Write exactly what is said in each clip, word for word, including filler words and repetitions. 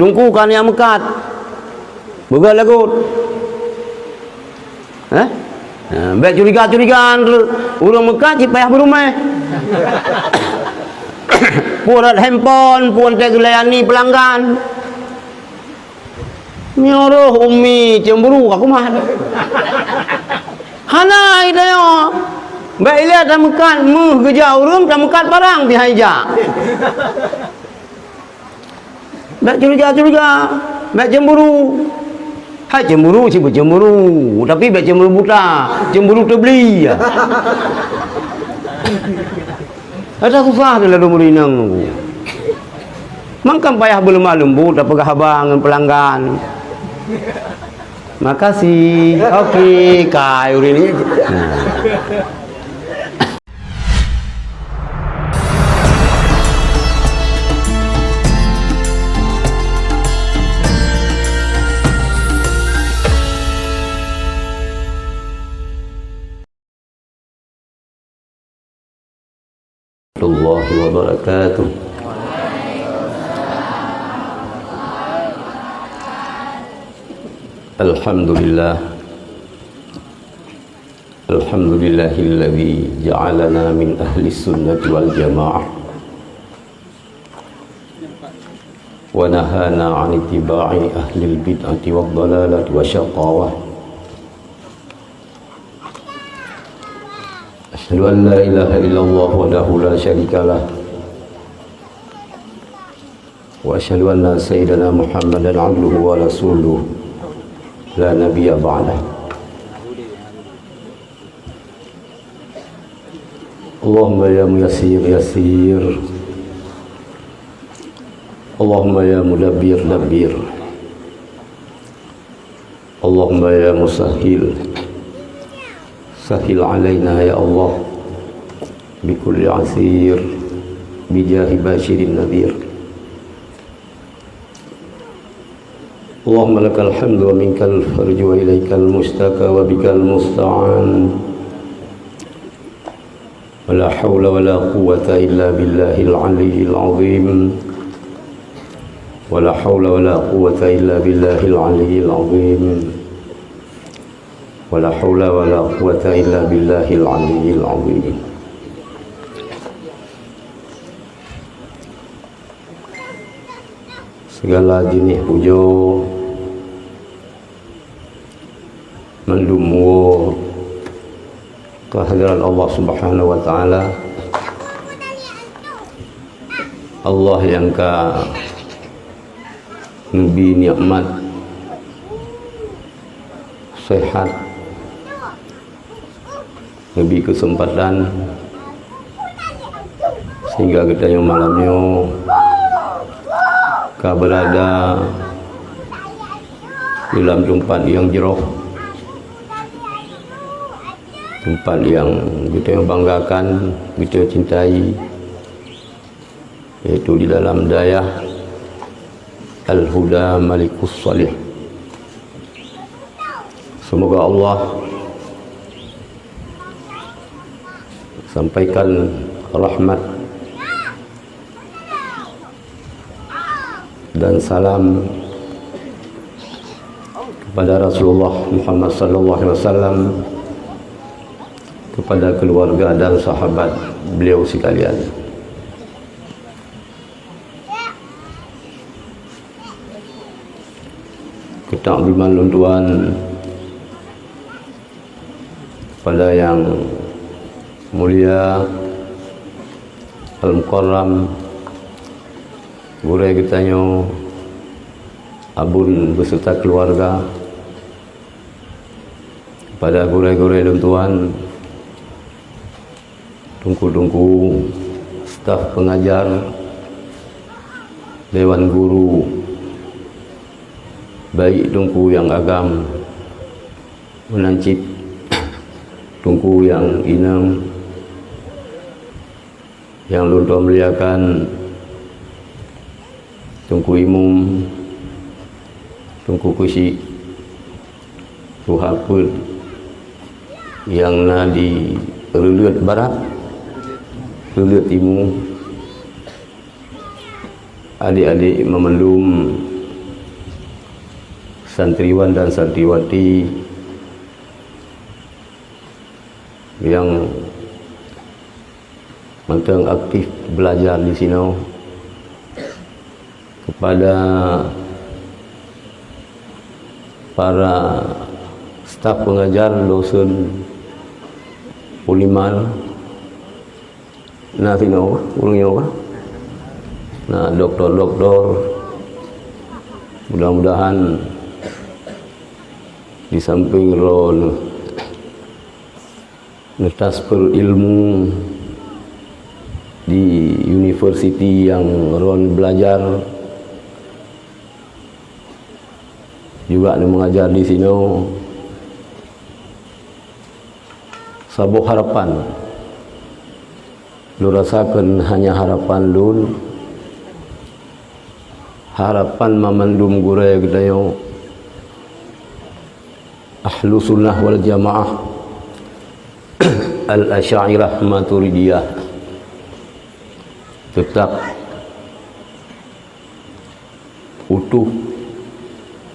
Teungku ka neujak meukat. Beugöt lagot. Eh? Ha, bèk curiga-curiga ureueng meukat cit payah beuruméh. Peue rot handphone, peue teuh geulayani peulanggan. Meunyoe roh umi cemburu ka kumat. Hana, i tanyoe. Bèk ilèe tameukat méuh geujak ureueng, tameukat barang pih han ijak. Bèk curiga-curiga, bèk cemburu. Hai cemburu, cit beucemburu, tapi bèk cemburu buta, cemburu teubli. Ada susah tu lalu meurinang tu. Mangkam payah beuleumah leumbot tapeugah haba ngon peulanggan. Makasih. Oke, kai ureueng ni. Nah. Warahmatullahi wabarakatuh. Alhamdulillah. Alhamdulillahilladzi ja'alana min ahli sunnati wal jamaah. Wa nahana 'an ittiba'i ahlil bid'ati wad dhalalati wasy syaqawah. Asyhadu an la ilaha illallah wahdahu la syarikalah. Wa asyhadu anna sayyidana Muhammadan abduhu wa rasuluh. La nabiyya ba'dah. Allahumma ya muyassir yassir. Allahumma ya mudabbir dabbir. Allahumma ya musahhil sahhil alaina ya Allah bi kulli asir bi jahi basyirin nadhir. Allahumma lakal hamdu wa minkal farju wa ilaikal mustaka wa bikal musta'an. Wa la haula wa la quwwata illa billahil aliyyil azim. Wa la haula wa la quwwata illa billahil aliyyil azim. Wa la haula wa la quwwata illa billahil aliyyil azim. Segala jeunèh pujoe mandum woe keu hadrat Allah Subhanahu wa Taala. Allah nyang ka neubi nikmat sehat, neubi keuseumpatan sehingga geutanyoe malam nyoe ka beurada di lam teumpat nyang jroh, teumpat nyang geutanyoe banggakan, geutanyoe cintai, yaitu di dalam dayah Al-Huda Malikus Salih. Semoga Allah sampaikan rahmat dan salam kepada Rasulullah Muhammad sallallahu alaihi wasallam, kepada keluarga dan sahabat beliau sekalian. Keutak beuiman lôn tuan, pada nyang mulia Al-Mukarram, gurèe geutanyoe Abon beserta keluarga, pada gurèe-gurèe lôn tuan, teungku-teungku, staf pengajar, dewan guru, baik teungku nyang agam, meunan cit teungku nyang inong, nyang lôn tuan muliakan, Teungku Imum, Teungku Keuchik, tuha peuet nyang na di Reuleuet Barat, Reuleuet Timu, adék-adék banmandum Santriwan dan santriwati yang mantong aktif belajar di sinoe, kepada para staf pengajar dosen Unimar, na sinoe ureuëng nyoe, na doktor-doktor, mudah-mudahan di samping droeneuh neutransfer ilmu di universiti nyang droeneuh belajar, juga neumengajar di sinoe. Saboh harapan lôn rasakan, hanya harapan lôn, harapan mamandum gurée geutanyoe Ahlussunnah wal Jamaah, Al-Asy'ariyah Maturidiyah, tetap utuh,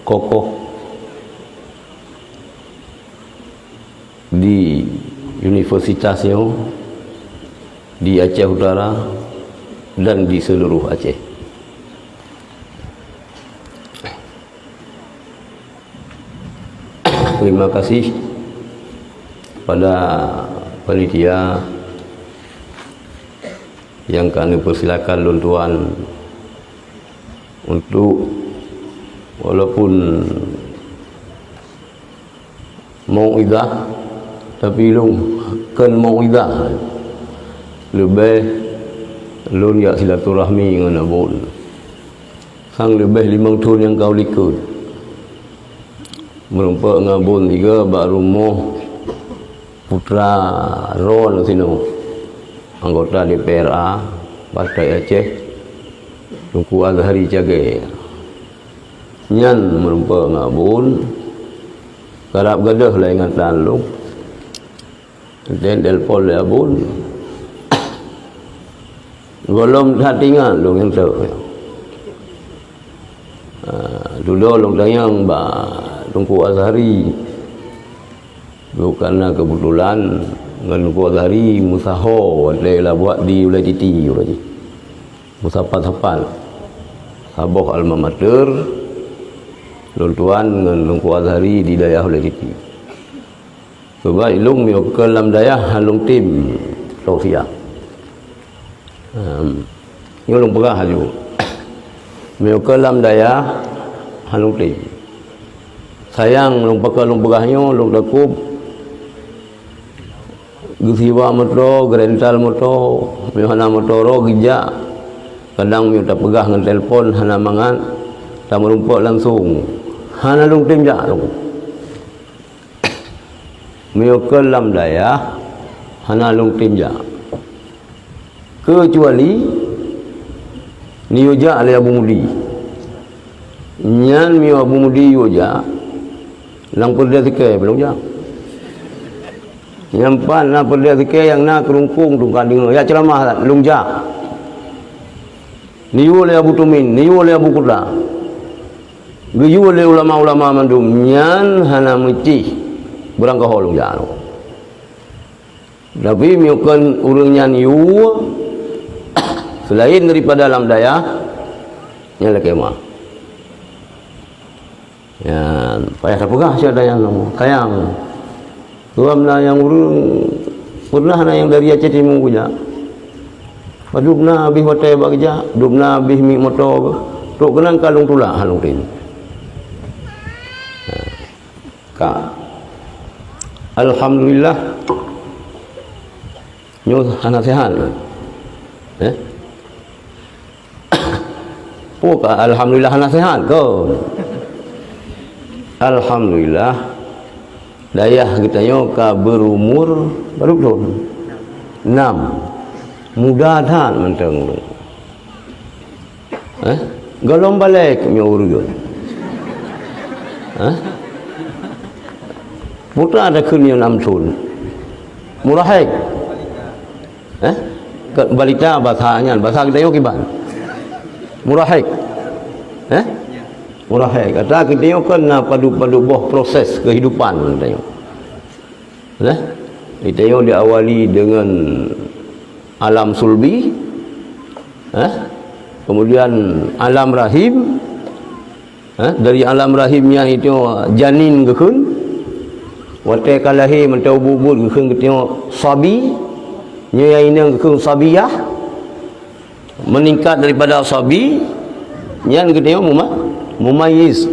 kokoh di universitas nyoe, di Aceh Utara, dan di seluruh Aceh. Terima kasih kepada panitia yang ka neupersilakan lôn tuan untuk, walaupun mau'izah, tapi lôn kon mau'izah, leubeh lôn jak silaturahmi ngon Abon. Sang leubeh limong thon nyang ka likot. Meurumpok ngon Abon sigoe bak rumoh putra droeneuh sinoe, anggota D P R A Partai Aceh, Teungku Azhari Cagee. Nyan meurumpok ngon Abon, karab gadôh lam ingatan lôn. Watée telepon lé Abon, gohlom that ingat lôn nyang teuk. Ah, dudoe lôn tanyong bak Teungku Azhari. Bukan na keubeutulan ngon Teungku Azhari meusaho watée labuak di Ulée Titi uroe jih. Meusapat-sapat saboh alma mater lôn tuan ngon Teungku Azhari di dayah Ulée Titi. Sabab ilôn meunyoe keu lam dayah hana lôn tem tausiah. Em, nyoe lôn peugah laju. Meunyoe keu lam dayah hana lôn tem. Sayang lôn pakon lôn peugah nyoe, lôn takot geusiwa moto, geurental moto, meunyoe hana moto droe geujak. Kadang meunyoe tapeugah ngon telepon hana mangat, tameurumpok langsong. Hana lôn tem jak lôn. Meunyoe keu lam dayah, hana lôn tem jak. Keucuali neuyue jak lé Abu Mudi. Nyan meunyoe Abu Mudi yue jak, lam peureudeh sikée lôn jak. Nyan pat na peureudeh sikée nyang na keurungkong tungkang deungoe, jak ceuramah lôn jak. Neuyue lé Abu Tumin, neuyue lé Abu Kuta. Geuyue lé ulama-ulama mandum nyan hana meucih beurangkaho lôn jak. Tapi meunyoe kon ureuëng nyan yue seulaén daripada lam dayah, nyan lakée meuah. Nyan payah tapeugah syedara nyang, sayang. Tuan na nyang ureuëng, pernah na nyang dari Aceh Timu geujak. Padub na abéh watée bak geujak, dub na abéh miet moto geuh. Trok keunan ka lôn tulak hana lôn tem. Ka. Alhamdulillah. Nyoe hana sehat. Eh? Peue ka alhamdulillah hana sehat kon? Alhamdulillah, dayah geutanyoe ka beurumur barô thon? Enam. Muda that mantong. Eh? Gohlom balek nyoe ureuëng. Eh? Putra takheun nyoe enam thon. Murahek. Eh? Ke balita bahasa nyan, bahasa geutanyoe kiban? Murahek. Eh? Murah hai. Kata kita nyoe kan na padub-padub boh proses kehidupan kita nyoe. Nah, kita nyoe diawali dengan alam sulbi, eh? Kemudian alam rahim, eh? Dari alam rahim nyan itu janin geukheun. Watée ka lahé mantong buet-buet geukheun geutanyoe sabi, nyoe nyang inong geukheun sabiyah. Meningkat daripada sabi, nyan geutanyoe muma-, mumayyiz.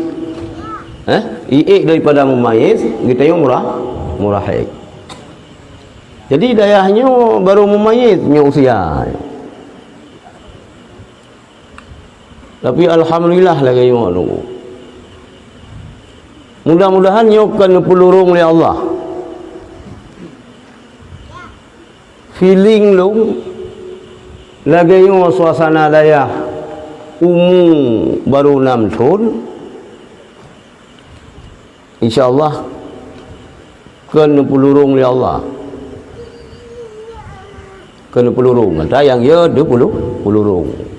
Eh? Iék daripada mumayyiz, geutanyoe murah, murahik. Jadi dayah nyoe baru mumayyiz nyoe usia. Tapi alhamdulillah lagée nyoe nunggu. Mudah-mudahan nyoe kan neupulurong lé Allah. Feeling lôn lagée nyoe suasana dayah umu baru nam thon. Insya Allah, keu neupulurong lé Allah. Keu neupulurong, ata nyang ya deupulu-, pulurong.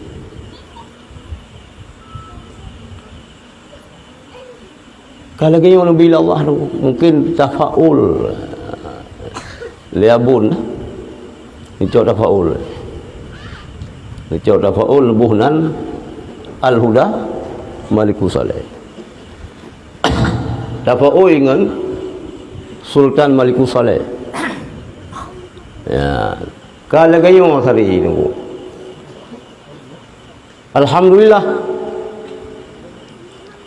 Ka lagée nyoe neubi lé Allah tu, mungkin tafaul lé abon. Neucok tafaul. Neucok tafaul leubeh nan Al-Huda Malikus Saleh. Tafaul ngon Sultan Malikus Saleh. Ya, ka lagée nyoe sari nunggu. Alhamdulillah.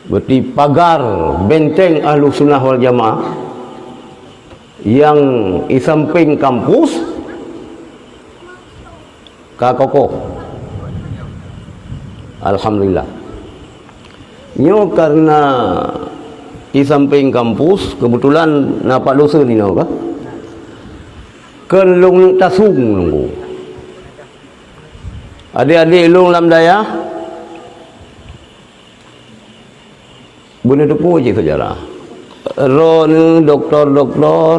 Berarti pagar benteng Ahlussunnah wal Jamaah nyang di samping kampus ka kokoh. Alhamdulillah. Nyoe karena di samping kampus, kebetulan na Pak Dosen inoe ka. Keu lôn tasung nunggu. Adik-adik lôn lam dayah, beuneuteupeu cit seujarah. Droeneuh doktor-doktor,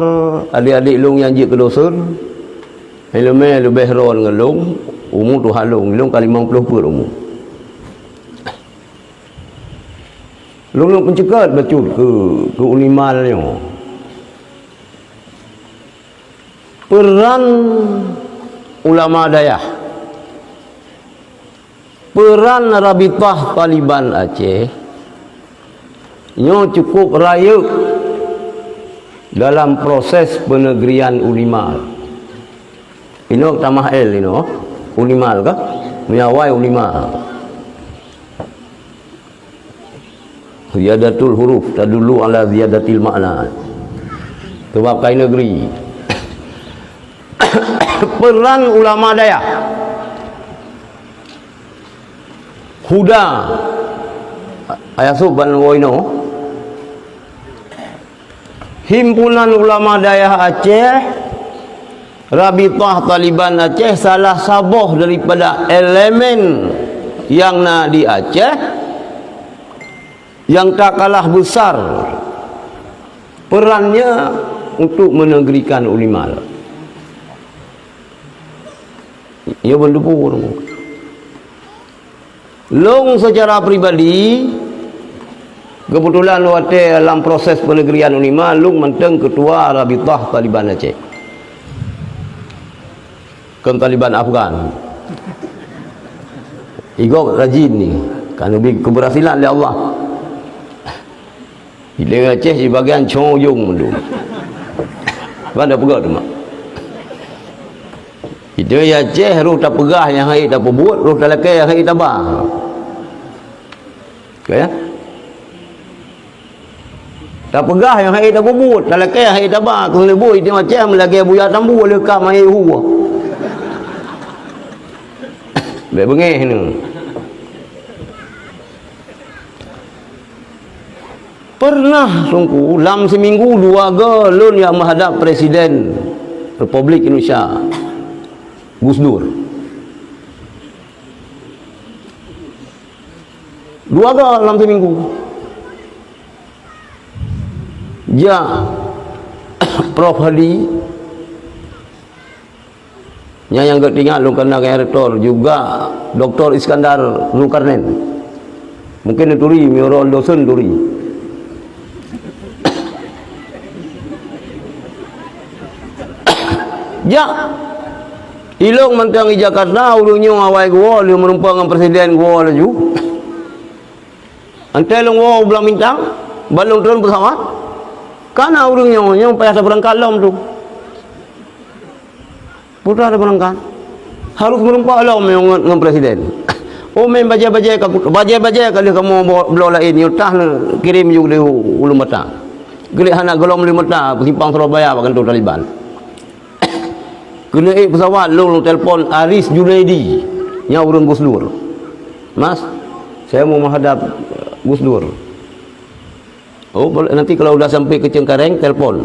adik-adik lôn nyang jeuet keu dosen, ileumé leubeh droeneuh ngon lôn, umu tuha lôn, lôn ka limong ploh peuet umu. Lôn peuceukat bacut keu, keu Unimal nyoe. Peran ulama dayah, peran Rabitah Taliban Aceh nyoe cukup rayeuk dalam proses peunegrian Unimal. Inoe tamah L inoe, Unimal ka? Meunyoe awai Unimal. Ziyadatul huruf tadullu ala ziyadatil makna. Sebab kai negeri. Peran ulama dayah. Huda. Ayah Sub ban Woino. Himpunan Ulama Dayah Aceh, Rabitah Taliban Aceh salah saboh daripada elemen nyang na di Aceh nyang tak kalah besar perannya untuk menegrikan Unimal. Nyoe beuneuteupeu. Lôn secara pribadi, kebetulan watée lam proses peunegrian Unimal, lôn mantong ketua Rabitah Taliban Aceh. Kon Taliban Afghan. Igob rajin ni, ka neubi keberhasilan lé Allah. Di Aceh sibagian cong ujong mandum. Ban dak peugah teuma. Di Aceh roh tapeugah nyang hai tapeubuet, roh talakée nyang hai taba. Ka ya? Tapeugah nyang hai tapeubuet, talakée nyang hai taba. Keu leuboh di Aceh meulagée buya tambu leuka mai hu. Bék beungéh nyoe. Pernah Teungku, lam siminggu dua go lôn nyang meuhadab Presiden Republik Indonesia, Gus Dur. Dua go lam siminggu. Jak Prof Hadi, nyan nyang geutingat lôn kana keu rektor juga Doktor Iskandar Zulkarnain. Mungkin neuturi, meunyoe droen dosen turi. Jak. Ilong mantong di Jakarta, ureuëng nyoe awai geuwoe, lheueh meurumpok ngon presiden geuwoe laju. Antée lôn woe u Blang Bintang, ban lôn treun peusawat. Kana ureuëng nyoe, nyoe payah tabeurangkat lom tu. Putra teubeurangkat. Harôh meurumpok lom ngon, ngon presiden. Oh, meu'en bajée-bajée ka, bajée-bajée ka lheueh kamoe bloe laén, nyoe tah neukirém ju lé Ulueng Bata. Geuliek hana gohlom lé meuta, simpang Surabaya bak kantô Taliban. Keuneuk ék peusawat lôn, lôn telepon Aris Junaidi, nyan ureuëng Gus Dur. "Mas, saya mau menghadap Gus Dur." "Oh, boleh, nanti kalau udah sampai ke Cengkareng, telepon."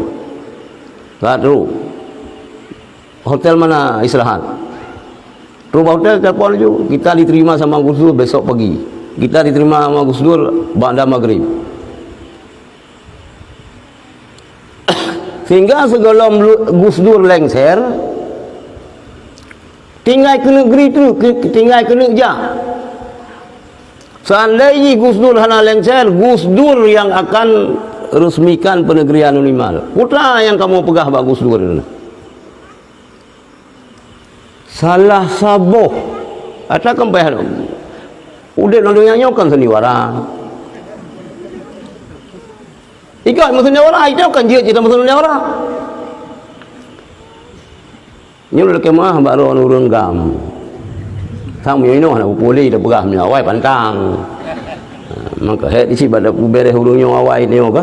Ka trok. "Hotel mana istirahat?" Trok bak hotel, telepon laju. "Kita diterima sama Gus Dur besok pagi. Kita diterima sama Gus Dur ba'da maghrib." Sehingga sigohlom Gus Dur lengser, tinggai keuneuk gri tu, tinggai keuneuk jak. Seandai jih Gus Dur hana lengser, Gus Dur yang akan resmikan penegrian Unimal. Peue nyang kamoe peugah bak Gus Dur? Salah saboh. Ata kan payah udeb lam donya nyoe kan sandiwara. Ikot meusandiwara, itu kan jeuet cit meusandiwara. Nyoe lé keumah bak droen ureuëng GAM. Sang meunyoe inoe hana peupuléh tapeugah meunyoe awai pantang. Maka hek di sibak dak beres ureuëng nyoe awai nyoe ka.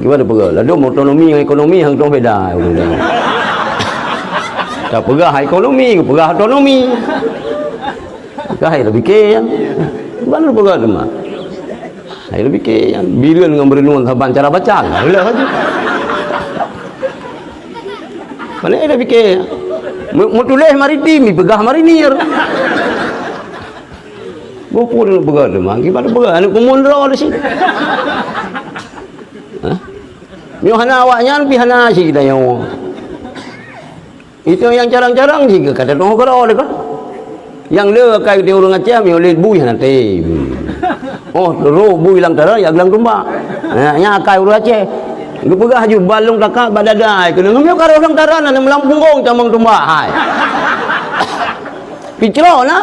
Gimana peugah? Ladom otonomi ngon ekonomi hang tong beda ureuëng nyoe. Tapeugah ekonomi, peugah otonomi. Ka hai tapiké nyan. Baru peugah teuma. Hai tapiké nyan. Bireuen ngon beureunuen saban cara baca. Leuh aja. Mana ada fikir? Mu-, mutuléh maritim, dipeugah marinir. Boh pun peugah tu mah, kiban peugah aneuk peumundro di sini. Hah? Nyoe hana awak nyan, pi hana si kita nyoe. Itu yang carang-carang si kata tengok kalau dekat. Nyang le akai di ureuëng Aceh, meunyoe lé bui hana tem. Oh, roh bui lam taran, ya gelang tumbak. Nah, nya akai ureuëng Aceh. Geupeugah ju balong kakak bak dada ai keuneuk. Meunyoe ka roh lam taran, na meulam punggong tamong tumbak hai. Picro na.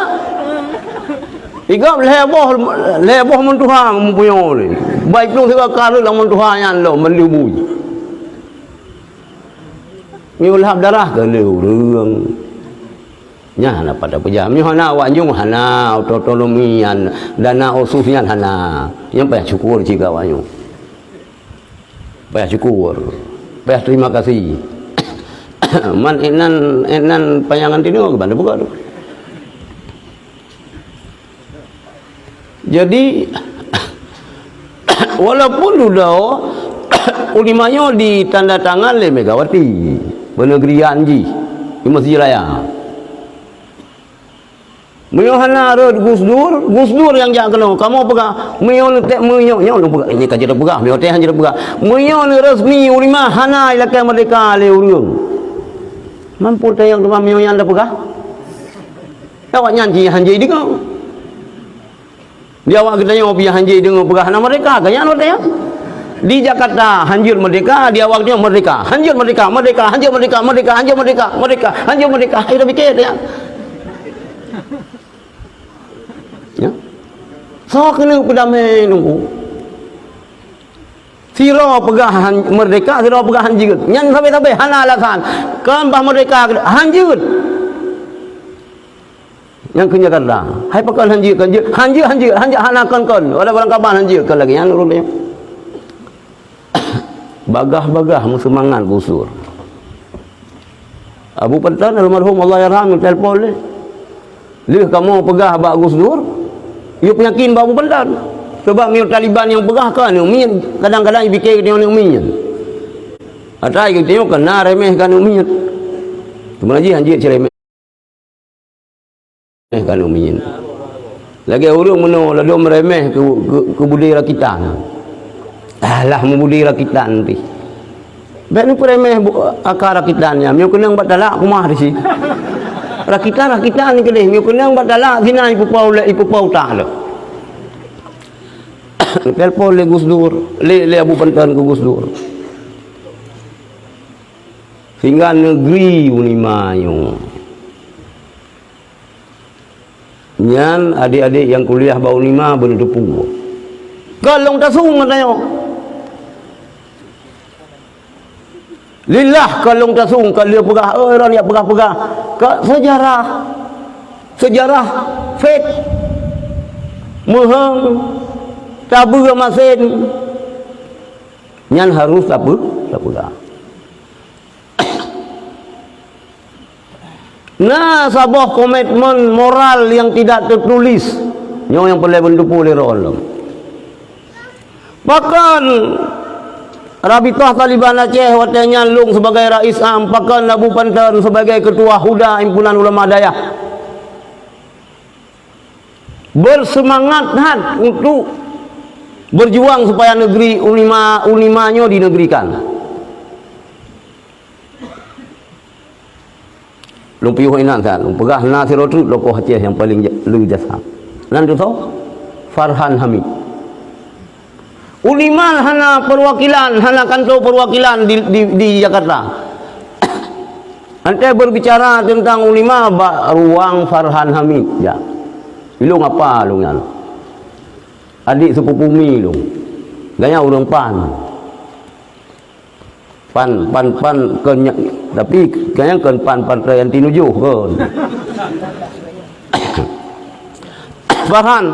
Igop lhée boh, lhée boh meutuha meupuyo ni. Baik tu siga kareueng lam meutuha nyan lo meuli bui. Meunyoe lhab darah keu lé ureuëng. Nyan hana pada peujah. Meunyoe hana awak nyoe hana otonomi nyan, dana otsus nyan hana. Nyang payah syukur cit keu awak nyoe. Payah syukur. Payah terima kasih. Man inan, inan panyangan tinoe keuban buka tu. Jadi, walaupun dudoe, ulima nyoe ditanda tangan lé Megawati, peunegrian jih di Mesjid Raya. Meunyoe hana rot Gus Dur, Gus Dur nyang jak keunoe, kamoe peugah, meunyoe neutek meunyoe, nyoe neupeugah, ini ka jeuet peugah, meunyoe teuh han jeuet peugah. Meunyoe neuresmi ulima hana ilakée merdeka lé ureuëng. Mampu tayang teuma meunyoe nyan tapeugah. Awak nyan jih han jeuet deungoe. Di awak geutanyoe pih han jeuet deungoe peugah hana merdeka, ka nyan watée nyan. Di Jakarta han jeuet merdeka, di awak geutanyoe merdeka. Han jeuet merdeka, merdeka, han jeuet merdeka, merdeka, han jeuet merdeka, merdeka, han jeuet merdeka. Hai tapiké nyan. Ya. Soe keuneuk peudamé nunggu. Sidroe peugah han, merdeka, sidroe peugah han jeuet. Nyan sabe-sabe hana alasan. Kon bah merdeka, han jeuet. Nyang keu Jakarta. Hai pakon han jeuet, kan jeuet. Han jeuet, han jeuet, han jeuet, hana kon-kon. Wala barang kaban han jeuet, kon lagée nyan ureuëng nyoe. Bagah-bagah meuseumangat Gus Dur. Abu Pantan almarhum Allahyarham telepon lé. Lheueh kamoe peugah bak Gus Dur, yue peuyakin bak Abu Pantan. Sebab meunyoe Taliban nyang peugah ka aneuk miet, kadang-kadang jipike geutanyoe aneuk miet. Ata geutanyoe ka na remeh ka aneuk miet. Teuma jih han jeuet ciremeh. Eh, ka aneuk miet. Lagée ureuëng meunoe ladom remeh keu, keu, keu budé rakitan. Alah, meubudé rakitan pih. Bék neupeuremeh bu-, aka rakitan nyan. Meunyoe keunong bak talak, kumah di si. Rakitan, rakitan keudeh. Meunyoe keunong bak talak, sinan ipeupau lé, ipeupau utak lé. Telepon lé Gus Dur, lé, lé Abu Panton keu Gus Dur. Sehingga negeri Unima nyoe. Nyan adék-adék nyang kuliah bak Unima beuneuteupeu. Ka lôn tasung geutanyoe. Lillah ka lôn tasung, ka lheueh peugah, "Oh, droeneuh jak peugah-peugah." Ka seujarah. Seujarah fake. Meuheueng, tabeue masen. Nyan harôh tapeu-, tapeugah. Na saboh komitmen moral nyang tidak tertulis. Nyoe nyang peureulée beuneuteupeu lé droeneuh. Pakon Rabitah Taliban Aceh watée nyan lôn sebagai rais am, pakon Abu Panton sebagai ketua huda himpunan ulama dayah, berseumangat that untuk berjuang supaya negeri Unima, Unima nyoe dineugrikan. Lôn piôh inan that, lôn peugah na sidroe treuk tokoh Aceh nyang paleng ja-, le jasa. Nan teuh soe? Farhan Hamid. Unima hana perwakilan, hana kantor perwakilan di, di, di Jakarta. Antai berbicara tentang Unima bak ruang Farhan Hamid, ya. Ilong apa lôn nyan? Adik sepupu mi lôn. Gaya ureuëng pan. Pan, pan, pan, kon nya-, tapi kayang kon pan, pan teuanti nujoh kon. Farhan.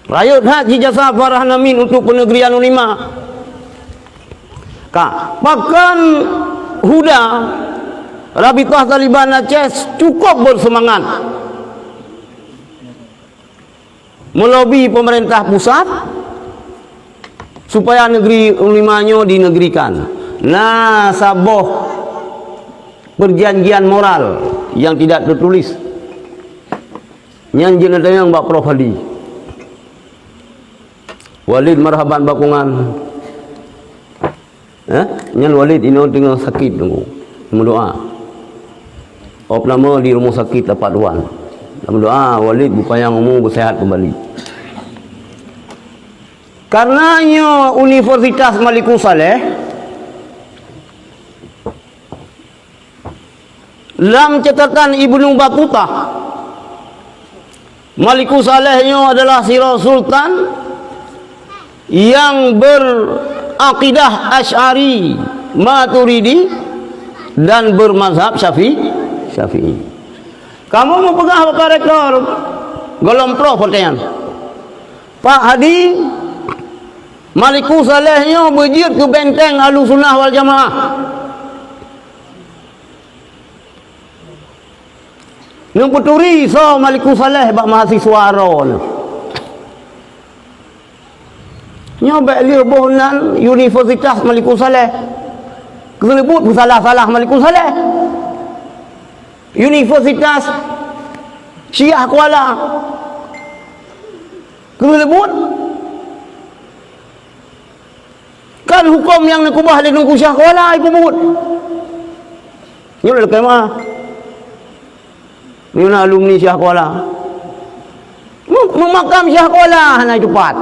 Rayeuk that jijasa Farhan Amin untuk peunegrian Unima. Ka, pakon Huda, Rabitah Taliban Aceh cukup berseumangat. Melobi pemerintah pusat supaya negeri Unima nyoe dineugrikan. Na saboh perjanjian moral yang tidak tertulis. Nyan jeuet neutanyong bak Prof Hadi. Walid Marhaban Bakungan. Eh? Nyan Walid inoe teungoh sakit teungku. Meudoa. Op nama di rumah sakit Tapak Tuan. Meudoa Walid beupanyang umu, beuseuhat kembali. Karena nyoe Universitas Malikussaleh, lam catatan Ibnu Batutah, Malikussaleh nyoe adalah sidroe sultan yang berakidah Asy'ari, Maturidi dan bermazhab Syafi-, Syafi'i. Kamoe meupeugah bak rektor, gohlom prof watée nyan, "Pak Hadi, Malikussaleh nyoe beujeuet keu benteng Ahlussunnah wal Jamaah." Neupeuturi soe Malikussaleh bak mahasiswa droeneuh. Nyoe bék lheueh boh nan Universitas Malikussaleh. Keuneuk buet peusalah-salah Malikussaleh. Universitas Syiah Kuala. Keuneuk buet. Kan huköm nyang neukeubah lé Teungku Syiah Kuala ipeubuet. Nyoe lakée meu'ah. Nyoe na alumni Syiah Kuala. Meu-, meumakam Syiah Kuala hana itupat.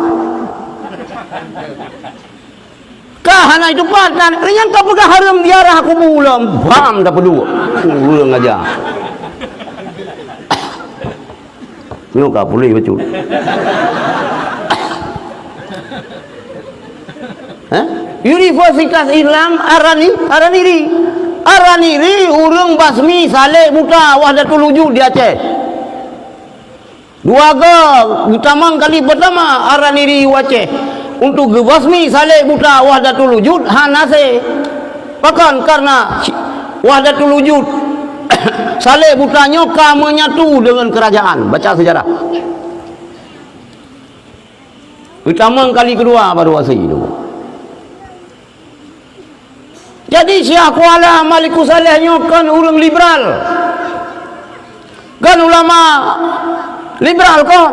Ka hana itupat nan, nyan ka peugah hareuem ziarah kubu lom, bam tapeuduek. Ureuëng aja. Nyoe ka puléh bacut. Hah? Universitas Islam Arani, Araniri. Araniri ureuëng basmi salek buta Wahdatul Wujud di Aceh. Dua go geutamong kali peutama Araniri u Aceh. Untuk geubasmi salek buta Wahdatul Wujud hana se. Pakon? Karena Wahdatul Wujud salek buta nyoe ka menyatu dengan kerajaan. Baca sejarah. Geutamong kali keudua baru asai tu. Jadi Syiah Kuala Malikussaleh nyoe kon ureuëng liberal. Kon ulama liberal kon.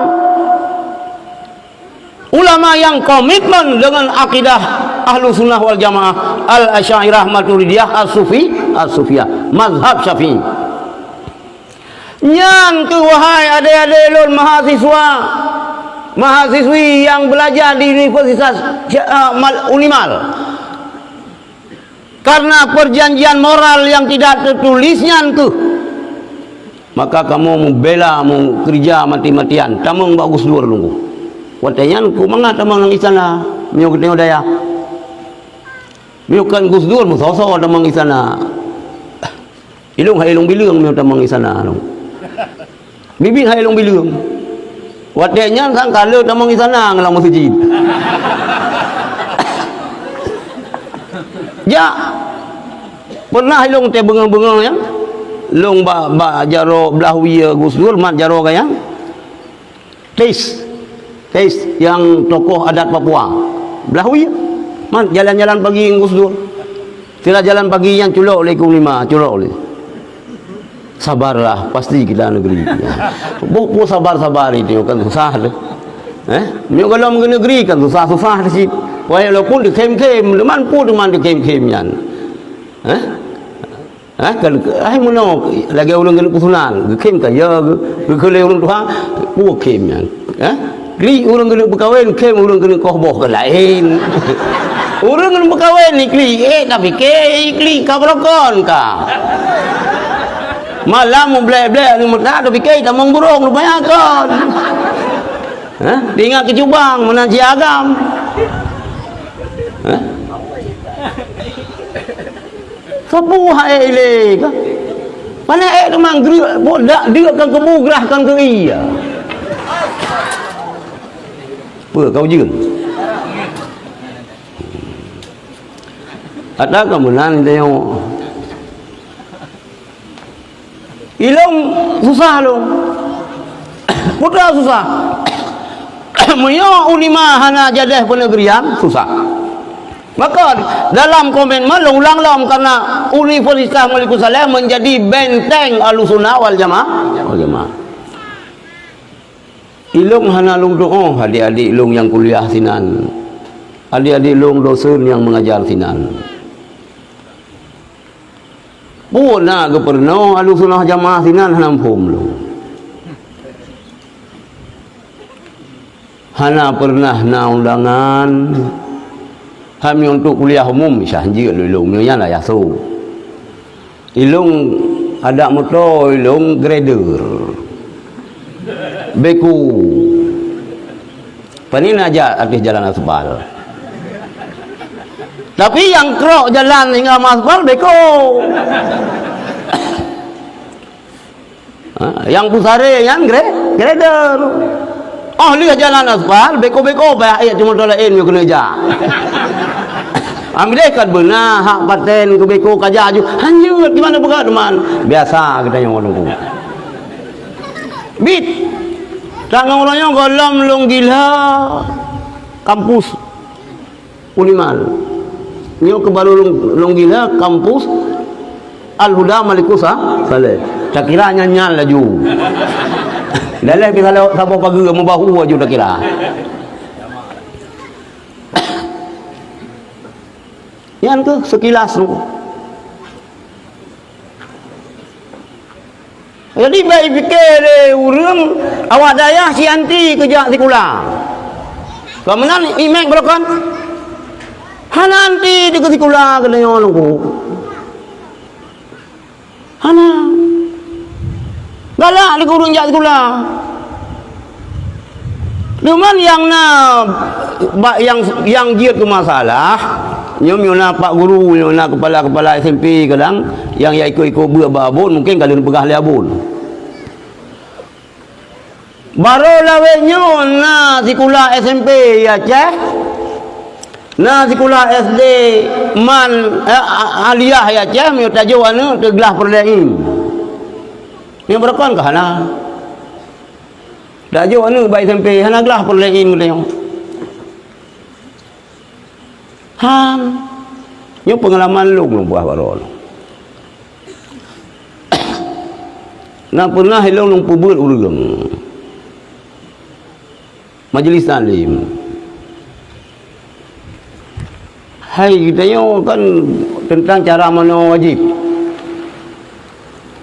Ulama yang komitmen dengan akidah Ahlussunnah wal Jamaah, Al-Asy'ariyah, Maturidiyah, As-Sufi, As-Sufiyah, mazhab Syafi'i. Nyan keuh, wahai adé-adé lôn mahasiswa, Mahasiswi yang belajar di Universitas Sya-, eh, Mal-, Unimal. Karena perjanjian moral yang tidak tertulis nyan keuh, maka kamoe meubela, meukeurija mati-matian, tamong bak Gus Dur lungkôh. Watée nyan keu mangat tamong lam istana, meunyoe geutanyoe dayah. Meunyoe kon Gus Dur, meusoe-soe tamong istana. Ilong hai ilong bileueng meunyoe tamong istana lom. Biet-biet hai ilong bileueng. Watée nyan sang ka le tamong istana ngon lam meuseujid. Jak. Pernah ilong teubeungoe-beungoe nyan. Long bak, bak jaroe blah wie Gus Dur, mat jaroe gayang. Tis. Tis nyang tokoh adat Papua. Blah wie. Man jalan-jalan pagi ngon Gus Dur. Sira jalan pagi nyan culok lé keu lima, culok lé. Sabarlah, pasti kita negeri. Boh peue sabar-sabar itu kan susah tu. Eh? Meunyoe gohlom keu negeri kan susah-susah cit. Walaupun dikhém-khém, teuma peue teuma dikhém-khém nyan. Eh? Ha, kan, ai meunoe lagée ureuëng keuneuk peusunan, geukhém ka ya, geu-, geukeulée ureuëng tuha, peue khém nyan. Ha? Klik ureuëng keuneuk peukawen, khém ureuëng keuneuk koh boh ka laén. Ureuëng keuneuk peukawen ni klik, eh, tapike klik ka beurokon ka. Malam mublek-blek ni meuta tapike tamong burong lumayan kon. Ha? Ingat keu cubang meunan cit agam. Ha? Sapeue hai ilée ka? Pane ék teuma greuek, bodak deuk kan keubu grah kan keu ie. Peue ka ujeuen? Ata ka meunan tanyoe. Ilong susah lom. Putra susah. Meunyoe ulima hana jadeh peunegrian, susah. Maka dalam komitmen lôn ulang lom karena Universitas Malikussaleh menjadi benteng Ahlussunnah wal Jamaah, wal Jamaah. Ilong hana lôn tuoh adik-adik lôn nyang kuliah sinan. Adik-adik lôn dosen nyang mengajar sinan. Peue na geupeurunoe Ahlussunnah Jamaah sinan hana muphom lôn. Hana pernah na undangan. Hai meunyoe untuk kuliah umum, misah jeuet lé lôn, meunyoe nyan lah yah sôk. Ilong adak moto, ilong grader. Beko. Pane na jak ateueh jalan aspal. Tapi nyang krok jalan hingga aspal beko. Ha, nyang pusare nyan gre-, grader. Oh, lheueh jalan aspal, beko-beko bah, eh, cuma laén nyoe keuneuk jak. Ambileh kan beuna hak paten keu beko ka jak aju. Hanjeuet gimana peugah teuma. Biasa geutanyoe ngon lôn. Bit. Tanggong royong gohlom lôn gila kampus. Unimal. Nyoe keuh baru lôn, lôn gila kampus Al-Huda Malikussaleh. Takira nyan-nyan laju. Daleh pih saboh pageue meubahu aju takira. Nyan keuh sekilas tu. Jadi, bèk jipike lé ureueng awak dayah si anti keu jak sikula. Kon meunan imeum beurokon? Hana anti dikeue sikula keuneuk nyoe lungku. Hana. Galak lé ureueng jak sikula. Teuma nyang na bak nyang, nyang jeuet keu masalah, nyoe meunyoe na pak guru, meunyoe na kepala-kepala S M P kadang, nyang ya ikot-ikot beuet bak abon, mungken ka lheueh peugah lé abon. Barô lawét nyoe na sikula S M P di Aceh, na sikula S D man, eh, a-, aliyah di Aceh, meunyoe tajok aneuk teuglah peureulèe in. Nyoe beurokon ka hana. Tajok aneuk bak S M P hana glah peureulèe in geutanyoe. Han. Nyoe peungalaman lôn, lôn buah baroe lôn. Na peunah ilôn lôn peubeuet ureueng. Majlis taklim. Hai, geutanyoe kan teuntang cara manoe wajéb.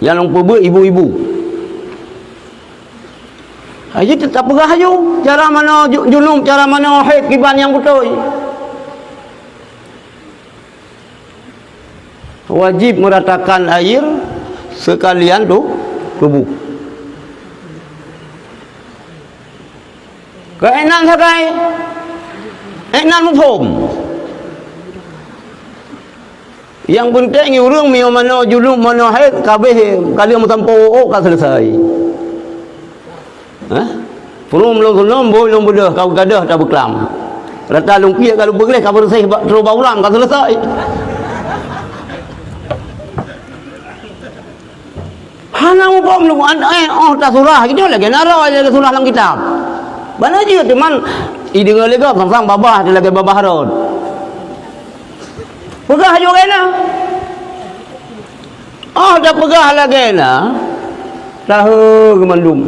Nyang lôn peubeuet ibu-ibu. Jadi, tapeugah laju cara manoe ju-, junub, cara manoe haid kiban nyang beutôi. Wajib meratakan air sekalian tu-, tubuh. Keu inan sagai, inan muphom. Nyang peunteng ureuëng meunyoe manoe junub, manoe haid, ka abéh, ka lheueh meusampoe, oh, ka selesai. Hah? Peuruem lôn keunong, bôi lôn beudôh, ka gadoh tabeuklam. Rata lôn piek ka lôn peugleh, ka beureuséh bak, trok bak uram, ka selesai. Hana muphom lôn, an-, eh, oh, tasurah, gitu lagée na droe lagée surah lam kitab. Bana jeuet, teuma ideungoe lé gob, sang-sang babah, lagée babah rot. Peugah laju lagée na. Oh, tapeugah lagée na, tahe geuh mandum.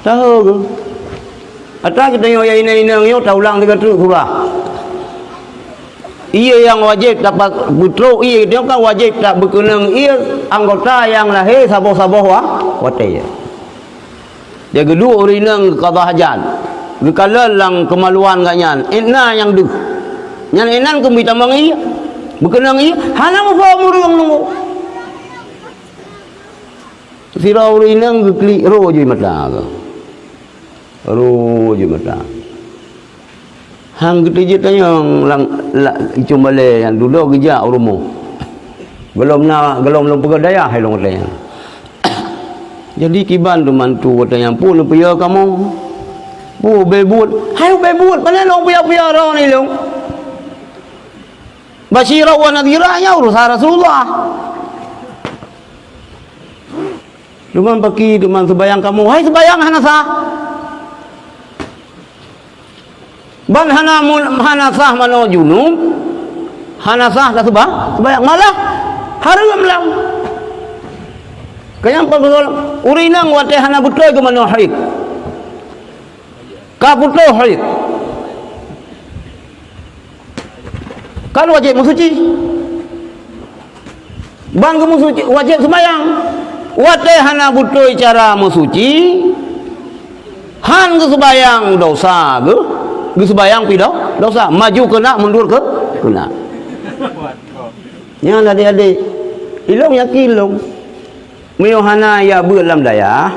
Tahe geuh. Ata geutanyoe nyang inong-inong nyoe taulang sigoe treuk surah. Ié nyang wajéb tapat beutrok ié, nyoe kan wajéb tabeukeunong ié anggota nyang lahé saboh-saboh wa-, watée. Dia geuduek ureuëng inong qadha hajat, geukalon lam keumaluan gobnyan, inan nyang deuh. Nyan inan keumbui tamong ié, beukeunong ié, hana muphom ureuëng nunggu. Sidroe ureuëng inong geuklik roh jih mata. Roh jih mata. Han geuteujeuet tanyong lam, la, icong balée nyang dudoe geujak u rumoh. Gohlom na, gohlom lôn peugah dayah hai lôn watée nyan. Jadi kiban teuma tu watée nyan, peue neupiôh kamoe? Peue ubé buet? Hai ubé buet, pane lôn piôh-piôh droeneuh lôn? Basyira wa nadhira nyan urusan Rasulullah. Teuma pakri teuma seubayang kamoe, hai seubayang hana sah. Ban hana mu-, hana sah manoe junub, hana sah ka seuba-, seubayang. Malah hareuem lam. Keu nyang peureulée ureuëng inong watée hana beutôi geumanoe haid. Ka putôh haid. Kan wajéb meusuci. Ban geumeusuci, wajéb seumayang. Watée hana beutôi cara meusuci, han geuseubayang dosa geuh, geuseubayang pih do-, dosa. Maju keunak, mundur keu-, keunak. Nyan adék-adék, ilong yakin lôn. Meunyoe hana ya beuet lam dayah,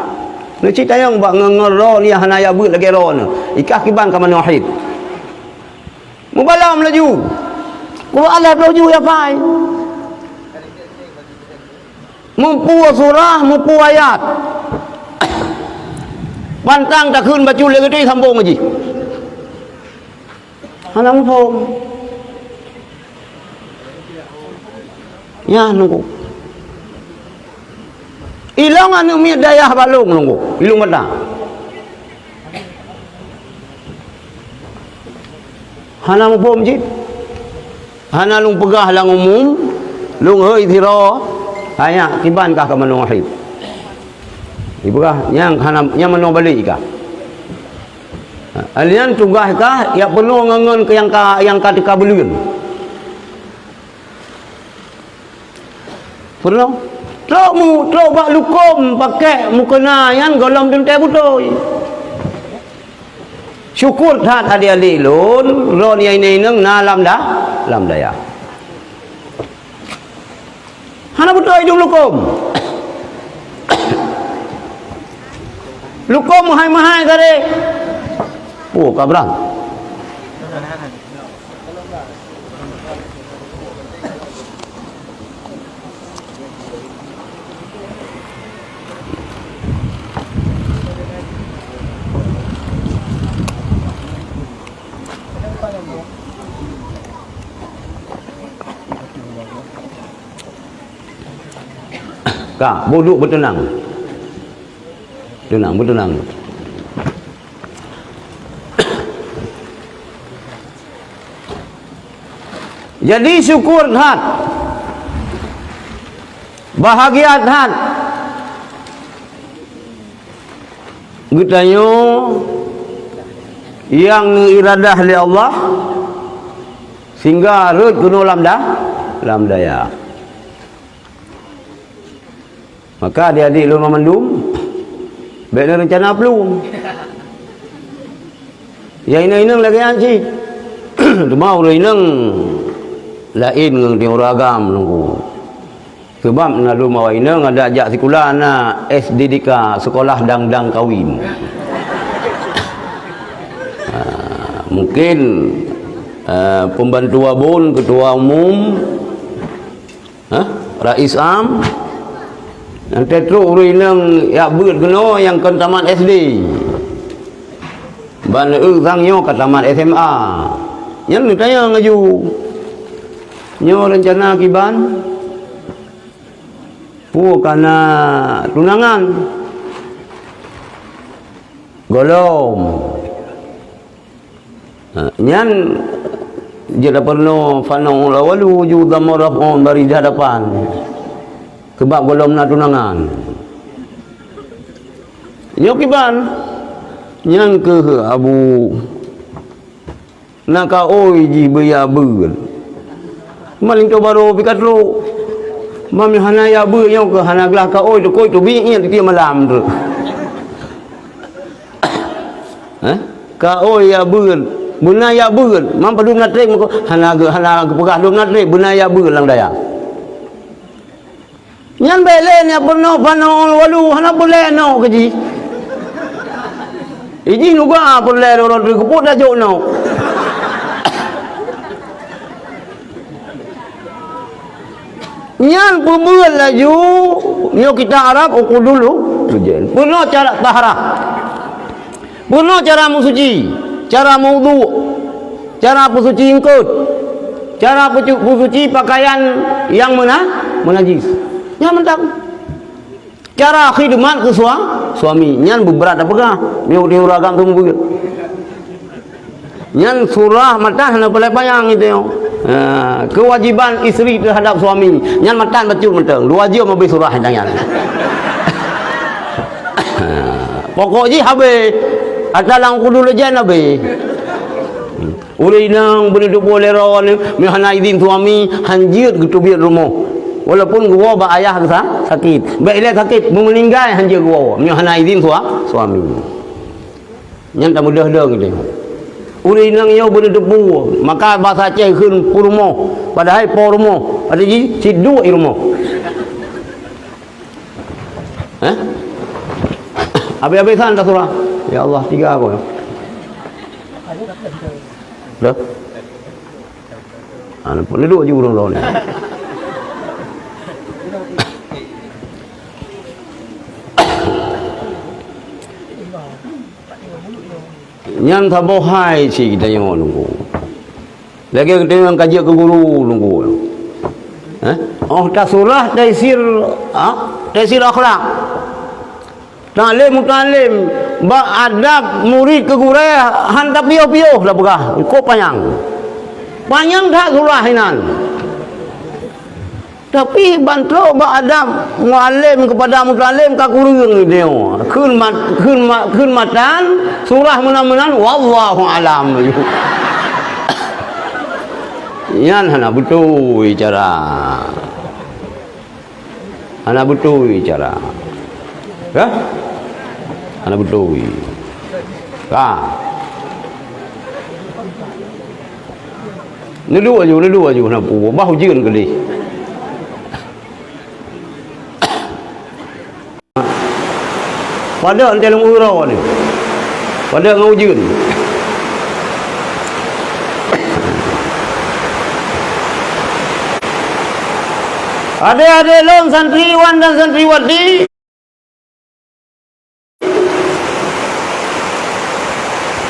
neucit tanyong bak ngon-ngon droeneuh nyang hana ya beuet lagée droeneuh. Ikah kiban ka manoe haid. Mubalom laju. Qur'an lhée ploh ju ya pai. Mupeue surah, mupeue ayat. Pantang takheun bacut lé geutanyoe sambong jih. Hana muphom. Nyan nunggu. Ilong aneuëk miet dayah bak lôn nunggu. Ilong mata. Hana muphom cit. Hana lôn peugah lam umum, lôn hôi sidroe, hanya kiban kah ka manoe haid. Ipeugah nyang hana, nyang manoe balek kah. Alian tugaih kah, ya peunoh ngon, ngon keu nyang ka, nyang ka teuka buleuen. Peunoh. Trok mu-, trok bak lukom pakek mukena nyan gohlom teuntée beutôi. Syukur that adik-adik lôn, droeneuh nyang inong-inong na lam da-, lam dayah. Hana beutôi idong lukom. Lukom meuhai-meuhai tadi. Oh, ka brang. Ka, duek beuteunang. Teunang, beuteunang. Jadi syukur that, bahagia that geutanyoe nyang iradah lé Allah sehingga rhot keunoe lam da-, lam dayah. Maka adik-adik lôn banmandum, bèk na reuncana plueng. Ya inong-inong lagèe nyan cit. Teuma ureueng inong laén ngon ureueng agam nunggu. Sebab na lôn awak inong adak jak sikula na S D D K, sekolah dang-dang kawin. Ah, mungkin, ah, pembantu abon, ketua umum, ha? Rais am. Nyang trok ureueng inong jak beuet keunoe nyang kon tamat S D. Ban eu sang nyoe ka tamat S M A. Nyan neutanyong laju. Nyoe reuncana kiban? Peue ka na tunangan? Gohlom. Ha, nyan jeuet tapeurunoe fana'ul awwalu ju dhamma raf'un bari di hadapan. Sebab gohlom na tunangan. Nyoe kiban, nyan keuh Abu Na kaôi jih beuya beuet. Maling to barô pih ka trok. Mam hana ya beuet nyoe keuh hana glah kaôi teuh, kôi teubiet nyan tiep malam tu. Hah? Kaôi ya beuet. Beuna ya beuet. Mam padum na trép meuko hana geu-, hana geupeugah dum na trép, beuna ya beuet lam dayah. Nyan bèk lé nyan peunoh panoe walu hana peureulèe noe keu jih. Ijih nuga peureulèe droe-droe teuh keupeue tajok noe. Nyan peubeuet laju nyoe kitab Arab uqudul hujain. Peunoh cara taharah. Peunoh cara meusuci, cara meuwudhu, cara peusuci eungkôt, cara peucu-, peusuci pakaian nyang meuna-, meunajis. Nyan mantong. Cara khidmat keu sua-, suami, nyan beubrat tapeugah. Meunyoe di ureueng agam tu meubeuet. Nyan surah matan hana peureulèe panyang itu. Ha, kewajiban isteri terhadap suami, nyan matan bacut mantong. Dua jeuem habéh surah nyan. Pokok jih habéh. Ata lam kudu lejan habéh. Ureueng inong beuneuteupeu lé droe nyoe, meunyoe hana idin suami, hanjeuet geuteubiet rumoh. Walaupun geuwoe bak ayah geusa-, sakét. Bèk ilèe sakét, meuninggai hanjeuet geuwoe, meunyoe hana idin sua-, suami. Nyan tamudah dong nyoe. Ureueng inong nyoe beuneuteupeu, maka basa Aceh kheun peurumoh, padahai po rumoh, arti jih siduek i rumoh. Eh? Habis-habisan dah surah. Ya Allah, tiga aku. Dah? Ah, nampak duduk je ureueng lawan ni. Nyan saboh hai cit geutanyoe nunggu. Lagèe geutanyoe nyang ka jeuet keu guru nunggu. Eh? Oh, tasurah taisir, ha? Taisir akhlak. Taklim mutalim, bak adab murit keu gurèe han tapiôh-piôh tapeugah, kok panyang. Panyang that surah inan. Tapi ban trok bak adab mualem keupada mutalim ka kureueng nyoe. Kheun mat-, kheun ma-, kheun matan surah meunan-meunan, wallahu alam. Nyan hana beutôi cara. Hana beutôi cara. Hah? Hana beutôi. Ka. Neuduek aju, neuduek aju, hana peue, bah ujeuen keudeh. Padahai lôn uroe nyoe. Padahai ngon ujeuen. Adé-adé lôn santriwan dan santriwati.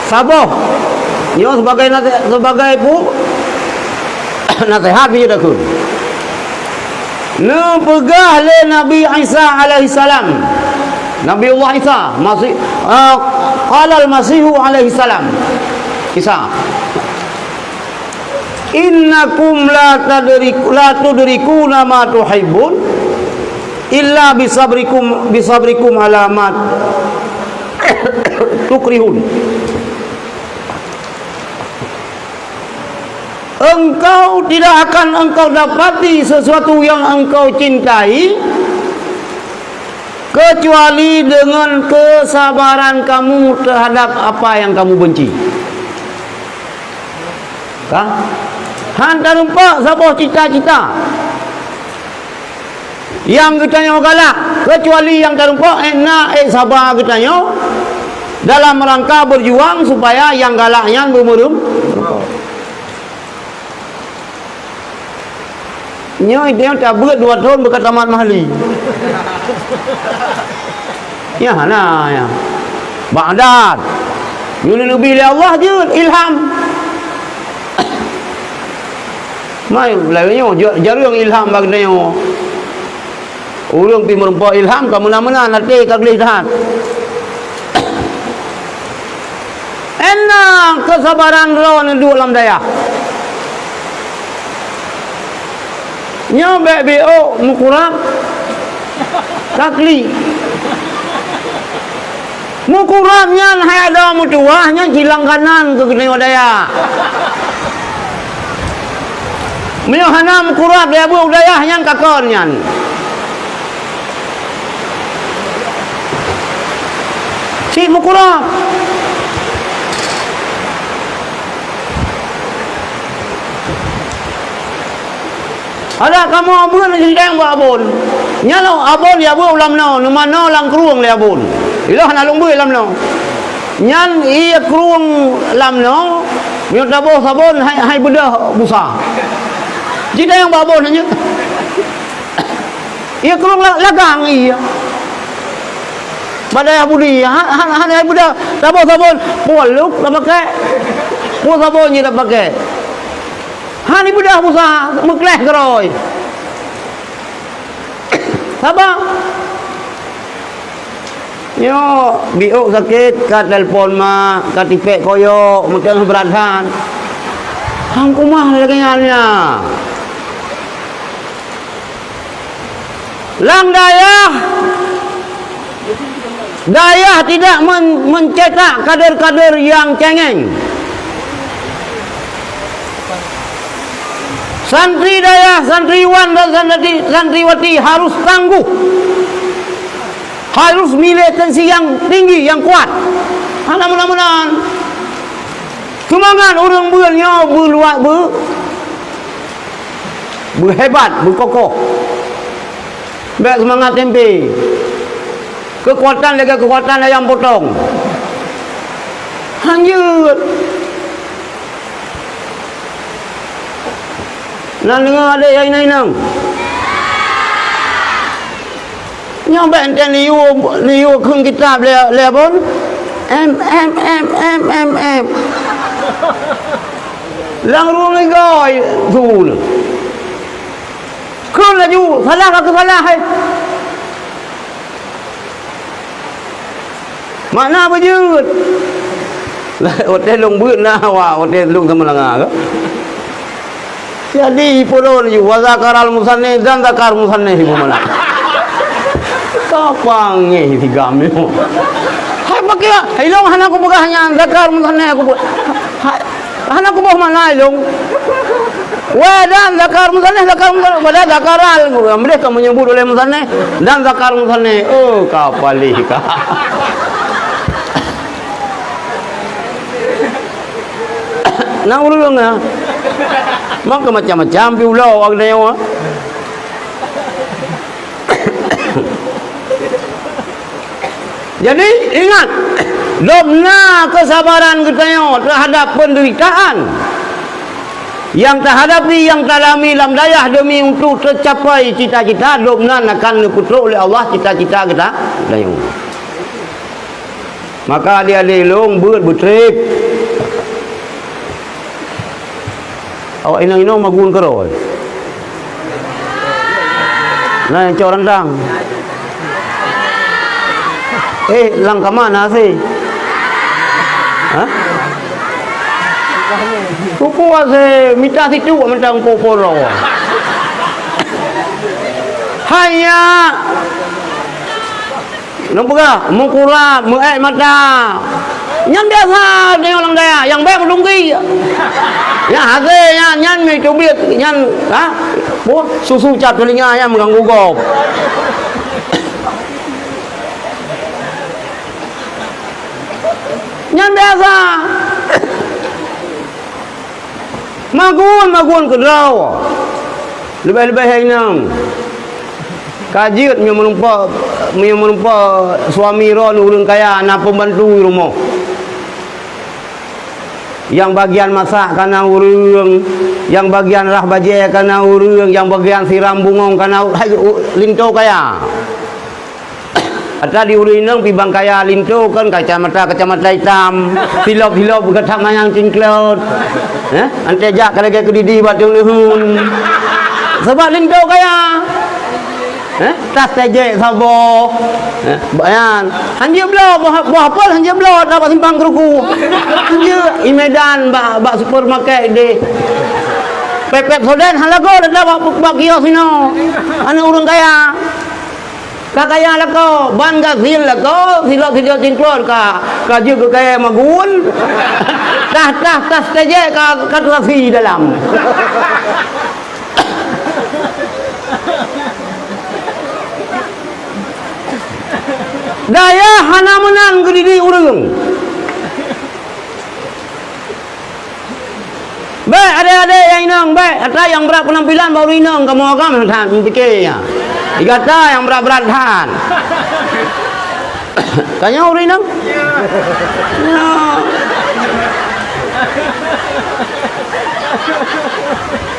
Saboh. Nyoe sebagai nase-, sebagai pu-, naseuhat bak geutanyoe. Neupeugah lé Nabi Isa alaihissalam. Nabiullah Isa, Masih, ah, qalal Masihu alaihissalam. Isa. Innakum la tadriku, la tudrikuna ma tuhibbun illa bisabrikum, bisabrikum ala ma tukrihun. Engkau tidak akan engkau dapati sesuatu yang engkau cintai Kecuali dengan kesabaran kamu terhadap apa yang kamu benci. Ka? Han tarumpok saboh cita-cita nyang geutanyoe galak, kecuali nyang tarumpok, eh, na, eh, saba geutanyoe dalam rangka berjuang supaya nyang galak nyan beumeureum. Nyoe, nyoe tabeuet dua thon beuka tamat Mahli. Nyan hana, nyan. Baghdad. Nyoe neubi lé Allah jeuet ilham. Mai, lagèe nyoe, ja-, jareueng ilham bak geutanyoe. Ureueng pih meurumpok ilham ka meunan-meunan até ka gleh that. Enang keusabaran droeneuh duek lam dayah. Nyoe bèk biôk meukurab ka klik. Meukurab nyan hai adoe meutuwah nyan cilangkanan keu geutanyoe dayah. Meunyoe hana meukurab dayah beuh dayah nyan kakon nyan. Cit meukurab. Adak kamoe beuet neujeunteng bak abon. Nyan lom abon ya beuet u lamno, neumano lam krueng lé abon. Ilôn hana lôn beuet lamno. Nyan ie krueng lamno, meunyoe taboh sabon hai, hai beudoh busa. Jiteng bak abon nyan. Ie krueng la-, lagang ie. Bak dayah Budi, ha, ha, ha, hai beudoh taboh sabon, puih luk tapakèk. Puih sabon jih tapakèk. Hana beudoh busa, meukleh keurôi. Saba. Nyoe, biôk sakét, ka telepon mak, ka tipèk koyok, meuteumèe brat that. Han kumat lagèe nyan nyan. Lam dayah, dayah tidak men-, mencetak kader-kader yang cengeng. Santri dayah, santriwan dan santri-, santriwati harus tangguh, harus milih tensi yang tinggi, yang kuat. Hana meunan-meunan. Seumangat ureueng beuet nyoe beuluwak beu-, beuhebat, beukokoh. Bèk seumangat tempe. Keukuatan lagèe keukuatan ayam potong. Hanjeuet. Na deungö adék nyang inong-inong? Nyoe bèk enteuk neuyue, neuyue kheun kitab lé, lé abon. Em, em, em, em, em, em. Lam rumoh lagèe su. Kheun laju, salah ka keusalah, hai. Makna beujeuet. Watèe lôn beuet na, wah, watèe lôn sama langa ka. Jadi, ipeuron ju, wa zakaral musannih dan zakar musannih ibu malah. Ka pangéh si gam nyoe. Hai pakai, hai lôn hana kupeugah nyan, zakar musannih aku buet. Hai, hana kuboh makna ilôn. Weh, dan zakar musannih, zakar musannih. Padahal zakaral, boleh kamu nyebut oleh musannih. Dan zakar musannih. Oh, ka paléh ka. Na ureueng na. Maka macam-macam pi ulo awak nyoe. Jadi, ingat, dum na keusabaran geutanyoe teuhadap peunderitaan nyang tahadapi, nyang talami lam dayah demi untuk teucapai cita-cita, dum nan akan neupeutrok lé Allah cita-cita geuta-, geutanyoe. Maka adék-adék lôn beuet beutrép. Awak inong-inong magun keurôi. Nah, nyang cok rantang. Eh, lam kama na asèe? Hah? Kuku asèe, mita situ mantong kuku roh. Hanya. Nang peugah, meukurab, meuék mata. Nyan biasa deungon ureueng kaya, nyang bèk meudungki. Nyan hasé nyan, nyan meutubiet, nyan, ha? Boh, susu cap teulinga nyan meuganggu gob. Nyan biasa. Magun-magun keudroe. Leubeh-leubeh hai inong. Ka jeuet meunyoe meurumpok, meunyoe meurumpok suami droen ureuëng kaya, na pembantu di rumoh. Nyang bagian masak ka na ureuëng, nyang bagian rah bajée ka na ureuëng, nyang bagian siram bungong ka na u-, hai, u-, linto kaya. Ata di ureuëng inong pih ban kaya linto kan, kacamata-kacamata itam, silop-silop geutak manyang cingklot. Eh? Anté jak ka lagée keudidi bak teungoh leuheun. Sabab linto kaya. Eh? Tas tejek saboh. Eh? Bayan. Hanjeuet bloe, boh, boh apel hanjeuet bloe, ata bak simpang Keuruku. Hanjeuet, i Medan, bak, bak supermarket deh. Pepet soden hana lagoe, ata bak, bak kios inoe. Aneuk ureuëng kaya. Ka kaya lakoe, ban gasil lakoe, silop-silop cingklot ka, ka jeuet keu kayée magun. Tah-tah tas tejek ka, ka teurasi dalam. Dayah hana meunan geudidik ureuëng. Bék, adék-adék nyang inong, bék. Ata nyang brat peunampilan bak ureuëng inong, kamoe agam that meupiké nyan. Di gata nyang brat-brat that. Tanyoe ureuëng inong? Nyoe.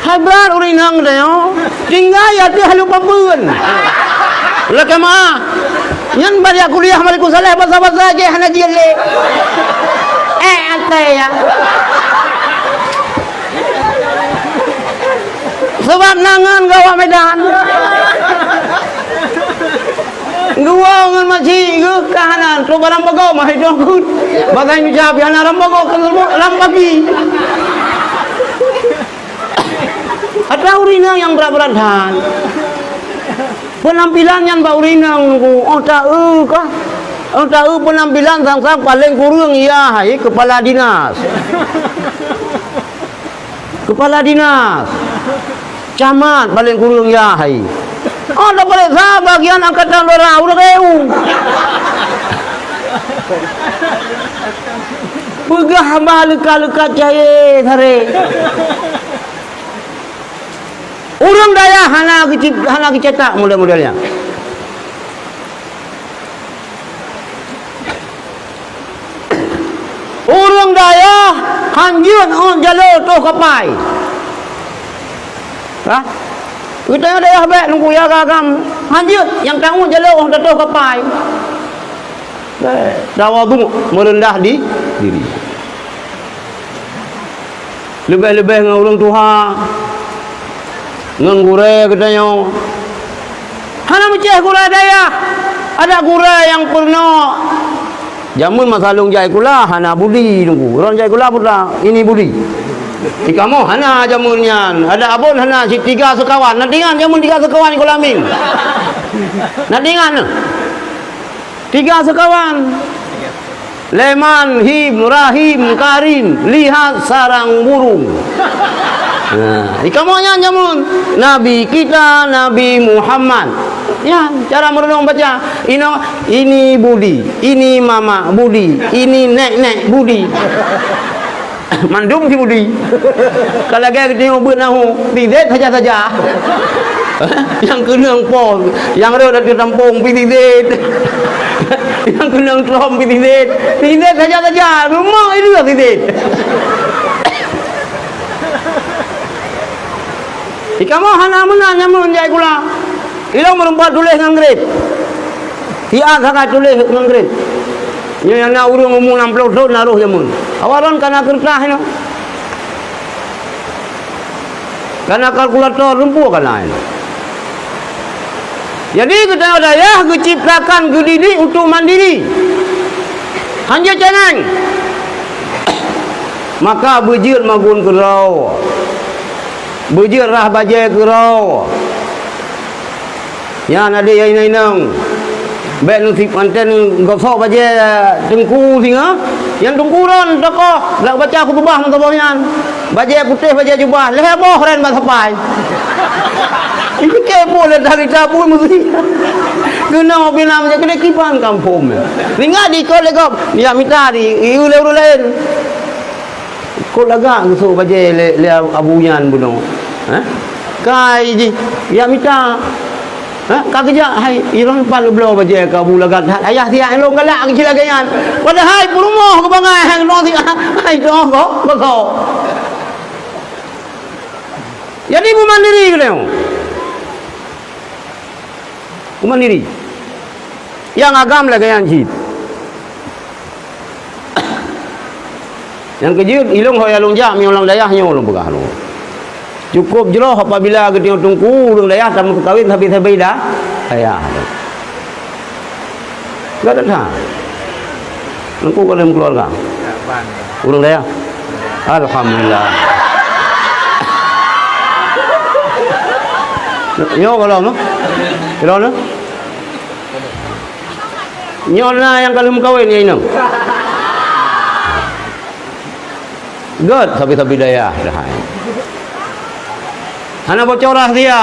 Hai brat ureuëng inong tanyoe. Tinggai ateueh hana papeuen. Lakée meuah. Nyan bak jak kuliah Malikussaleh basa-basa jih hana jeuet lé. Eh, atai ya. Sabab na ngon gawak Medan. Geuwoe ngon makcik geuh ka hana, trok barang bagoe mah hidong kut. Bagai meucah pih hana ram bagoe keu lam pagi. Ata ureuëng inong nyang brat-brat that. Peunampilan nyan bak ureuëng inong nunggu, oh, ta-eu kah? Oh, ta-eu peunampilan sang-sang paleng kureueng, ya hai keupala dinas. Keupala dinas. Camat paleng kureueng, ya hai. Oh, tapareksa bagian angkatan udara, udah keu. Peugah haba leuka-leuka cahé saré. Ureuëng dayah hana geucit-, hana geucetak model-model nyan. Ureuëng dayah hanjeuet ngon jalô toh kapai. Hah? Geutanyoe dayah bék nunggu ya gagam hanjeuet nyang tanggong jalô toh kapai. Tawadhu, meureundah di diri. Leubeh-leubeh ngon ureuëng tuha, ngon gurée geutanyoe. Hana meucéh gurée dayah, adak gurée nyang peurunoe. Jameun masa lôn jak sikula hana budi nunggu. Droen jak sikula putra, ini budi. Di kamoe hana jameun nyan. Adak abon hana cit tiga seukawan. Na tingan jameun tiga seukawan sikula min. Na tingan. Tiga seukawan. Leman, Him, Rahim, Karim, lihat sarang burung. Nah, di kamoe nyan jameun. Nabi kita, Nabi Muhammad. Nyan, cara meureunoe baca. Ino, ini budi, ini mama budi, ini nek-nek budi. Mandum si budi. Ka lagée geutanyoe beuet nahu, pih zét saja-saja. Nyang keunong po, nyang rhot ateueh tampong pih zét. Nyang keunong trom pih zét. Pih zét saja-saja, rumoh ileueh pih zét. Di kamoe hana meunan jameun jak sikula. Ilong meureumpok tuléh ngon grep. Siat sagai tuléh ngon grep. Nyoe nyang na ureuëng umu nam ploh thon na roh jameun. Awak droen ka na keureutah inoe. Ka na kalkulator lumpur ka na inoe. Jadi, geutanyoe dayah geuciptakan geudidik untuk mandiri. Hanjeuet canang. Maka beujeuet magun keudroe. Beujeuet rah bajée keudroe. Nyan adék nyang inong-inong. Bék neusiep manten gosok bajée teungku singoh. Nyang teungku ron tokoh, lak baca khutubah meusaboh nyan. Bajée putéh, bajée jubah, lhée boh ren bak sapai. Ipike boh lé dari tabui meusi. Keunoe pih na meunyoe keudeh kiban kampông nyan. Ingat di ikot lé gob, ya mita di, i lé ureueng laén. Kot lagak geusok bajèe lé, lé abu nyan bunoe. Hah? Kai jih, ya mita. Hah? Ka geujak, hai, i lôn pat leubloe bajèe keu abu lagak that. Ayah siat lôn galak keu cit lagèe nyan. Padahai peurumoh keu bangai hai keunoe siat. Hai, toh kok, kok. Jadi beumandiri keunoe. Beumandiri. Nyang agam lagèe nyan cit. Nyang keujeuet, ilôn ho ya lôn jak, mi ulang dayah nyoe lôn peugah lôn. Cukup jroh apabila geutanyoe teungku ureueng dayah tameukawen sabe-sabe da-, dayah. Gata that. Teungku ka lheueh meukeuluwarga? Ureueng dayah? Alhamdulillah. Nyoe gohlom, no? Gohlom, no? Nyoe na nyang ka lheueh meukawen, ya inong? Gèt sabe-sabe dayah dah hai. Hana bocor rahsia.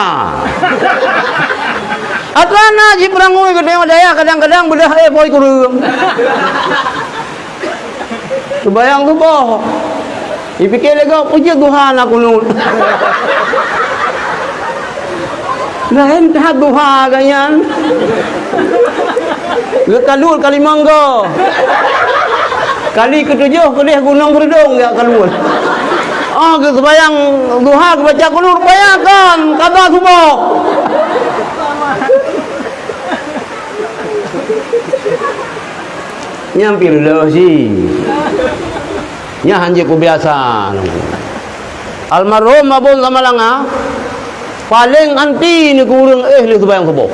Atra na jipeurangui geutanyoe dayah kadang-kadang beudah eh boi kureueng. Seubayang suboh. Jipike lé gob, peue jeuet duha na kunut. Laén that duha geuh nyan. Geukalon ka limong goe. Kali keutujoh keudeh gunong Keureudong jak kalon. Oh, geuseubayang duha geubaca kunut, bayangkan, ka ba suboh. Nyan pih leuh si. Nyan hanjeuet kubiasa. Almarhum Abon Samalanga paleng anti neu keu ureueng éh lheueh seubayang suboh.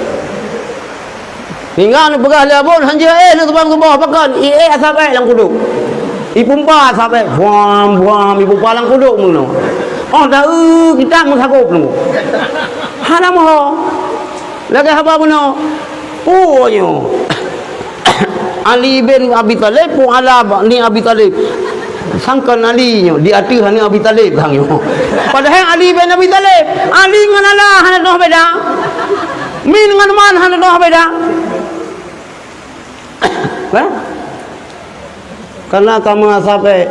Hingga neupeugah lé Abon, hanjeuet éh lheueh seubayang suboh, pakon? I éh asab éh lam kudok. Ipumpa asab éh, buam, buam, ipumpa lam kudok meunoe. Oh, daeu kitab meusagop nunggu. Hana meuho. Lagèe haba bunoe. Peue nyoe? Ali bin Abi Thalib, peue ala ni Abi Thalib. Sangkon Ali nyoe, di ateueh aneuk Abi Thalib kang nyoe. Padahai Ali bin Abi Thalib, Ali ngon Allah hana teunoh beda. Min ngon man hana teunoh beda. Kan? Karena kamoe asab éh,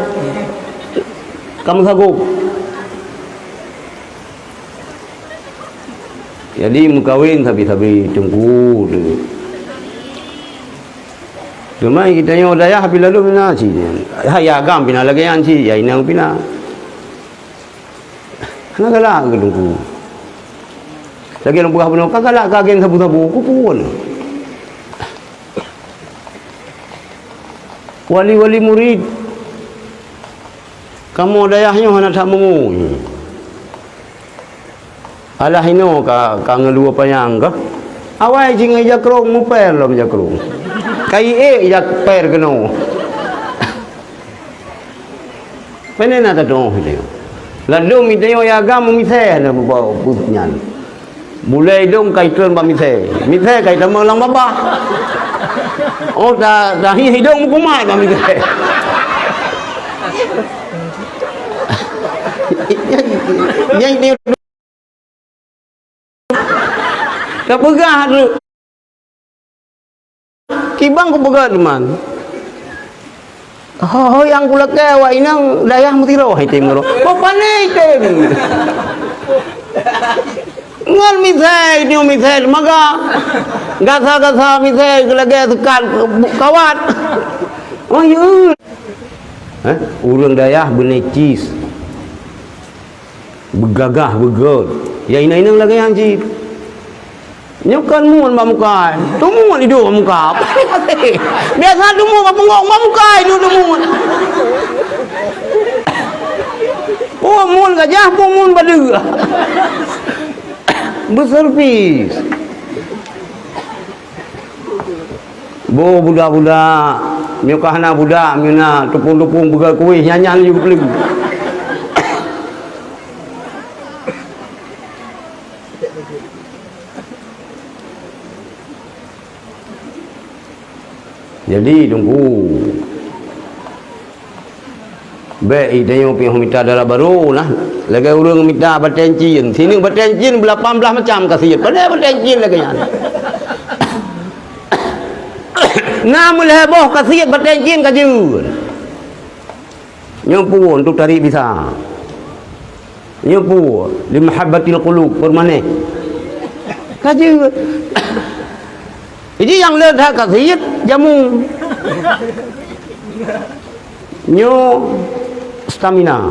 kamoe sagop. Jadi meukawen sabe-sabe teungku tu. Teuma geutanyoe dayah pih lalu mina cit. Hai agam pih na lagèe nyan cit, ya inong pih na. Hana galak keu teungku. Lagèe lôn peugah bunoe, ka galak keu agen sabu-sabu, keupeue na. Wali-wali murit, kamoe dayah nyoe hana that meungui. Alah inoe ka, ka ngeuluwa panyang kah? Awai jih ngon jakrong, mupèr lom jakrong. Ka iék jak pèr keunoe. Pane na tatuoh itu. Ladôm itu ya agam misé na bubau put nyan. Bulèe idong ka itreun bak misé. Misé ka itamong lam babah. Oh, ta, ta hi idong meukumat bak misé. Nyan, nyan, Tapeugah tu. Kiban kupeugah teuma. Ho, ho nyang kulakèe awak inong dayah meusidroe item ngon ureueng. Ho pane item. Ngon misai, nyoe misai teumaga. Gasa-gasa misai lagèe seukat kawat. Oh, ya. Hah? Ureueng dayah beunecis. Beugagah, beugèt. Ya inong-inong lagèe nyan cit. Nyoe kon muet bak muka, teumuet idong bak muka. Biasa teumuet bak punggong, bak muka idong teumuet. Oh, muet gajah, oh, muet badeue. Beuservis. Boh budak-budak, nyoe ka hana budak, nyoe na tupông-tupông peugah kueh, nyan-nyan laju geupeuleue. Jadi, Teungku, bèk i tanyoe piôh mita dara barô nah. Lagèe ureueng mita batèe cin. Sineuk batèe cin beulapan blaih macam ka siet. Padahai batèe cin lagèe nyan. Na meulhèe boh kasiet batèe cien ka jeuet. Nyoe peue untuk tarék bisa. Nyoe peue li mahabbatil qulub permanen. Ka jeuet. Jadi nyang le that kasiet jamu. Nyoe stamina.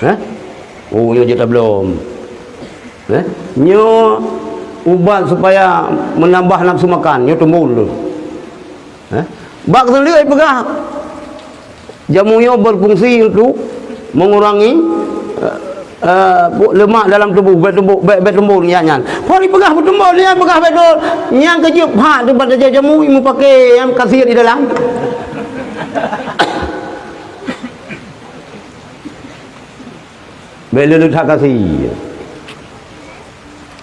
Eh? Oh, nyoe jeuet tablom. Eh? Nyoe ubat supaya menambah nafsu makan, nyoe tumbon tu. Eh? Bak seuleuek peugah, jamu nyoe berfungsi untuk mengurangi, eh, eh, lemak dalam tubuh, bèk tumbon, bèk, bèk tumbon nyan, nyan. Kon ipeugah beutumbon, nyan peugah bèk tumbon. Nyang keujeuet phat tu pada jamu meupaké nyang kasiet di dalam. Bèk lé that kasiet.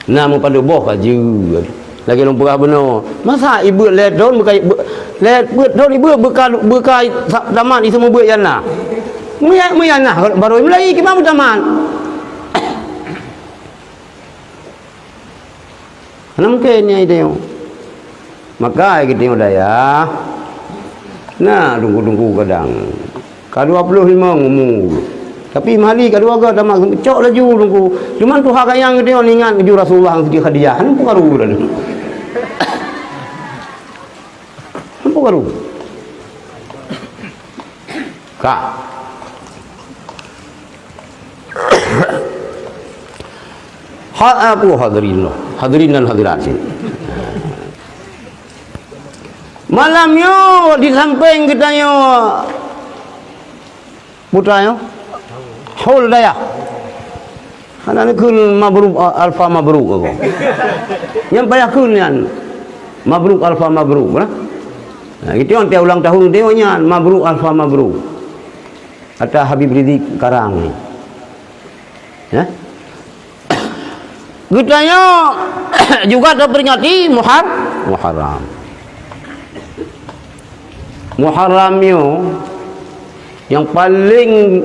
Na meupadub boh ka jeuet. Lagèe lôn peugah bunoe, masa ibeuet lhèe thôn beuka, lhèe peuet thôn ibeuet beuka, beuka sa-, tamat iseumubeuet nyang na. Meuya-, meuyan na barô mulai kiban beutamat. Hana mungken nyan geutanyoe. Maka geutanyoe dayah, na teungku-teungku kadang ka dua ploh limong umu, tapi meuhali ka dua goe tamat, cok laju teungku. Cuman tuha kayang geutanyoe ingat laju Rasulullah ngon Siti Khadijah, hana peukaru laju. Hana peukaru. Ka. Ha, aku hadirin, hadirin dan hadirat sini. Malam nyoe di sampéng geutanyoe putra nyoe, haul dayah. Hana neukheun mabruk, alfa mabruk aku. Nyang payah kheun nyan. Mabruk alfa mabruk, nah. Nah, itu yang tiap ulang tahun dia nyan, mabruk alfa mabruk. Kata Habib Rizik Karang ni. Ya. Geutanyoe juga taperingati Muhar-, Muharram. Muharram nyoe nyang paleng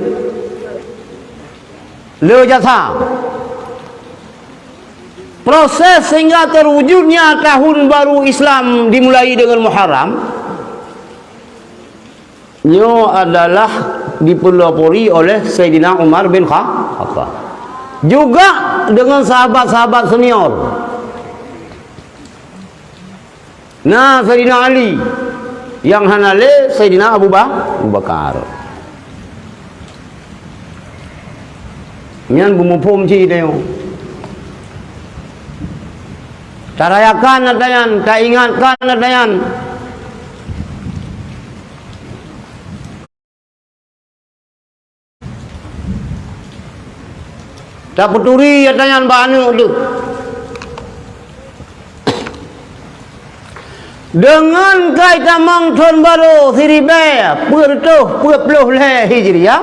le jasa. Proses sehingga terwujudnya tahun baru Islam dimulai dengan Muharram. Nyoe adalah dipelopori oleh Saidina Umar bin Kha-, Khattab. Juga dengan sahabat-sahabat senior. Na Saidina Ali, nyang hana lé Saidina Abu Ba-, Abu Bakar. Nyan beumuphom cit tanyoe. Tarayakan ata nyan, taingatkan ata nyan. Tapeuturi ata nyan bak aneuk teuh. Deungon kai tamong thon barô siribèe peuet reutôh peuet ploh lhèe Hijriah,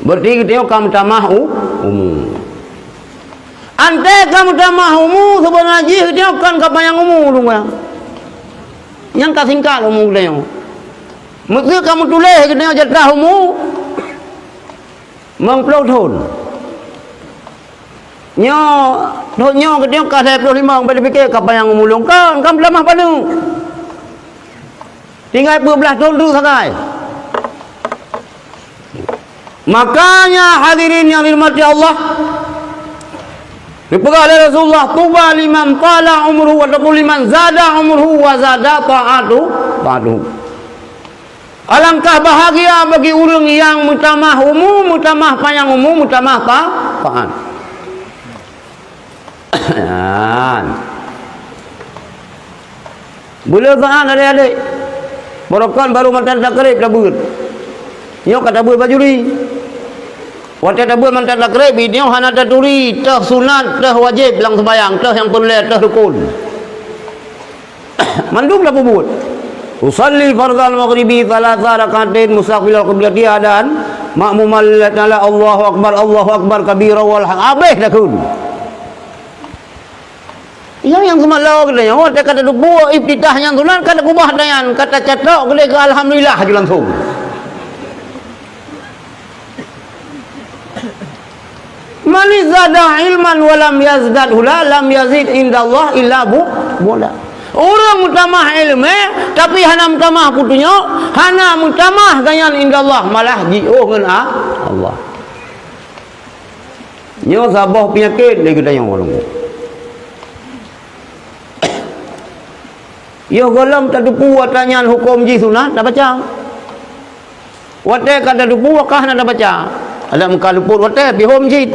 berarti geutanyoe ka meutamah u-, umu. Antée ka meutamah umu, seubeuna jih geutanyoe kon ka panyang umu, dong, nyan ka singkat umu geutanyoe. Meuseu ka meutuléh geutanyoe jatah umu, limong ploh thon. Nyoe, thon nyoe geutanyoe ka lhèe ploh limong, bèk tapike ka panyang umu lôn, kon, ka meutamah paneuk. Tinggai peuet blah thon teuk sagai. Makanya hadirin yang dirahmati Allah, dipeugah lé Rasulullah, "Tuba liman tala umruhu," ataupun "liman zada umruhu wa zada ta'atu, ta'atuhu." Alangkah bahagia bagi ureuëng nyang meutamah umu, meutamah panyang umu, meutamah ta-, taat. Nyan. Beu le saát adék-adék. Barokon barô mantong takreb tabeuet. Nyoe ka tabeuet bajuri. Watée tabeuet mantong takreb, nyoe hana taturi, teuh sunat, teuh wajéb lam seumayang, teuh nyang peureulée, teuh rukon. Mandum tapeubuet. Usalli fardhal maghribi thalatha rak'atain mustaqbilal qiblati, adaan makmum, Allahu Akbar, Allahu Akbar kabira, wal ha-, habéh takheun. Nyang, nyang seumalo geutanyoe, watée ka tateupeue iftitah nyang sunat, ka takeubah tanyan, ka tacatok geutanyoe keu alhamdulillah laju langsung. "Man izdada ilman wa lam yazdad huda, lam yazid indallah illa bu-, bu'da." Ureuëng meutamah iéleumé, tapi hana meutamah peutunyok, hana meutamah gobnyan indallah, malah jiôh ngon a-, Allah. Nyoe saboh peunyakét lé geutanyoe ureuëng. Yoh gohlom tateupeue atra nyan huköm jih sunat, tabaca. Watée ka tateupeue, ka hana tabaca. Adak meuka lupot watée pihom cit.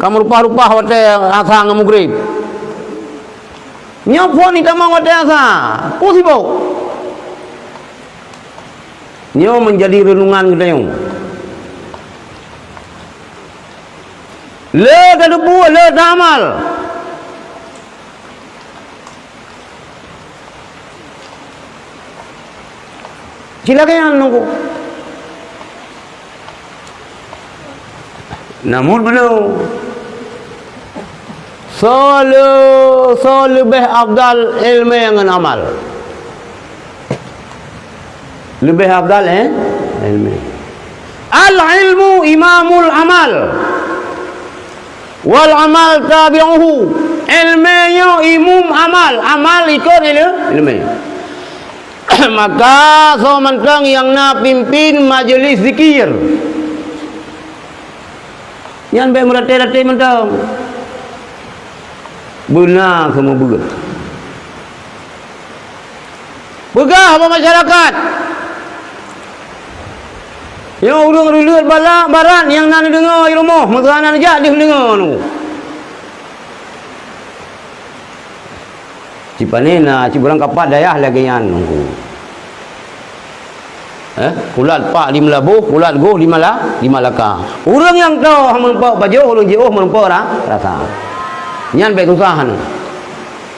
Ka meurupah-rupah watée asa ngon mugrib. Nyoe phon itamong watée asa. Peue sibok? Nyoe meunjadi reunungan geutanyoe. Le tateupeue, le taamal. Cilaka nyan nungku. Namun beuna, soe le-, soe leubeh afdal iéleumé ngon amal? Leubeh afdal, eh? Iéleumé. Al-ilmu imamul amal. Wal amal tabi'uhu. Iéleumé nyoe imum amal, amal ikot iéle-, iéleumé. Maka soe mantong nyang na pimpin majelis zikir, nyan bék meuraté-raté mantong. Beuna seumeubeuet. Peugah bak masyarakat, nyoe ureuëng reuleut bala barat nyang na neudeungoe i rumoh, meuseuha na neujak deuh deungoe nyoe. Cit pané na cit burang kapat dayah lagée nyan nungku. Eh, kulat pak di Meulaboh, kulat goh di Mala-, di Malaka. Ureuëng nyang toh meurumpok pajoh, ureuëng jiôh meurumpok ra-, rasa. Nyan bék susah nyoe.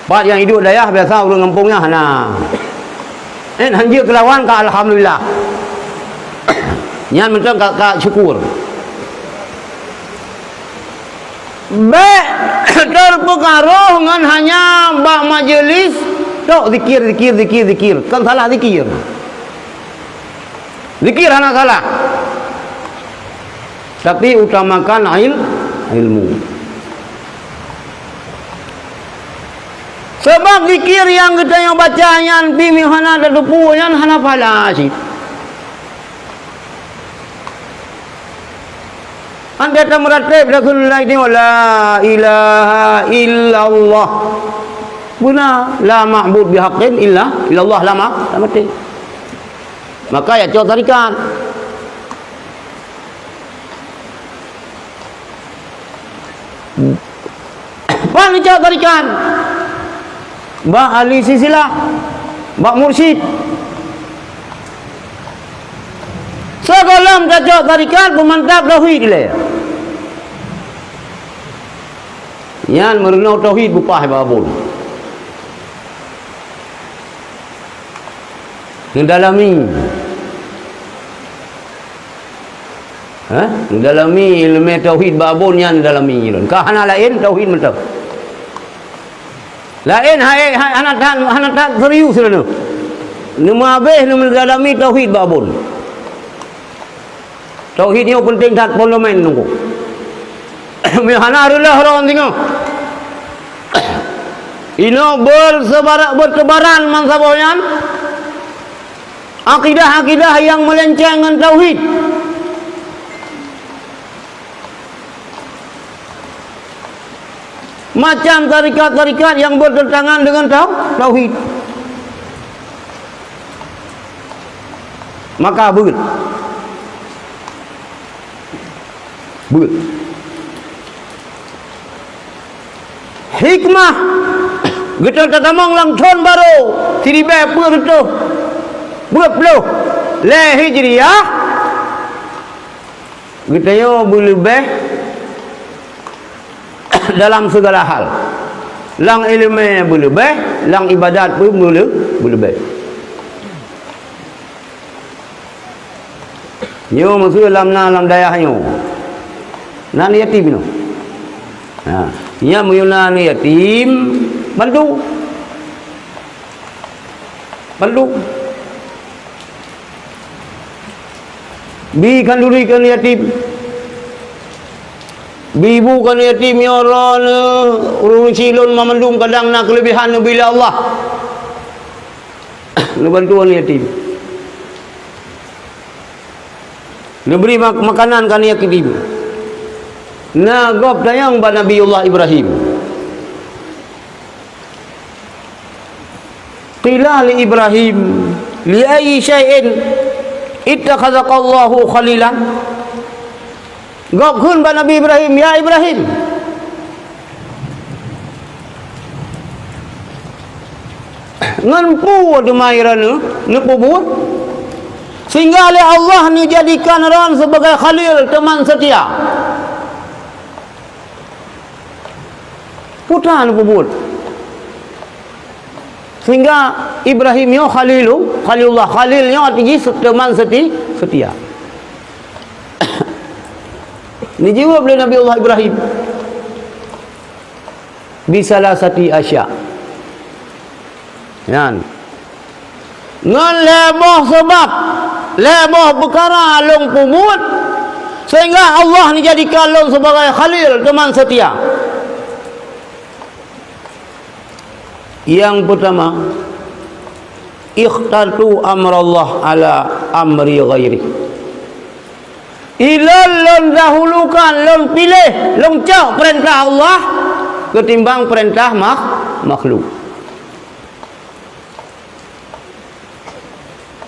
Pat nyang iduek dayah biasa ureuëng gampông nyan hana. Eh, hanjeuet keulawan ka alhamdulillah. Nyan mantong ka, ka syukur. Bék teupeukaroh ngon hanya bak majelis tok zikir, zikir, zikir, zikir. Kon salah zikir. Zikir hana salah. Tapi utamakan il-, ilmu. Sabab zikir nyang geutanyoe baca nyan pih meunyo hana tateupeue nyan hana pahala cit. Andai tameuratéb Rasulullah nyoe, "La ilaha illallah." Beuna, "La ma'bud bihaqqin illa, illallah," lama, lama teuh. Maka ya cok tarikat. Ban icok tarikat bak ahli silsilah, bak mursyid. Sigohlom tacok tarikat, peumantap tauhid ilée. Nyan meurunoe tauhid beupah bak abon. Neudalami. Hah? Neudalami iéleumé tauhid bak abon nyan neudalami lôn. Ka hana laén tauhid mantong. Laén hai, hai, hana that, hana that serius lôn. Neumeuhabéh neudalami tauhid bak abon. Tauhid nyoe peunteng that, pondament nungku. Meuhana reuloh ron singoh. Inoe beuseubarak, beuteubaran mansaboh nyan. Akidah-akidah nyang meulenceng ngon tauhid. Macam tarikat-tarikat nyang bertentangan dengan tau-, tauhid. Maka beuet. Beuet. Hikmah, geutanyoe tatamong lam thon barô, siribée peuet reutôh peuet ploh lhée Hijriah, geutanyoe beuleubeh dalam segala hal. Lam iéleumé beuleubeh, lam ibadat pun beuleu-, beuleubeh. Nyoe meuseu lam na lam dayah nyoe. Na aneuk yatim nyoe. Ha, nyan meunyoe na aneuk yatim, bantu. Bantu. Bi khanduri keu aneuk yatim. Bi bu keu aneuk yatim nyoe droeneuh, ureuëng syiek lôn banmandum kadang na keuleubehan neubi lé Allah. Neubantu aneuk yatim. Neubri mak-, makanan keu aneuk yatim. Na gob tanyong bak Nabiullah Ibrahim. Qila li Ibrahim, "Li ayyi syai'in ittakhadhakallahu khalila?" Gob kheun bak Nabi Ibrahim, "Ya Ibrahim, ngon peue teuma droeneuh neupeubuet, sehingga lé Allah neujadikan droeneuh sibagai khalil, teuman seutia?" Peue teuma neupeubuet. Sehingga Ibrahim nyoe Khalilu-, Khalilullah, Khalil nyoe arti jih teuman seuti-, seutia. Neujaweueb lé Nabi Allah Ibrahim, "Bi salasati asya." Nyan. Ngon lhée boh sabab, lhée boh peukara lôn peubuet, sehingga Allah neujadikan lôn sibagai Khalil, teuman seutia. Nyang peutama, ikhtartu amrallah ala amri ghairi. Ilôn lôn dahulukan, lôn piléh, lôn cok peurintah Allah keutimbang peurintah makh-, makhluk.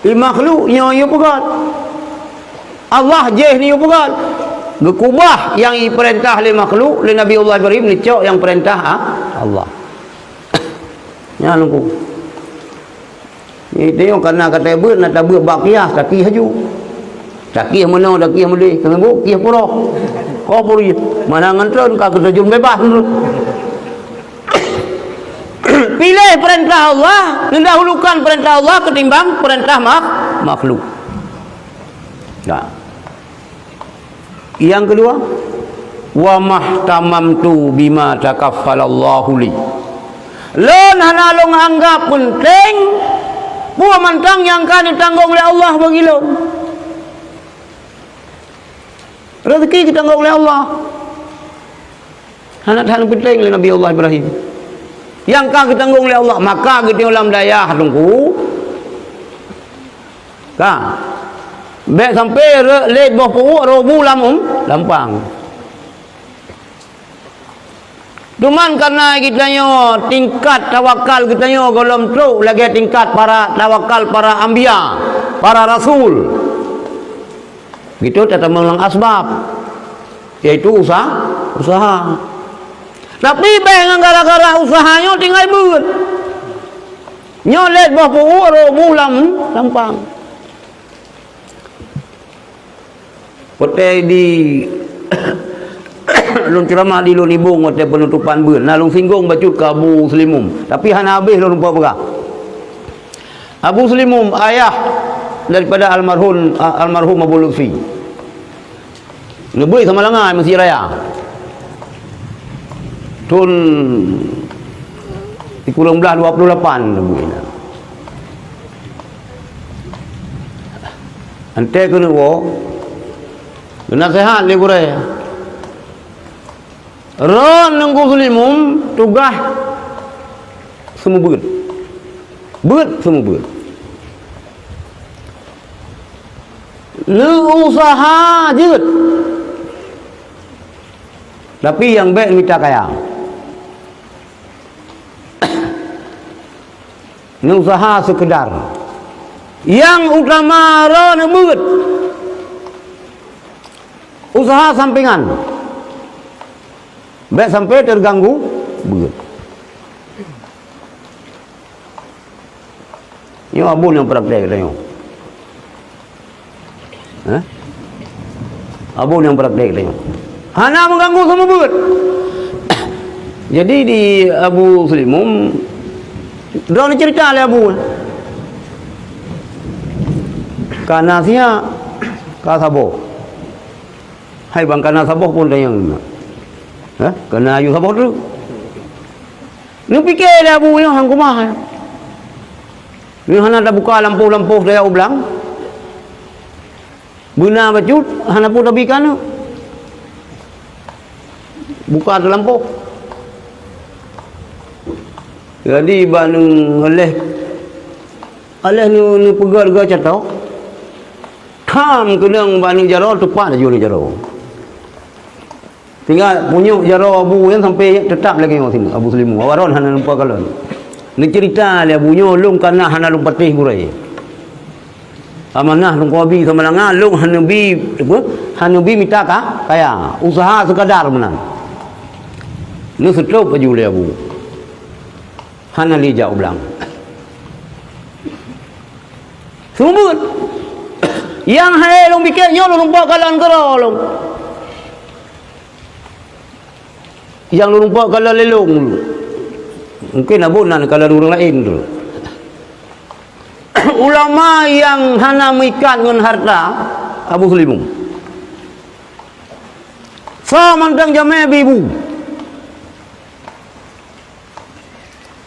Di makhluk nyoe yue peugét. Allah jéh nyoe yue peugét. Geukubah nyang jipeurintah lé makhluk, lé Nabi Allah Ibrahim, neucok nyang peurintah a-, Allah. Nyan Teungku. Nyoe kana ka tabeuet, na tabeuet bak kiah, takiah laju. Takiah meunoe, takiah meudeh, keuneuk kiah puroh. Koh puri, mana ngon treun ka keuteujun bebas. Piléh peurintah Allah, neudahulukan peurintah Allah keutimbang peurintah mak-, makhluk. Nah. Nyang keudua, wa mahtamamtu bima takaffalallahu li. Lôn hana lôn anggab peunteng peue mantong nyang ka neutanggong lé Allah bagi lôn. Rezeki geutanggong lé Allah. Hana that peunteng lé Nabi Allah Ibrahim. Nyang ka geutanggong lé Allah, maka geutanyoe lam dayah Teungku. Ka. Bék sampai re-, lét boh peuuek roh bu lam, um, lampang. Cuman karena geutanyoe tingkat tawakal geutanyoe gohlom trok lagée tingkat para tawakal para anbiya, para rasul. Gitu tatamong lam asbab, yaitu usaha, usaha. Tapi bék ngon gara-gara usaha nyoe tinggai beuet. Nyoe lét boh peuuek roh bu lam lampang. Watée di lôn ceuramah di Lôn Ibong watée peunutopan beuet, na lôn singgong bacut keu Abu Seulimum, tapi hana habéh lôn lupa peugah. Abu Seulimum, ayah daripada almarhum, almarhum Abu Lutfi. Neubeuet Samalanga Masjid Raya. Thon sikureueng blaih dua puluh lapan neubeuet. Enteuk keuneuk woe, geunaseuhat lé gurée. Ron Teungku Seulimum tugaih seumeubeuet. Beuet seumeubeuet. Neuusaha jeuet, tapi nyang bék mita kaya. Neuusaha seukeudar. Nyang utama droeneuh beuet. Usaha sampingan. Bék sampai teuganggu beuet. Nyoe abon nyang praktek tanyoe. Hah? Abon nyang praktek tanyoe. Hana meuganggu seumeubeuet. Jadi di Abu Seulimum, droeneuh cerita lé Abu. Ka na siat, ka saboh. Hai bang, ka na saboh pun tanyong. Hah? Ka na yue saboh treuk. Neupike lé Abu nyoe han kumaha. Nyoe hana tabuka lampôh-lampôh daya ublang. Beuna bacut hana peue tabi keu aneuk. Buka teuh lampôh. Jadi bak neuh lheueh Aléh neu-, neupeugöt-göt catok, tham keunong bak aneuk jaroe, teupat laju aneuk jaroe. Tinggai punyueng jaroe Abu nyan sampai teutap lagèe nyoe sinan, Abu Sulimu. Awak droen hana lumpoe kalon. Neuceurita lé Abu nyoe, "Lôn ka na hana lôn patéh gurèe. Amanah Teungku Abi Samalanga, lôn hana bi, apa, hana bi mita ka, kaya. Useuha seukadar meunan." Neuseutôb laju lé Abu. Hana lé jak u blang. Seumeubeuet. Nyang hai lôn pike nyoe lôn lumpoe kalon keudroe lôn. Nyang lôn lumpoe kalon lé lôn. Mungken abon nan kalon ureueng laén tu. Ulama nyang hana meuikat ngon hareuta, Abu Sulimu. Soe mantong jamé bi bu.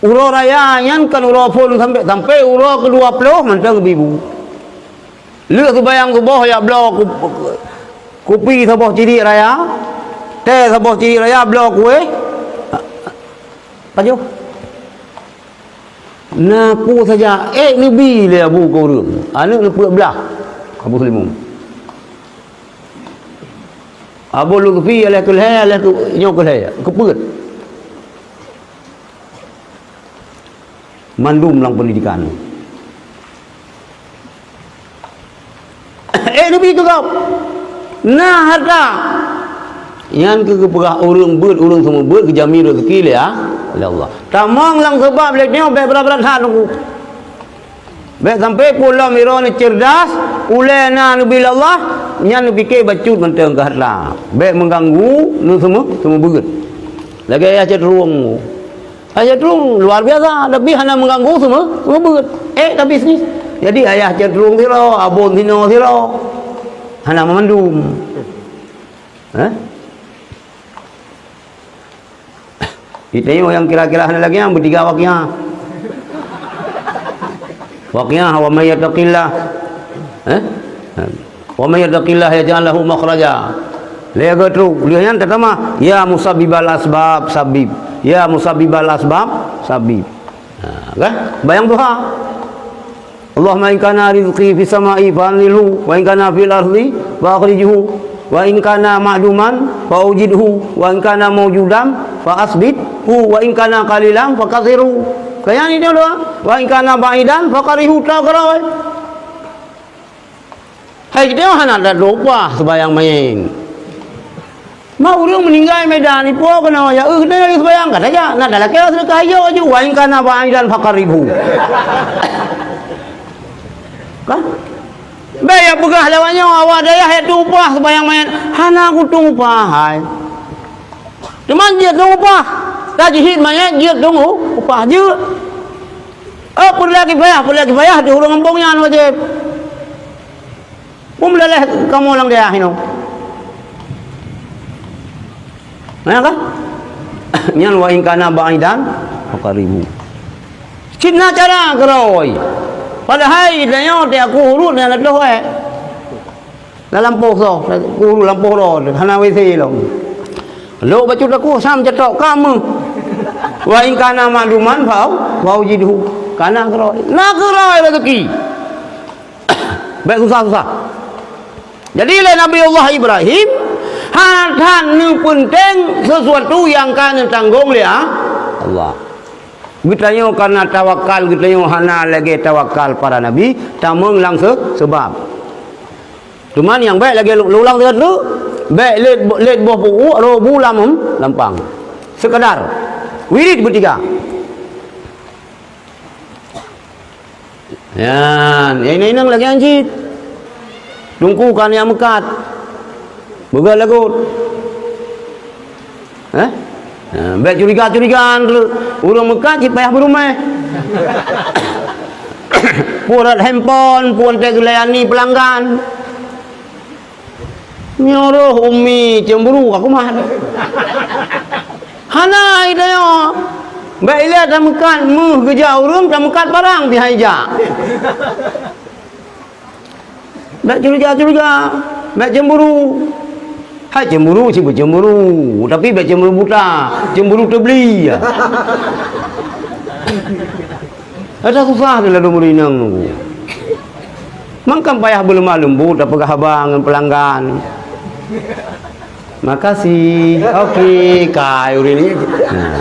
Uroe raya nyan kon uroe phôn sampai, sampai uroe keudua ploh mantong bi bu. Lheueh seubayang suboh jak bloe ku-, kupi saboh cidiek raya, tée saboh cidiek raya, bloe kueh. Pajoh. Na peue saja, ék neubi lé Abu keu ureueng. Aneuk neupeuet blah. Abu Sulimu. Abu Lutfi aléh keu lhée, aléh keu nyoe keu lhée, keu peuet. Mandum lam pendidikan. Eh, neubi keu gob. Na hareuta. Nyan keuh geupeugah ureueng beuet, ureueng seumeubeuet geujami reuzeki lé, lé Allah. Tamong lam seubab lé nyoe bék brat-brat that teungku. Bék sampai pulo miroe neuceurdas, ulée na neubi lé Allah, nyan neupike bacut mantong keu hareuta. Bék meuganggu neuseumeubeuet. Lagée ayah cot rueng. Ayah cot rueng luar biasa, tapi hana meuganggu seumeubeuet. Eh, tapi sini. Jadi ayah cot rueng sidroe, abon sinoe sidroe. Hana meumandum. Eh? Geutanyoe nyang kira-kira hana lagée nyan beutiga Waqiah. Waqiah, "Wa may yattaqillah." Eh? "Wa may yattaqillah yaj'al lahu makhraja." Lé geutrok, lheueh nyan tatamah, "Ya musabbibal asbab, sabbib. Ya musabbibal asbab, sabbib." Ha, kan? Bayang tuha. Allahumma in kana rizqi fis sama'i fa anzilhu, wa in kana fil ardi fa akhrijhu, wa in kana ma'duman fa aujidhu, wa in kana maujudan fa asbithu, wa in kana qalilan fa kathirhu. Kaya ni dia doa. Wa in kana ba'idan fa qarihu, tak keureuh. Hai, kita hana ada lupa sembahyang main. Ma ureueng meuninggai Medan, ipo keunoe, ya, eh, keunoe ya sembahyang, kata ja, na dalakée sedekah ayo aju, wa in kana ba'idan faqaribhu. Kan? Bék ya peugah lewat nyoe, awak dayah ya tueng upah sembahyang main, hana kutueng upah, hai. Teuma jeuet tueng upah, tajhid manyét jeuet tueng u-, upah, jeuet. Oh, peureulée kifayah, peureulée kifayah di ureueng gampông nyan wajéb. Peue meulaléh kamoe lam dayah inoe? Nah, kan? Nyan wa in kana ba'idan, faqaribu. Cit na cara keurôi. Padahai tanyoe teuh aku urut nyang na teuh, eh. Dalam poh soh, aku urut lam poh ro, hana W C lom. Lok bacut aku, sam cetok kamu. Wa in kana ma'duman, fa au, fa aujidhu. Kana keurôi. Na keurôi rezeki. Bék susah-susah. Jadi, lé Nabi Allah Ibrahim, that-that neupeunteng sesuatu nyang ka neutanggong lé Allah. Geutanyoe kana tawakal, geutanyoe hana lagée tawakal para nabi, tamong lam se-, seubab. Teuma nyang bék lagée lu-, lulang sigoe treuk, bék lét, lét boh peu'uk, roh bu lam, lam pang. Seukadar. Wirid beutiga. Nyan, nyang inong-inong lagée nyan cit. Teungku ka neujak meukat. Beugöt lagot. Eh? Ha, bék curiga-curiga ureueng meukat cit payah beurumeh. Peue rot handphone, peue teuh geulayani peulanggan. Nyoe roh umi cemburu, aku mah. Hana itu nyoe. Bék ilée tameukat méuh geujak ureueng, tameukat barang pih hai jak. Bék curiga-curiga, bék cemburu. Hai cemburu, cit beucemburu, tapi bék cemburu buta, cemburu teubli. Ada susah di ladom ureueng inong nunggu. Mangkam payah beuleumah leumbot tapeugah haba ngon peulanggan. Makasih. Oke, kai ureueng ni. Nah.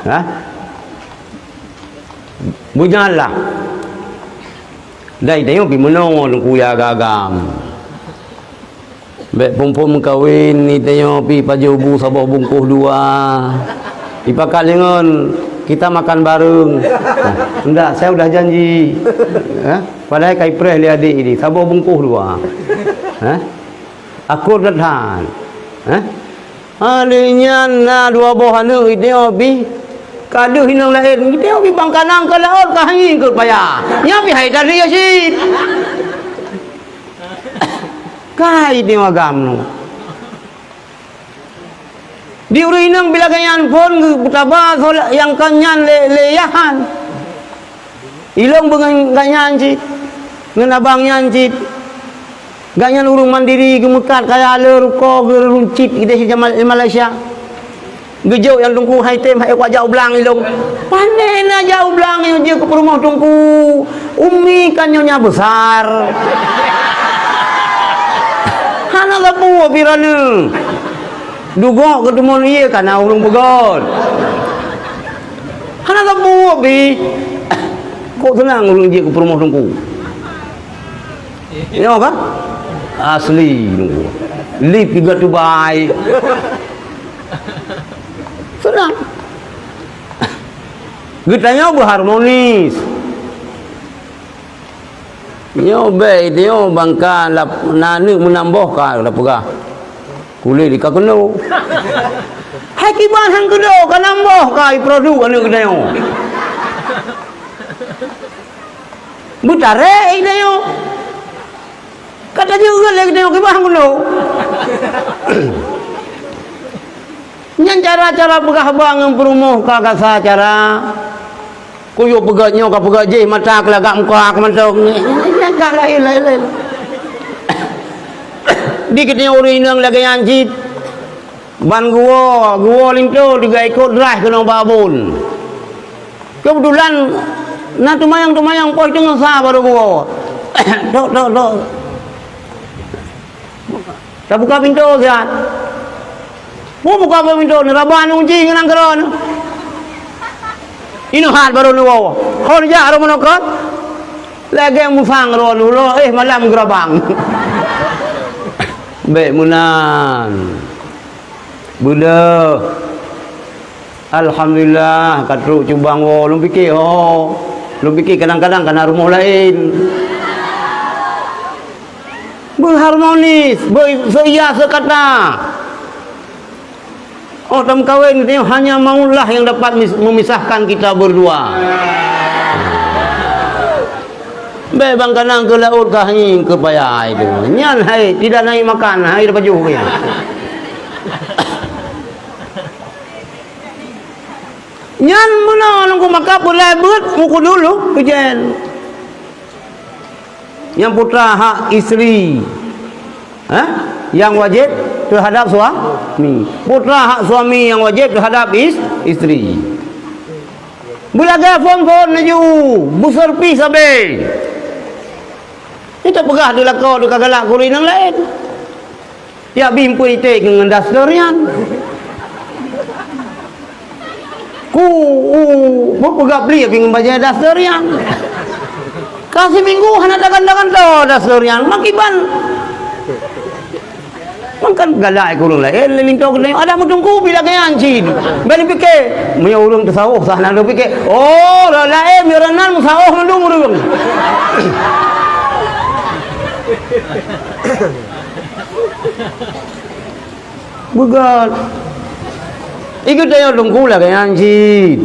Hah? Beujalan lah. Dai tanyoe pih meunoe Teungku ya agam-agam. Bèk phôn-phôn meukawen, ni tanyoe pih pajoh bu saboh bungkôh dua. Dipakat lé ngon kita makan bareng. Nah, ndak, saya udah janji. Ha? Padahai ka ipreh lé adék ini, saboh bungkôh dua. Ha? Akot that-that. Ha? Alèh nyan na dua boh aneuk geutanyoe pih ka deuh inong laén, geutanyoe pih bang kanang keu laôt ka hanying keu paya. Nyan pih hai tadi ya cit. Kai geutanyoe agam nyoe. Di ureueng inong bila geuhnyan phôn geutaba soe nyang ka nyan lé, lé yahan. Ilôn beungon gobnyan cit, ngon abang nyan cit. Gobnyan ureueng mandiri geumeukat kaya le rukoe geuruncit idéh di Malaysia. Geujok nyang Teungku hai tem hai kuat jak u blang ilôn. Pane na jak u blang nyang jeuet keu peurumoh Teungku. Umi kan nyonya besar. Hana sapeue pih raneuk. Dugok keu teumon ié kana ureueng peugöt. Hana sapeue pih. Kok seunang ureueng jeuet keu peurumoh Teungku. Nyoe kan? Asli Teungku. Lip juga tubai. Seunang. Geutanyoe beuharmonis. Nyoe bèk, nyoe bangka lap-, na aneuk meunamboh ka tapeugah. Kulét di ka keunoe. Hai kiban han keunoe ka namboh ka iproduk aneuk geutanyoe. Beutarek geutanyoe. Ka tajeuet lé geutanyoe kiban han keunoe. Nyan cara-cara peugah haba ngon peurumoh ka gasa cara. Kuyue peugah nyoe ka peugah jih mata keulagak muka keumantong. Nyan ka laén, laén, laén. Di geutanyoe ureueng inong lagèe nyan cit. Ban geuwoe, geuwoe linto tiga ikot drais keunong babon. Keubeutulan na teumayang-teumayang poh teungoh sa barô geuwoe. Tok, tok, tok. Tabuka pintoe siat. Pu buka pintoe, neuraba neuji ngon nanggroe neu. Inoe hat barô neuwoe. Ho neujak rot meunoe kon. Lagèe musang roh neulo, eh, malam geurabang. Bèk meunan. Beudôh. Alhamdulillah, ka trok cubang woe. Lôn pike, ho. Lôn pike kadang-kadang kana rumoh laén. Beuharmonis, beu-, seuia seukata. Oh, tameukawen, hanya mautlah yang dapat mis-, memisahkan kita berdua. Bèk bang kanang keu laôt ka hanying keu paya itu. Nyan hai tidak naik makan, hai pajoh nyan. Nyan meunoe Teungku maka peulai beuet muku dulu ujen. Nyang putra hak istri, eh, nyang wajéb teuhadap suami. Putra hak suami nyang wajéb teuhadap is-, istri. Beulagèe phôn-phôn laju, beuseurpi sabé. Nyan tapeugah di lakoe teuka galak keu ureueng nyang laén. Yak bih peuiték ngon daster nyan. Ku, u, beupeugah bli pih ngon bajèe daster nyan. Ka siminggu hana tagantoe-gantoe daster nyan. Makiban. Mangkan galak keu ureueng laén, lé linto keunoe ada meuteungku bila geuyan cit. Bèk pike, meunyoe ureueng teusawoh sah na pike. Oh, ureueng laén, ureueng nan meusawoh mandum ureueng. Beugöt. Ikeu tanyoe teungku lagèe nyan cit.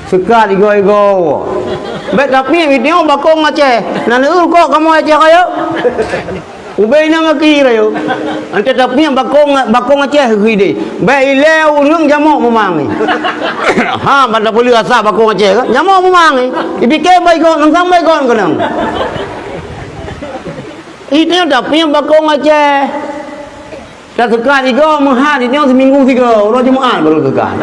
Seukat igoe-igoe. Bèk tapi tanyoe bakong Aceh. Na neueu kok kamoe Aceh kayok. Ubé inong aki rayo. Ante tapi bakong, bakong Aceh geuh idéh. Bèk ilèe ureueng jamok mumang ni. Ha, ban tapeuleueh asa bakong Aceh kan? Jamok mumang ni. Ipike baikon, nang sang baikon keunong. Itu tapi bakong Aceh. Taseukat igoe meuhat, nyoe siminggu sigoe, uroe Jumat baru seukat.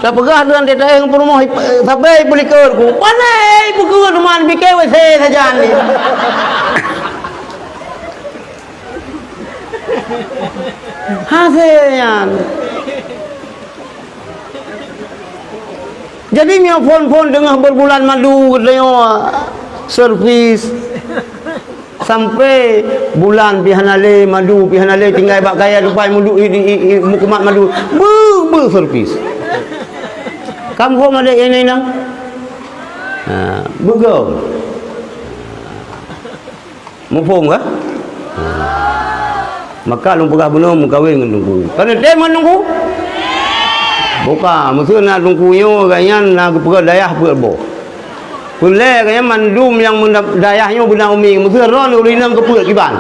Tapeugah lôn teuh taéh ngon peurumoh, sabe peulikot ku. Pané peukeue teuma pike W C sajan ni. Hasé nyan. Jadi nyoe phon-phon teungoh berbulan madu geutanyoe servis. Sampai bulan pih hana lé, madu pih hana lé, tinggai bak kaya tupai mudu i, i, i, i, mukmat madu. Beu, beu servis. Kampung ada yang lain. Ha, beugom. Muphom kah? Maka lôn peugah bunoe meukawen ngon teungku. Kana tem ngon teungku? Bukan, meuseu na teungku nyoe, gobnyan na geupeugah dayah peuet boh. Peulée gobnyan mandum nyang meuna-, dayah nyoe beuna umi, meuseu droe ureueng inong keu peuet kiban.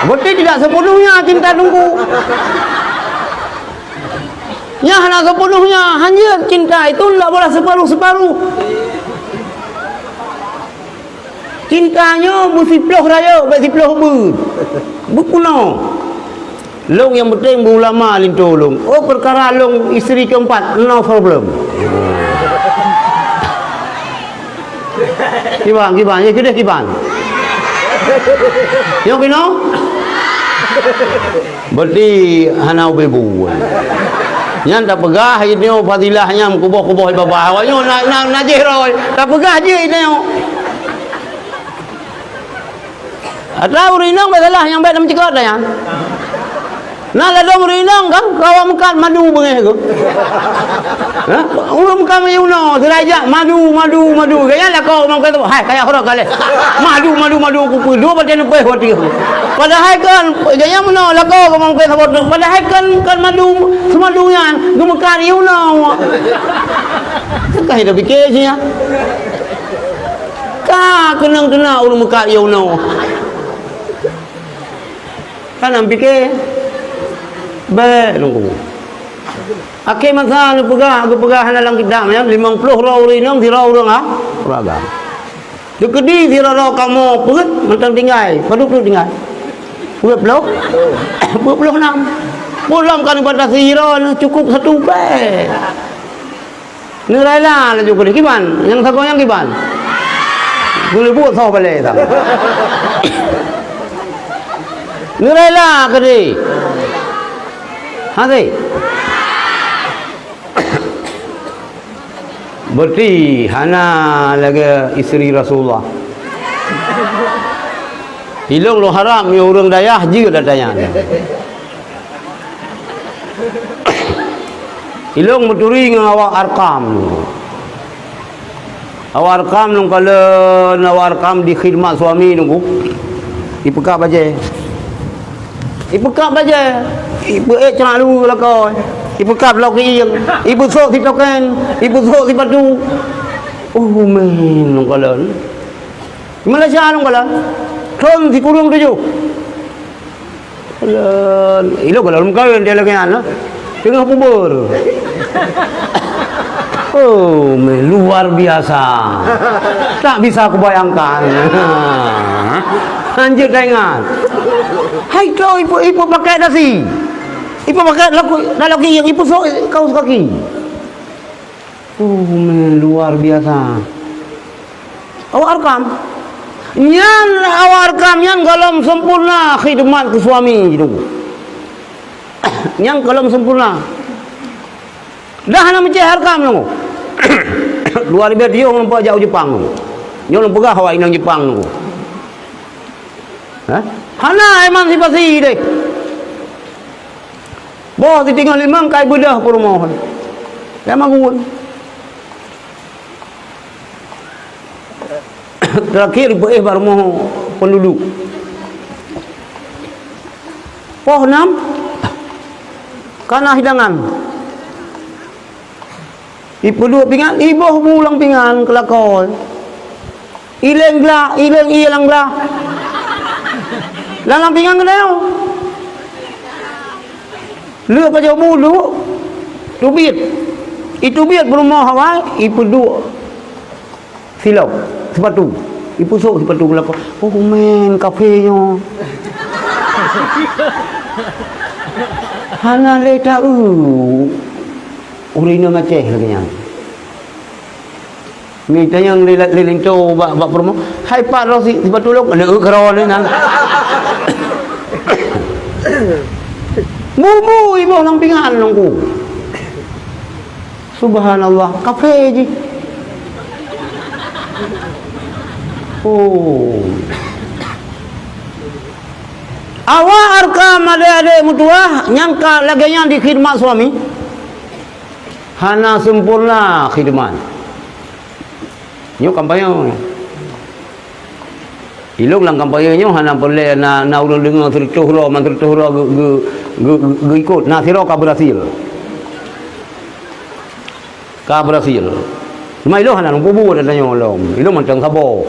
Berarti tidak sepenuhnya cinta teungku. Nyan hana sepenuhnya, hanya cinta itu tidak boleh separuh-separuh. Cinta nyoe beusiploh rayeuk, bèk siploh beuet. Beupunoe. Lôn nyang penting beuulama linto lôn. Oh, peukara lôn isteri keempat, no problem. Kiban, kiban, ya keudeh kiban. Nyoe keunoe? Berarti hana ubé buet. Nyan tapeugah nyoe fadilah nyan kuboh-kuboh babah. Awak nyoe na, na, na jih roi. Tapeugah jih nyoe. Ata ureueng inong bèk salah nyang bèk lam cikot dah nyan. Na ladôm ureueng inong kan, kawa meukat madu beungéh tu. Ha? Ureueng meukat madu nyoe, sira jak madu, madu, madu. Gaya lakoe ureueng meukat tu, hai, kaya horok galeh. Madu, madu, madu, kupeue. Dua batèe neupèh watèe. Padahai kan, gaya meunoe lakoe ureueng meukat saboh tu. Padahai kan, kan madu, seumadu nyan, geumeukat iyue nyoe. Kan dah pikir je ya. Ka keunong teuna ureueng meukat iyue nyoe. Kan nyang pike, bèk teungku. Akhé masa neupeugah, geupeugah hana lam kitab nyan, limong ploh droe ureueng inong, sidroe ureueng a-, ureueng agam. Dikeudi sidroe-droe kamoe peuet mantong tinggai, padub ploh tinggai. Peuet ploh? Peuet ploh nam. Pulom ka neubatasi sidroe, cukup satu bèk. Neurela laju keudeh kiban, nyang sagoe nyang kiban. Geuleubuet soe balèe tam. Neurela keudeh. Hase. Berarti hana lagèe isteri Rasulullah. Ilong lôn harap nyoe ureueng dayah jeuet ata nyan. Ilong meuturi ngon awak Arkam. Awak Arkam lôn kalon, awak Arkam di khidmat suami teungku. Ipeukab bajèe. Ipeukab bajèe. Ipeuék ceulalu lakoe. Ipeukab lakoe ieng. Ipeusok sitoken. Ipeusok sipatu. Oh, men lôn kalon. Malaysia lôn kalon. Thôn sikureueng tujoh. Lôn, ilong goh lom kawén dia lagèe nyan, teungoh pubur. Oh, meh, luar biasa. Tak bisa kubayangkan. Hanjeuet taingat. Hai, tu ipe, ipe pakai dasi. Ipe pakai laku, dalam kiyong, ipe sok kaus kaki. Uh, meh, luar biasa. Awak Arkam. Nyan awak Arkam nyan goh lom sempurna khidmat keu suami jih tu. Nyan goh lom sempurna. Dah na meucéh Arkam nyoe. Dua ribèe tujoh lôn jak u Jepang. Nyoe lôn peugah awak inong Jepang nyoe. Hah? Hana emansipasi deh. Boh sitinggai limong kai beudôh peurumoh. Kai magun. Terakhir, ipeuéh bak rumoh penduduk. Poh nam, ka na hidangan. Ipeuduek pingan, iboh bu lam pingan keu lakoe. Ileng glah, ileng ié lam glah. Lam, lam pingan keudéh. Lheueh pajoh bu duek, teubiet. Iteubiet peurumoh awai, ipeuduek silop, sipatu. Ipusok sipatu keu lakoe. Oh, men, kafe nyoe. Hana lé taeu ureueng inong Aceh lagèe nyan. Mi tanyong lé, lé linto bak, bak peurumoh, "Hai Pak, droe si, sipatu lôn," na eu keudroe nyan. Bubui boh lam pingan lôn ku. Subhanallah, kafé jih. Oh. Awak Arkam adék-adék meutuwah nyang ka lagèe nyan di khidmat suami. Hana sempurna khidmat. Nyoe kampanye. Ilôn lam kampanye nyoe hana peureulèe na, na ureueng deungö sireutoh droe, man sireutoh droe geu-, geu-, geu-, geu-, geuikot. Na sidroe ka beurhasil. Ka beurhasil. Cuma ilôn hana lôn peubuet ata nyoe lom. Ilôn mantong saboh.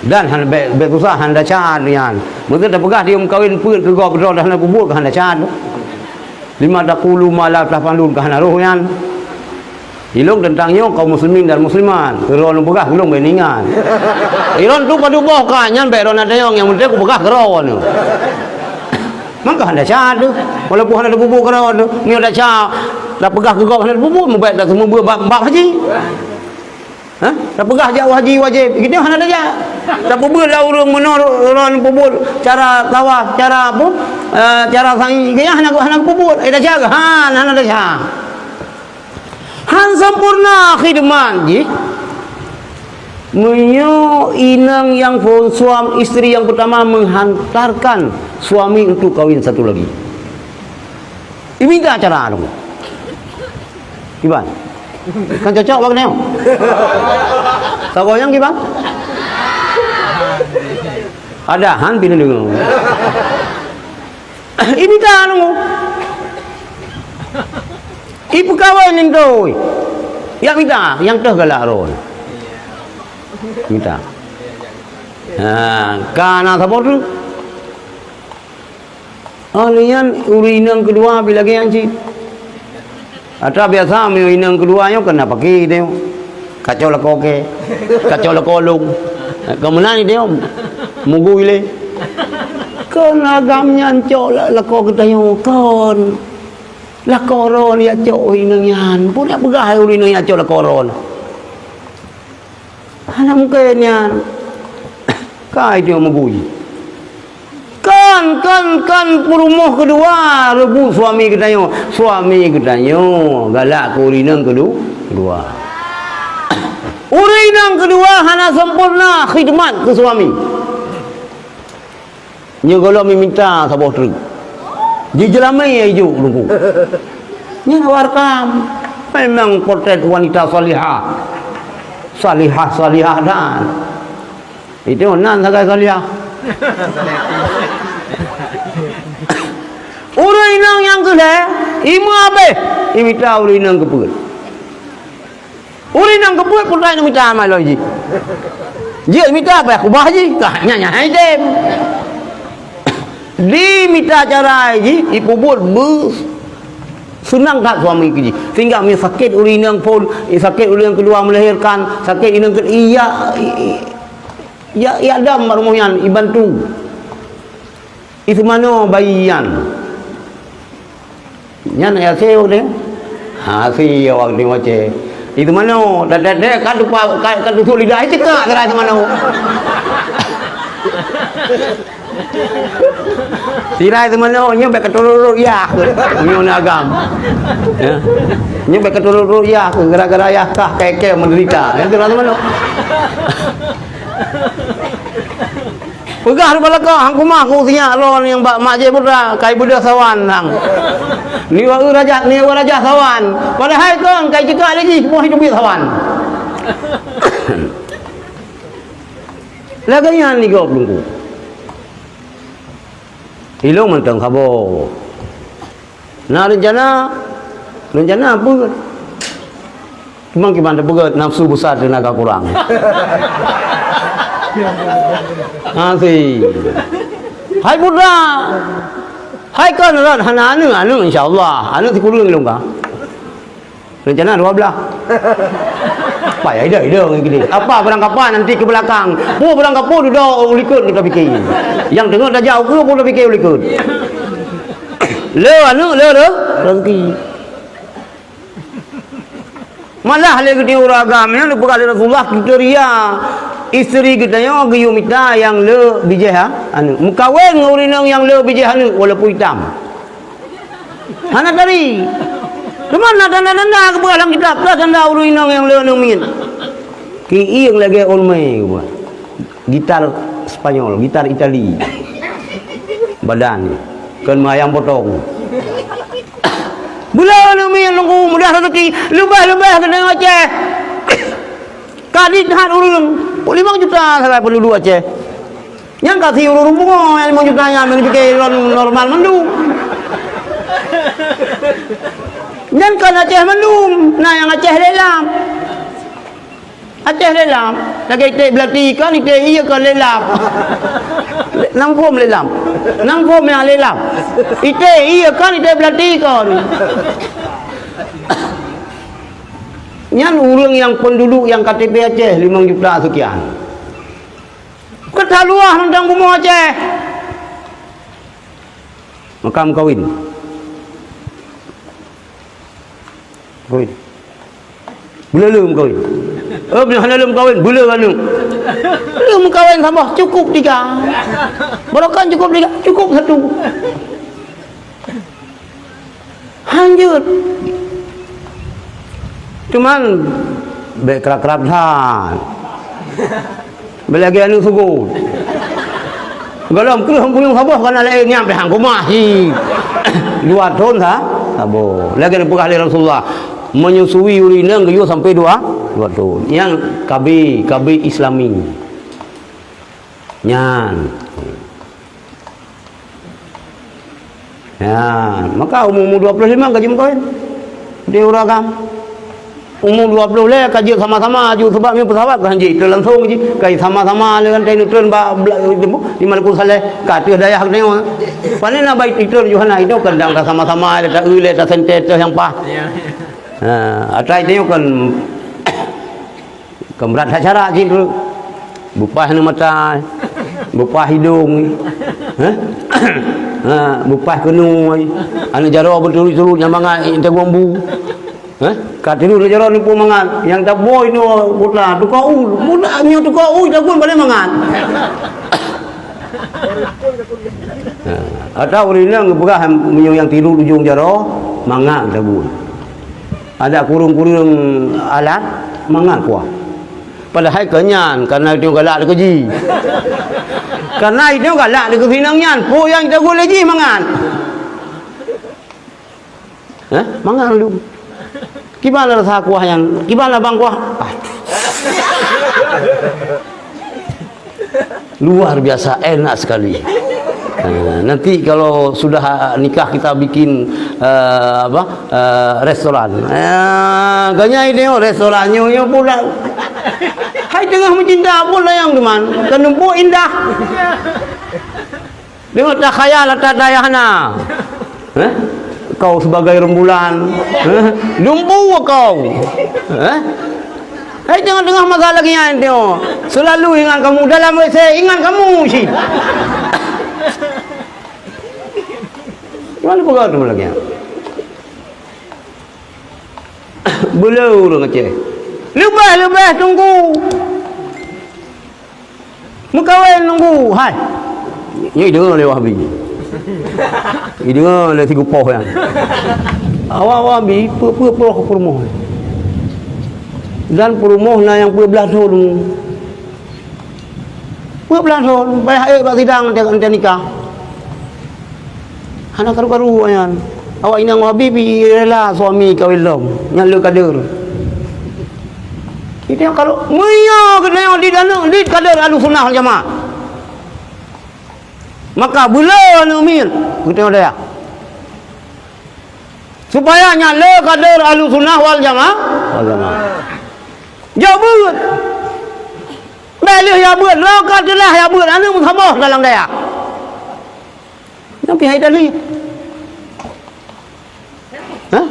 Dan hana bèk, bèk susah, hana desya nyan. Meuseu tapeugah di meukawen peuet keu gob droe hana peubuet, ka hana desya. Lima taqulu ma la taf'alun, ka hana roh nyan. Ilôn teuntang nyoe kaum muslimin dan muslimat. Keu droe lôn peugah, ulôn bèk ingat. Ilôn tu padub boh ka nyan bèk droe na tanyong, nyang penting kupeugah keu droe nyoe. Man ka hana desya teuh. Walaupun hana teupeubuet keu droe teuh, meunyoe desya tapeugah keu gob hana teupeubuet, meubèk taseumeubeuet bab, bab haji. Hah? Tapeugah jak haji wajéb, geutanyoe hana tajak. Tapeubeuet lam ureueng meunoe droe peubuet cara tawaf, cara apa? Eh, cara sa'i, geutanyoe hana, hana peubuet. Eh, tajak, han, hana tajak. Han sempurna khidmat jih. Meunyoe inong nyang phôn suam-, istri yang pertama menghantarkan suami untuk kawin satu lagi. Imita cara tu. Kiban. Kan cocok bak nyoe. Saboh nyang kiban? Ada han bin deungoe. Imita deungoe. Ipeukawen nindoi. Ya mita, nyang teuh galak ron. Mita. Ha, ka na saboh tu. Oh, nyan ureueng inong keudua pi lagèe nyan cit. Ata biasa meunyoe inong keudua nyoe keunan paké teuh. Kacok lakoe kèe, kacok lakoe lôn. Keu meunan teuh mugui lé. Kon agam nyan cok la-, lakoe geutanyoe kon. Lakoe ron jak cok ureueng inong nyan. Peue na peugah ureueng inong nyan cok lakoe ron. Hana mungken nyan. Kai teuh mugui. Kan, kan, kan peurumoh keudua reubot suami geutanyoe. Suami geutanyoe galak keu ureueng inong keudu-, keudua. Ureueng inong keudua hana sempurna khidmat keu suami. Nyoe gohlom mita saboh treuk. Jijeulamé ijok Teungku. Nyan awak Arkam. Memang potret wanita salihah. Salihah, salihah dan. Itu nan sagai salihah. Ureueng inong nyang keu lhèe, imeu'ah abéh, imita ureueng inong keu peuet. Ureueng inong keu peuet pun tai mita maloi jih. Jeuet mita payah keubah jih, kah nyan nyang hai tem. Dimita cara jih, ipeubuet beu seunang that suami keu jih. Sehingga meunyoe sakét ureueng inong phôn, sakét ureueng keudua melahirkan, sakét inong keu-, iya, i-, i-, ya, ya dam bak rumoh nyan, ibantu. Iseumanoe bayi nyan. Nyan ya asèe awak nyoe. Ha, asèe awak nyoe macam. Iseumanoe, dak, dak, dak, ka tupa-, ka, ka tusok lidah, eh, cekak sarai seumanoe. Sirai seumanoe, nyoe bèk ka turot-turot yah. Nyoe na agam. Ya. Nyoe bèk ka turot-turot yah, gara-gara yah kah kèe-kèe menderita. Ya, sirai seumanoe. Peugah rubah lakoe, hang kumah ku sinyak lôn nyang bak mak jih putra, kai beudôh sawan hang. Ni wa rajah, ni wa rajah sawan. Padahai kong kai cekak lé jih, moh teubiet sawan. Lagèe nyan ni gob Teungku. Ilôn mantong saboh. Na reuncana, reuncana peue? Cuma kiban teupeugah nafsu besar teunaga kurang. Hase. Hai putra. Hai kon rot hana aneuk, aneuk insya Allah. Aneuk sikureueng lôn ka. Reuncana dua belas. Payah idong-idong gini. Apa barang kapan nanti ke belakang? Pu barang kapan dudoe u likot kita fikir. Nyang teungoh tajak ukeue pun tapike u likot. Le aneuk, le, le rezeki. Malah lé geutanyoe ureueng agam nyan, geupeugah lé Rasulullah, kriteria isteri geutanyoe geuyue mita nyang le bijéh aneuk. Meukawen ngon ureueng inong nyang le bijéh aneuk, walaupun itam. Hana tari. Teuma na tanda-tanda geupeugah lam kitab, tanda ureueng inong nyang le aneuk miet. Kieng lagèe Olmay geupeugah. Gitar Spanyol, gitar Itali. Badan. Kon meuayam potong. Bula aneuk miet Teungku, mudah rezeki, leubeh-leubeh keuneuk Aceh. Ka di that ureueng, limong juta sagai penduduk Aceh. Nyan ka si ureueng bungoh nyang limong juta nyan, meunyoe pike lôn normal mandum. Nyan kon Aceh mandum, na nyang Aceh lé lam. Aceh lé lam, lagèe iték beulati kon, iték ié kon lé lam. Nam phom lé lam. Nam phom nyang lé lam. Iték ié kon, iték beulati kon. Nyan ureueng nyang penduduk nyang K T P Aceh limong juta sekian. Ka that luwah mantong bumoe Aceh. Maka meukawen. Kawin. Bula le meukawen. Oh, bila hana le meukawen, bula aneuk. Le meukawen saboh, cukup tiga. Barokon cukup tiga, cukup satu. Hanjeuet. Cuman, bèk krab-krab that. Bèk lagèe aneuk sugot. Gohlom kreueh buyong saboh kana laén nyan pih hang keumah hi. Dua thon sa-, saboh. Lagèe geupeugah lé Rasulullah, menyusui ureueng inong geuyue sampai dua, dua thon. Nyang K B, K B Islami. Nyan. Ya, maka umu-umu dua ploh limong ka jimeukawen. Di ureueng agam. Umu dua ploh lhèe ka jeuet sama-sama aju, sabab nyoe peusawat ka hanjeuet, itu langsung ji. Kai sama-sama lé ngon tai neutron ba, bla-, di Malikussaleh, ka ateueh dayah geutanyoe. Pane na bai itron Yohana itu kan dang ka sama-sama lé, ta-eu lé, ta sentét teuh nyang paih. Ya. Ha, atai tanyoe kan Keu brat that cara cit tu. Beupaih aneuk mata, beupaih idong, eh? Ha, beupaih keunoe, aneuk jaroe beuturi-turi nyang mangat, eh, tagong bu. Eh? Ka tiru aneuk jaroe neupeu mangat, nyang taboi nyoe buta, tukang u, buta nyoe tukang u, jagung paléng mangat. Ha, atau ureueng inong geupeugah meunyoe nyang tiru ujong jaroe, mangat tabui. Adak kureueng-kureueng alat, mangat kuah. Padahai keu nyan, kareuna itu galak dikeue jih. Kareuna itu galak dikeue sinong nyan, peue nyang jitaguen lé jih mangat. Hah? Mangat lom. Kiban rasa kuah nyan, kiban labang kuah. Ah. Luar biasa enak sekali. Ha, nanti kalau sudah nikah kita bikin, eh, apa, eh, restoran. Ha, ganyai tengok restoran nyoe, nyoe pula. Hai teungoh meucinta pun layang teuma, keuneuk buet indah. Tengok takhayal ata dayah na. Eh? Kau sebagai rembulan. Eh? Lumbu kau. Eh? Hai tengok-tengok masalah lagi nyan tengok. Selalu ingat kamu dalam W C, ingat kamu sih. Mana peugah tu lagi? Bela ureueng Aceh. Leubeh-leubeh tunggu. Meukawen nunggu, hai. Nyoe ideungoe lé Wahabi. Ideungoe lé si Gupoh nyan. Awak Wahabi, peue-peue ploh peurumoh. Dan peurumoh na nyang peuet blaih thon. Peuet blaih thon, payah ék bak sidang, ente, ente nikah. Hana karu-karu nyan. Awak inong Wahabi pih rela suami kawin lom, nyang le kader. Itu yang kalau meunyoe geutanyoe di dalam di kader Ahlussunnah wal Jamaah. Maka bela aneuk miet geutanyoe dayah. Supaya nyan le kader Ahlussunnah wal Jamaah, wal Jamaah. Jak beuet. Bèk lheueh jak beuet, lôn ka teulah jak beuet, aneuk meusaboh dalam dayah. Nyan pih hai dalil. Hah?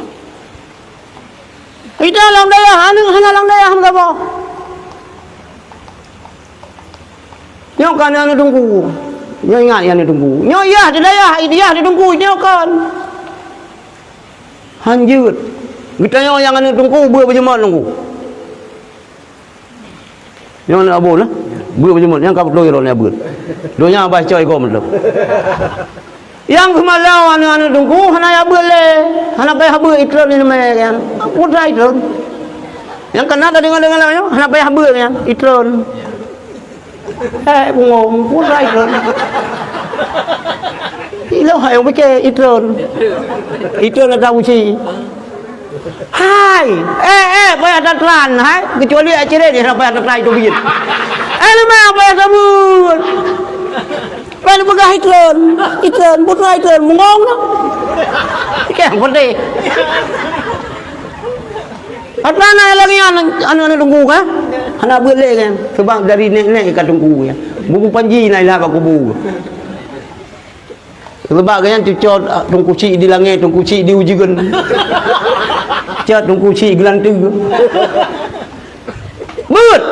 Ita lam dayah, aneuk hana lam dayah meusaboh. Nyoe ka aneuk teungku. Nyoe ingat ya aneuk teungku. Nyoe yah di dayah, yah di teungku, nyoe kon. Hanjeuet. Geutanyoe nyang aneuk teungku, beuet beujeuet teungku. Nyoe aneuk Abu lah. Beuet beujeuet, nyang ka beutôi droeneuh beuet. Donya bah coe igoe meuteuk. Nyang keumalon aneuk-aneuk teungku hana jak beuet lé. Hana payah beuet, itreun ileumèe kan. Putra itreun. Nyang kana tadi deungoe-deungoe nyoe, hana payah beuet kan. Itreun. Eh, bungong, putra itreun. Ilôn hai, piké itreun. Itreun ata uci. Hai, eh, eh, payah tatran, hai. Kecuali acara dia payah tatran itu bingit. Eh, leumah payah sabut. Payah peugah itreun, itreun, putra itreun, bungong tu. Oke, yang penting. Atra na lagèe nyan aneuk-aneuk teungku kan? Hana beuet lé kan? Sebab dari nèk-nèk ka teungku kan. Buku panji na ilah bak kubu. Sebab gobnyan cucok, ah, teungku cik di langèt, teungku cik di ujeuen. Cok teungku cik geulanteue. Beuet.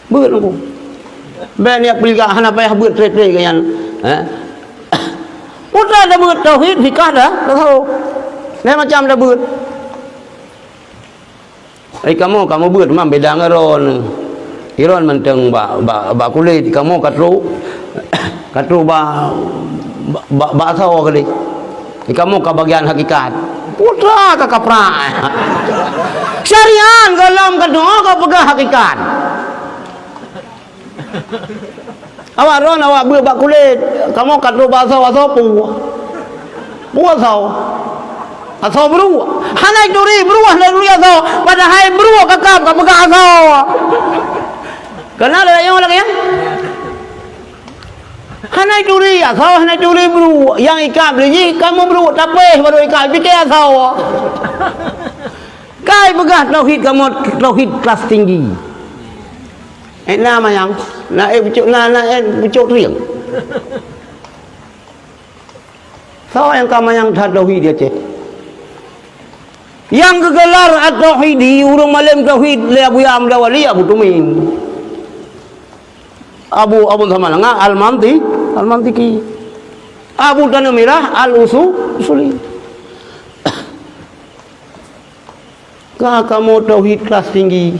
Beuet teungku. Bèk niat peuliga hana payah beuet trép-trép gobnyan. Eh? Putra tabeuet tauhid, fikah dah, tasawuf. Lain macam tabeuet. Ai kamoe, kamoe beuet teuma beda ngon droeneuh. Droeneuh mantong bak, bak, bak kulét, kamoe ka trok, ka trok bak, bak, bak, bak asoe keudéh. Kamoe ka bagian hakikat. Putra ka kaprak. Syariat gohlom ka trok ka peugah hakikat. Awak droeneuh awak beuet bak kulét, kamoe ka trok bak asoe, asoe peue? Peue asoe? Asoe bruek. Hana turi bruek, hana turi asoe. Padahai bruek ka kab ka peugah asoe. Kana lagèe nyoe lagèe nyan? Hana turi asoe, hana turi bruek. Nyang ikab lé jih kamoe bruek, tapéh baru ikab, piké asoe. Kai peugah tauhid kamoe tauhid kelas tinggi. Eh, na manyang, na, eh, pucuk, na, na, eh, pucuk trieng. Soe nyang ka manyang that tauhid di Aceh? Nyang geugelar At-Tauhidi, ureueng malém tauhid lé Abuya Muda Wali, Abu Tumin. Abu, Abu Samalanga Al-Manti, Al-Mantiki. Abu Tanoh Mirah Al-Usu-, Usuli. Ka kamoe tauhid kelas tinggi.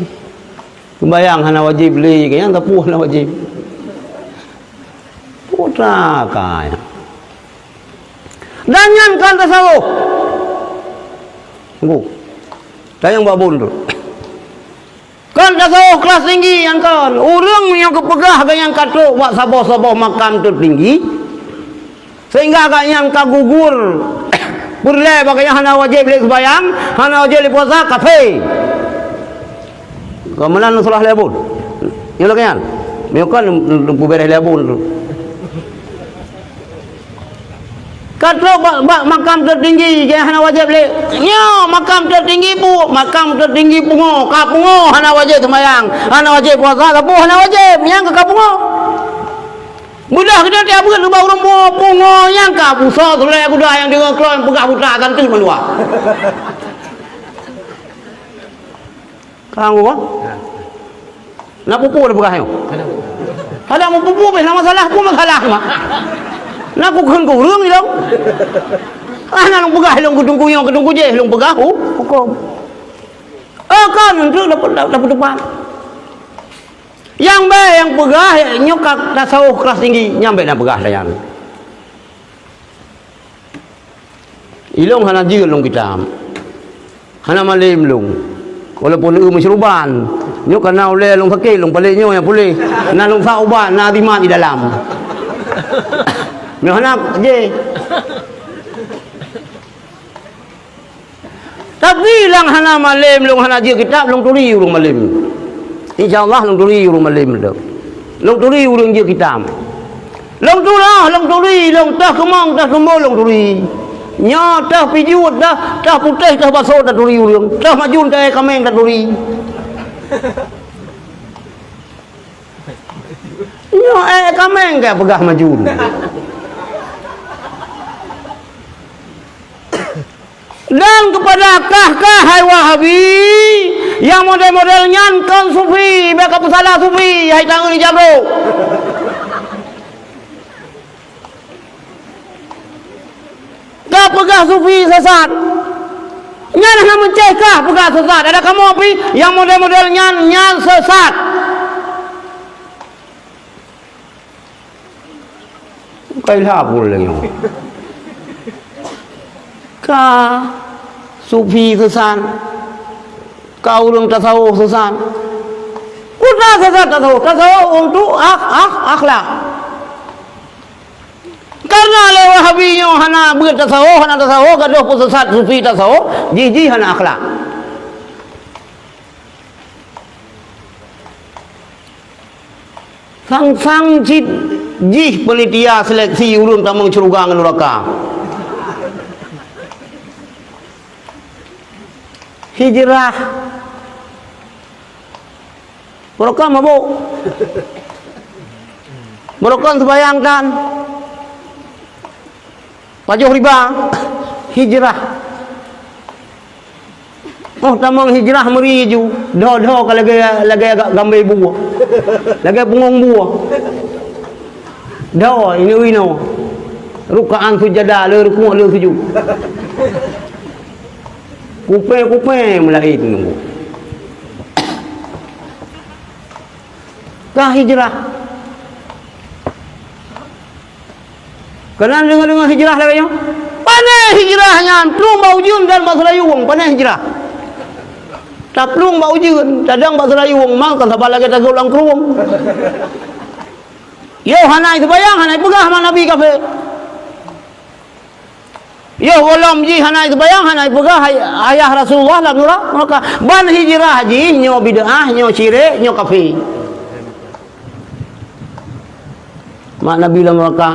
Seumayang hana wajéb lé, nyang sapeue hana wajéb. Putra ka nyan. Dan nyan kan tasawuf. Tunggu. Tanyong babon tu. Kon tasawuf kelas tinggi nyan kon. Ureueng nyang geupeugah gobnyan ka trok bak saboh-saboh makam teutinggi, sehingga gobnyan ka gugur peureulèe bak gobnyan hana wajéb lé seumayang, hana wajéb lé puasa, kafé. Ka meunan salah lé abon. Nyoe lagèe nyan. Meunyoe kon lom, lom, lom peubèrèh lé abon tu. Ka trok bak, bak makam teutinggi, jadi hana wajéb lé. Nyoe makam teutinggi bu, makam teutinggi pungo, ka pungo hana wajéb seumayang, hana wajéb puasa, sapeue hana wajéb, nyang ka, ka pungo. Mudah kita tiap buet ubak ureueng pungo, pungo nyang ka buso sulek kuda nyang deungoe klon peugah buta kan tu meuluwa. Ka ngua? Na pupu dah peugah nyoe. Ada mau pupu beh nama salah, aku masalah mah. Na aku kheun ke ureueng ni dong. Ah, na lôn peugah lôn ke teungku nyoe, ke teungku jéh lôn peugah, oh, huköm. Oh, kan untuk dapat, dapat, dapat depan. Nyang bèe nyang peugah nyoe ka tasawuf kelas tinggi, nyang bèe na peugah dah nyan. Ilôn hana jeuet lôn kitab. Hana malém lôn. Walaupun eu meusyeuruban. Nyoe kana ulèe lôn sakét, lôn palek nyoe nyang puléh. Na lôn sa ubat, na azimat di dalam. Nyoe hana jih. Tapi nyang hana malém, lôn hana jeuet kitab, lôn turi ureueng malém. Insya Allah lôn turi ureueng malém tu. Lôn turi ureueng jeuet kitab. Lôn turi, lôn turi, lôn teuh keumong, teuh sumbo lôn turi. Nyoe teuh pijuet, teuh, teuh putéh, teuh baso taturi ureueng. Teuh majun, teuh kaméng taturi. Nyoe, eh, kaméng ka peugah majun. Dan keupada kah-kah hai Wahabi nyang model-model nyan kon sufi, bèk kapeusalah sufi, hai tangieng jamrok. Kapeugah sufi sesat. Nyan hana meucéh kah peugah sesat. Adak kamoe pih nyang model-model nyan, nyan sesat. Ka ilha pun lé nyoe. Ka sufi sesat. Ka ureueng tasawuf sesat. Peue na sesat tasawuf? Tasawuf untuk ak-, ak-, akhlak. Karena lé Wahabi nyoe hana beuet tasawuf, hana tasawuf, gadôh peusesat sufi tasawuf, jih-jih hana akhlak. Sang-sang cit jih panitia seleksi ureueng tamong syeuruga ngon nuraka. Hijrah. Barokon mabök. Barokon seumayang tan. Pajoh riba, hijrah. Oh, tamong hijrah meuri ju. Dho-dho ka lagèe, lagèe ga-, gambée buah. Lagèe pungong buah. Dho, inoe-inoe. Rukaan sujada, le rukuk, le sujud. Kupée-kupée meulaét nunggu. Ka hijrah. Keunan deungoe-deungoe hijrah lagèe nyoe. Pané hijrah nyan, plueng bak ujeuen dan bak seurayueng, pané hijrah. Taplueng bak ujeuen, tadong bak seurayueng, mang kon saban lagèe tagôp lam krueng. Yoh hana seubayang, hana peugah ma Nabi kafé. Yoh gohlom jih hana seubayang, hana peugah ay-, ayah Rasulullah lam nura-, nuraka. Ban hijrah jih nyoe bid'ah, nyoe syirik, nyoe kafé. Mak Nabi lam nuraka,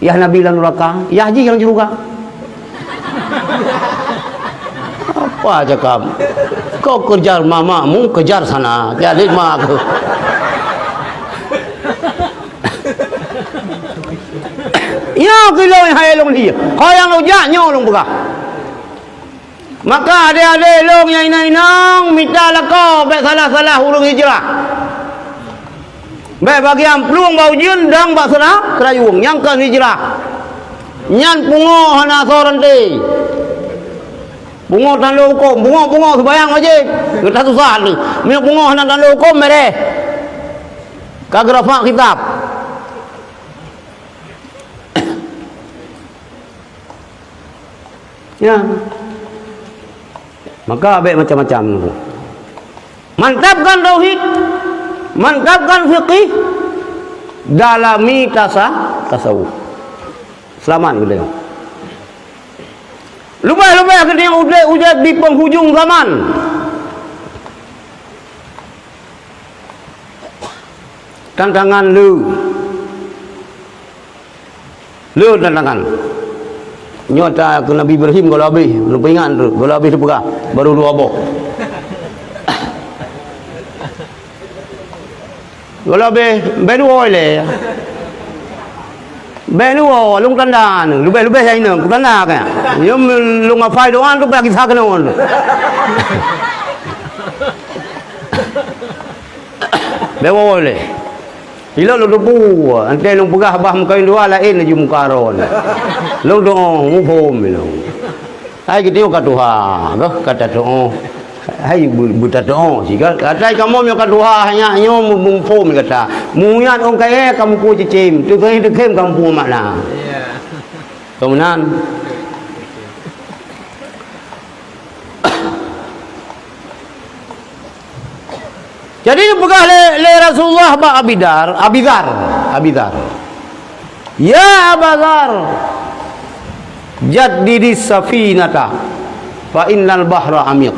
yah Nabi lam nuraka, yah jih lam syeuruga. Apa cakap? Kau kejar mamakmu, kejar sana. Jadi mak aku. Nyoe keu lôn hai lôn lheueh. Ho nyang lôn jak nyoe lôn peugah. Maka adé-adé lôn nyang inong-inong mita lakoe bèk salah-salah ureueng hijrah. Bèk bagian plueng bak ujeuen dong bak seura-, seurayueng nyang kon hijrah. Nyan pungo hana asoe ranté. Pungo tando hukôm, pungo-pungo seubayang wajéb. Gata susah lé. Meunyoe pungo hana tando hukôm, mereh. Ka geurafa kitab. Ya. Maka bèk macam-macam tu. Mantapkan tauhid, mantapkan fikih, dalami tasa-, tasawuf. Seulamat geutanyoe. Leubeh-leubeh geutanyoe udép, udép di penghujung zaman. Tantangan le. Le tantangan. Nyoe ta keu Nabi Ibrahim gohlom abéh, neupeuingat tu, gohlom abéh teupeugah, baru dua boh. Gohlom abéh, bèk dua ilèe. Bèk dua, lôn tanda ni, leubeh-leubeh nyang inong, kutanda kan. Nyoe lôn hafai doa tu, bagi sa keunoe. Bèk woe lé. Ilôn lôn teupeu, entée lôn peugah bah meukawen dua laén laju muka droe. Lôn doa, muphom ilôn. Hai geuteuka tuha, beuh, ka tatu'oh. Hai beu-, beutatu'oh sigoe. Katai kamoe meunyoe ka tuha, hai nyak nyoe mu-, muphom gata. Meunyan ôn kayèe ka meuko cicém, teukhém-teukhém ka muphom makna. Ka meunan. Jadi, geupeugah lé, lé Rasulullah bak Abi Dar, Abi Dzar, Abi Dzar, "Ya Aba Dzar, jaddidis safinata, fa innal bahra amiq."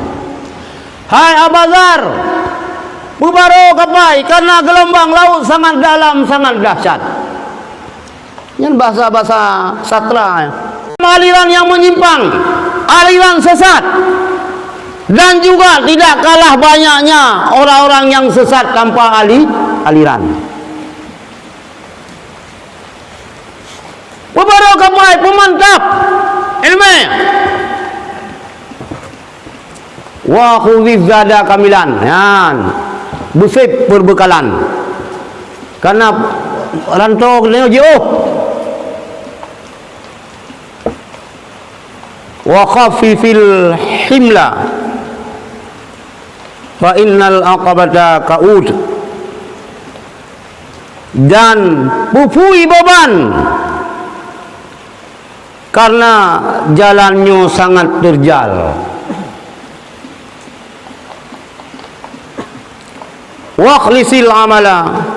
Hai Aba Dzar, peubarô kapai, karena geulumbang laôt sangat dalam, sangat dahsyat. Nyan bahasa-bahasa sastra. Aliran yang menyimpang, aliran sesat, dan juga tidak kalah banyaknya orang-orang yang sesat tanpa ali-, aliran. Peubarô kapai, peumantap ilmu. Wa khudhiz zada kamilan. Nyan. Beusép peubeukalan. Karena ranto geutanyoe jiôh. Wa khaffifil himla. Fa innal aqabata kaud. Dan peuphui beban, karena jalan nyoe sangat terjal. Wakhlisil amala,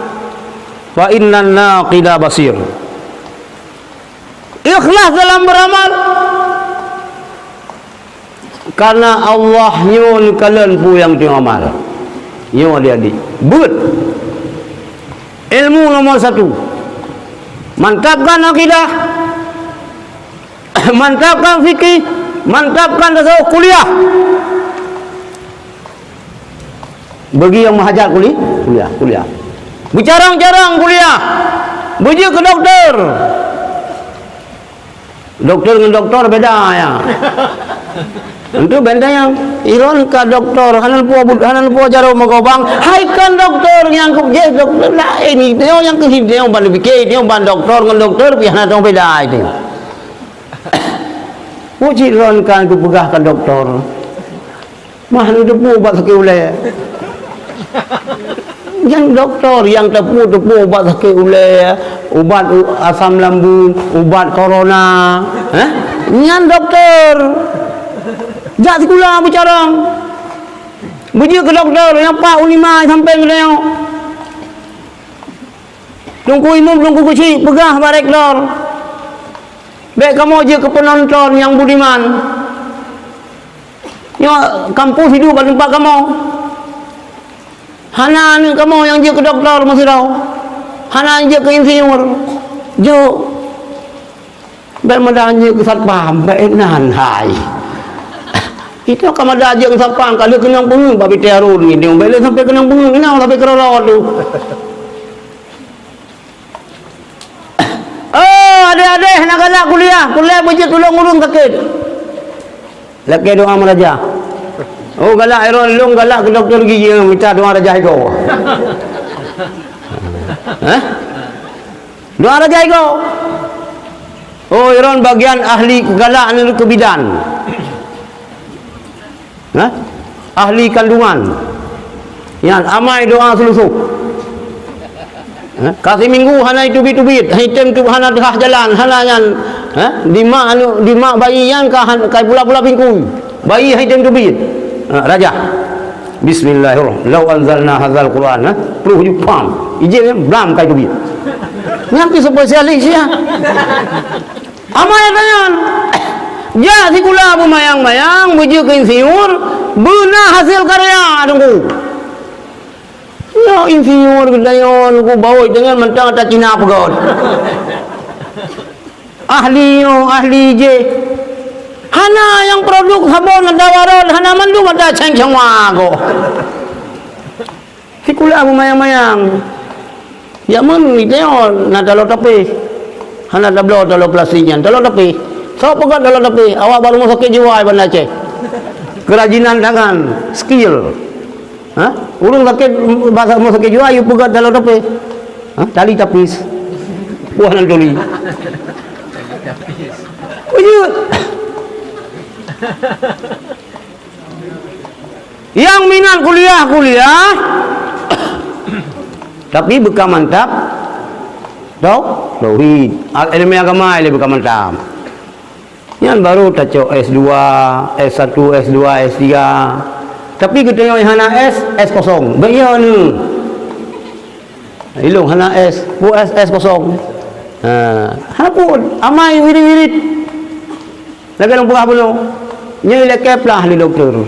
fa innan naqida basir. Ikhlas dalam beramal, karena Allah nyoe kalon peue nyang teuamal. Nyoe adik-adik, beuet. Ilmu nomor satu. Mantapkan akidah, mantapkan fikih, mantapkan tasawuf, kuliah. Bagi nyang meuhajat kuli-, kuliah, kuliah. Beucarông-carông kuliah. Beujeuet keu doktor. Doktor ngon doktor beda, ya. Untuk benteng yang iron ka doktor, hana lupa, hana lupa jaroe meugobang, hai kan doktor nyang keu jih doktor laén, itu nyang keu itu nyang ban pike, itu nyang ban doktor ngon doktor, pih hana tong beda itu. Uji ron kan kupeugah ka doktor. Mah neuteupeu ubat sakét ulèe. Nyang doktor nyang teupeu-teupeu ubat sakét ulèe, ubat u-, asam lambung, ubat corona. Hah? Nyan doktor. Jak sikula beucarông. Beujeuet keu doktor nyang pat u lima sampéng geutanyoe. Teungku Imum, Teungku Keuchik peugah bak rektor, "Bèk kamoe jeuet keu peunonton nyang budiman. Nyoe kampus hidup bak teumpat kamoe. Hana aneuk kamoe nyang jeuet keu doktor meusidroe. Hana nyang jeuet keu insinyur. Jok. Bèk meudah jeuet keu satpam, bèk nan hai." Itu ka meudah jeuet keu satpam, ka lheueh keunong peungeuet bak Bite Harun nyoe. Bèk lé sampai keunong peungeuet, keunong sampai keurot-rot tu. Oh, adéh-adéh hana galak kuliah, kuliah beujeuet tulông ureueng sakét. Lakèe doa meuraja. Oh, galak iron lôn galak keu doktor gigi, mita doa raja igoe. Hah? Doa raja igoe. Oh, iron bagian ahli galak nyan keu bidan. Hah? Ahli kandungan. Nyan amai doa seulusoh. Hah? Ka siminggu hana iteubiet-teubiet, hana item tu hana teuhah jalan, hana nyan. Hah? Dimak anu, dimak bayi nyan ka han-, ka pula-pula bingkui. Bayi hana item teubiet. Ha, raja. Bismillahirrahmanirrahim. Lau anzalna hadzal Qur'an, ha? Pluh ju pam. Ijin nyan blam ka iteubiet. Nyan pi spesialis ya. Amai tanyan. Jak sikula beumayang-mayang, beujeuet keu insinyur, beuna hasil karya, Teungku. Nyoe insinyur geutanyoe, Teungku, baôi deungon mantong ata Cina peugöt. Ahli nyoe, ahli jéh. Hana nyang produk sabon ata Warod, hana mandum ata Ceng Ceng Wa goh. Sikula beumayang-mayang. Jameun geutanyoe na taloe tapéh. Hana tabloe taloe plastik nyan, taloe tapéh. Soe peugöt taloe tapéh? Awak bak rumoh sakét jiwa Banda Aceh. Kerajinan tangan, skill. Ha? Ureueng sakét, basa rumoh sakét jiwa, yue peugöt taloe tapéh. Ha? Tali tapis. Wah, nan tuli. Beujeuet. Nyang minat kuliah-kuliah, tapi beuka mantap tau-, tauhid. Al-, ilmu agama ilée beuka mantap. Nyan baru tacok S dua, S satu, S dua, S tiga. Tapi geutanyoe hana S, S kosong. Bèk nyoe neu. Ilong hana S, pu S, S kosong. Ha, hana pun. Amai wirit-wirit. Lagèe lôn peugah bunoe, nyoe ilakèe plah lé dokto.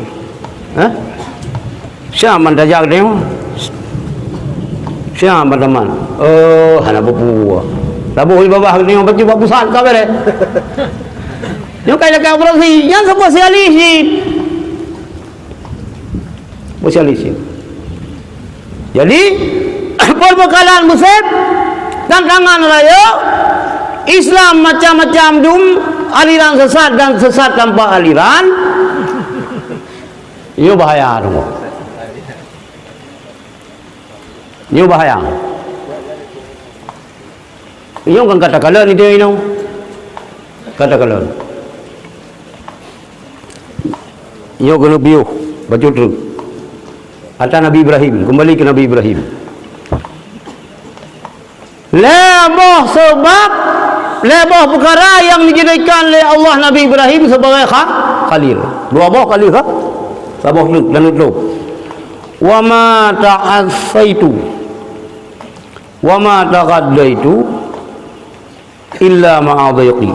Hah? Siap ban tajak geutanyoe? Siap ban tamat? Oh, hana peue-peue. Taboh di babah geutanyoe, bacut bak pusat ka beureh. Nyoe ka ilakèe operasi, nyan spesialis jih. Spesialis jih. Jadi, peubeukalan beusép, tantangan rayeuk, Islam macam-macam dum, aliran sesat dan sesat tanpa aliran. Nyoe bahaya teungku. Nyoe bahaya. Nyoe kan ka takalon idéh inoe. Ka takalon. Nyoe keuneuk piôh, bacut treuk. Ata Nabi Ibrahim, keumbali keu Nabi Ibrahim. Lhée boh sabab, lhée boh peukara nyang dijadikan lé Allah Nabi Ibrahim sebagai kha-, khalil. Dua boh kali kha-, saboh treuk dan treuk. "Wa ma ta'assaitu, wa ma taghaddaitu illa ma'a dhiqi."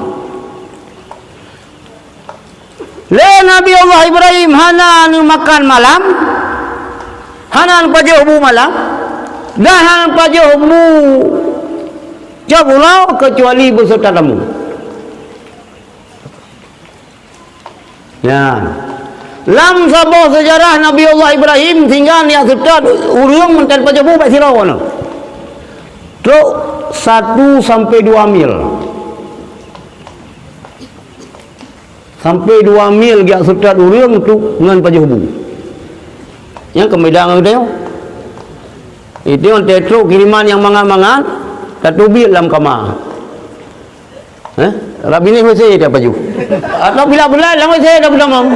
Lé Nabi Allah Ibrahim hana neumakan malam, hana neupajoh bu malam, dan hana neupajoh bu cop uroe keucuali beuseuta tamu. Nyan. Lam saboh seujarah Nabi Allah Ibrahim, sehingga neujak seutôt ureuëng meuntén pajoh bu bak sidroe nyoe. Trok satu sampai dua mil. Sampai dua mil geujak seutôt ureuëng tu ngon pajoh bu. Nyang keu beda ngon geutanyoe. Itu ngon tetrok kiriman nyang mangat-mangat, tateubiet lam kama. Eh? Rabinéh W C tapajoh. Atau bila bulan lam W C tapeutamong.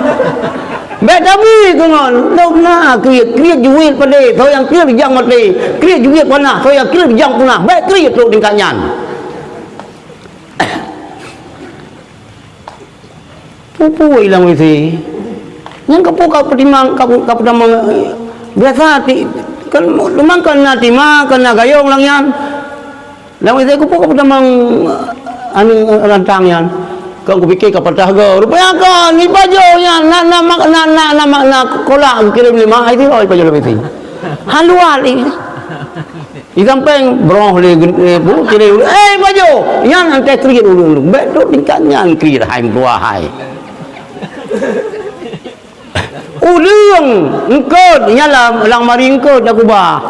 Bék tabi keu ngon. Dok na kriet, kriet juet padé, soe nyang kriet jang maté. Kriet juet panah, soe nyang kriet jang punah. Bék kriet trok tingkat nyan. Peue-peue ilang W C. Nyan kapeue ka peutimang, ka, ka peutamong, eh, biasa ti, kan memang kan na tima, kan na gayong lam nyan. Lam W C kupeue ka peutamong, eh, anu, eh, rantang nyan. Kan kupike ka patah go. Rupanya kan, ipajoh nyan, na, na, na, na, na, na, na kolak kirém lima, ai tiro ipajoh lam W C. Haluat i. Di sampéng broh lé gen-, eh, bu, kira dulu. Eh, pajoh! Nyan antai kriet ureuëng tu. Bék trok tingkat nyan kriet hai meutuah hai. Udeueng eungkôt, nyan lam, lam mari eungkôt dak kubah.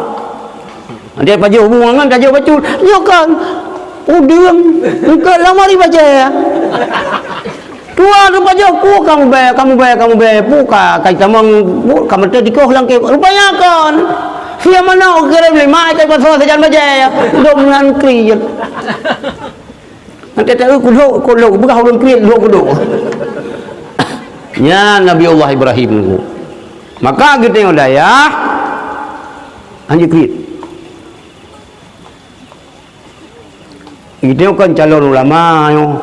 Antai pajoh bu ngon tajoh bacut. Nyoe kan udeueng eungkôt lam mari bajée. Tuha geupajoh, "Peue kamu bée, kamu bée, kamu bée? Peue ka, ka jitamong, peue ka meuteudikoh lam kée?" Rupanya kon. Sia manok geukirém lé mak, ka jipasoe sajan bajée. Dom nan kriet. Nanti tak kudok, kudok, peugah ureuëng kriet, dok kudok. Nyan Nabi Allah Ibrahim tu. Maka geutanyoe dayah, hanjeuet kriet. Geutanyoe kan calon ulama nyoe.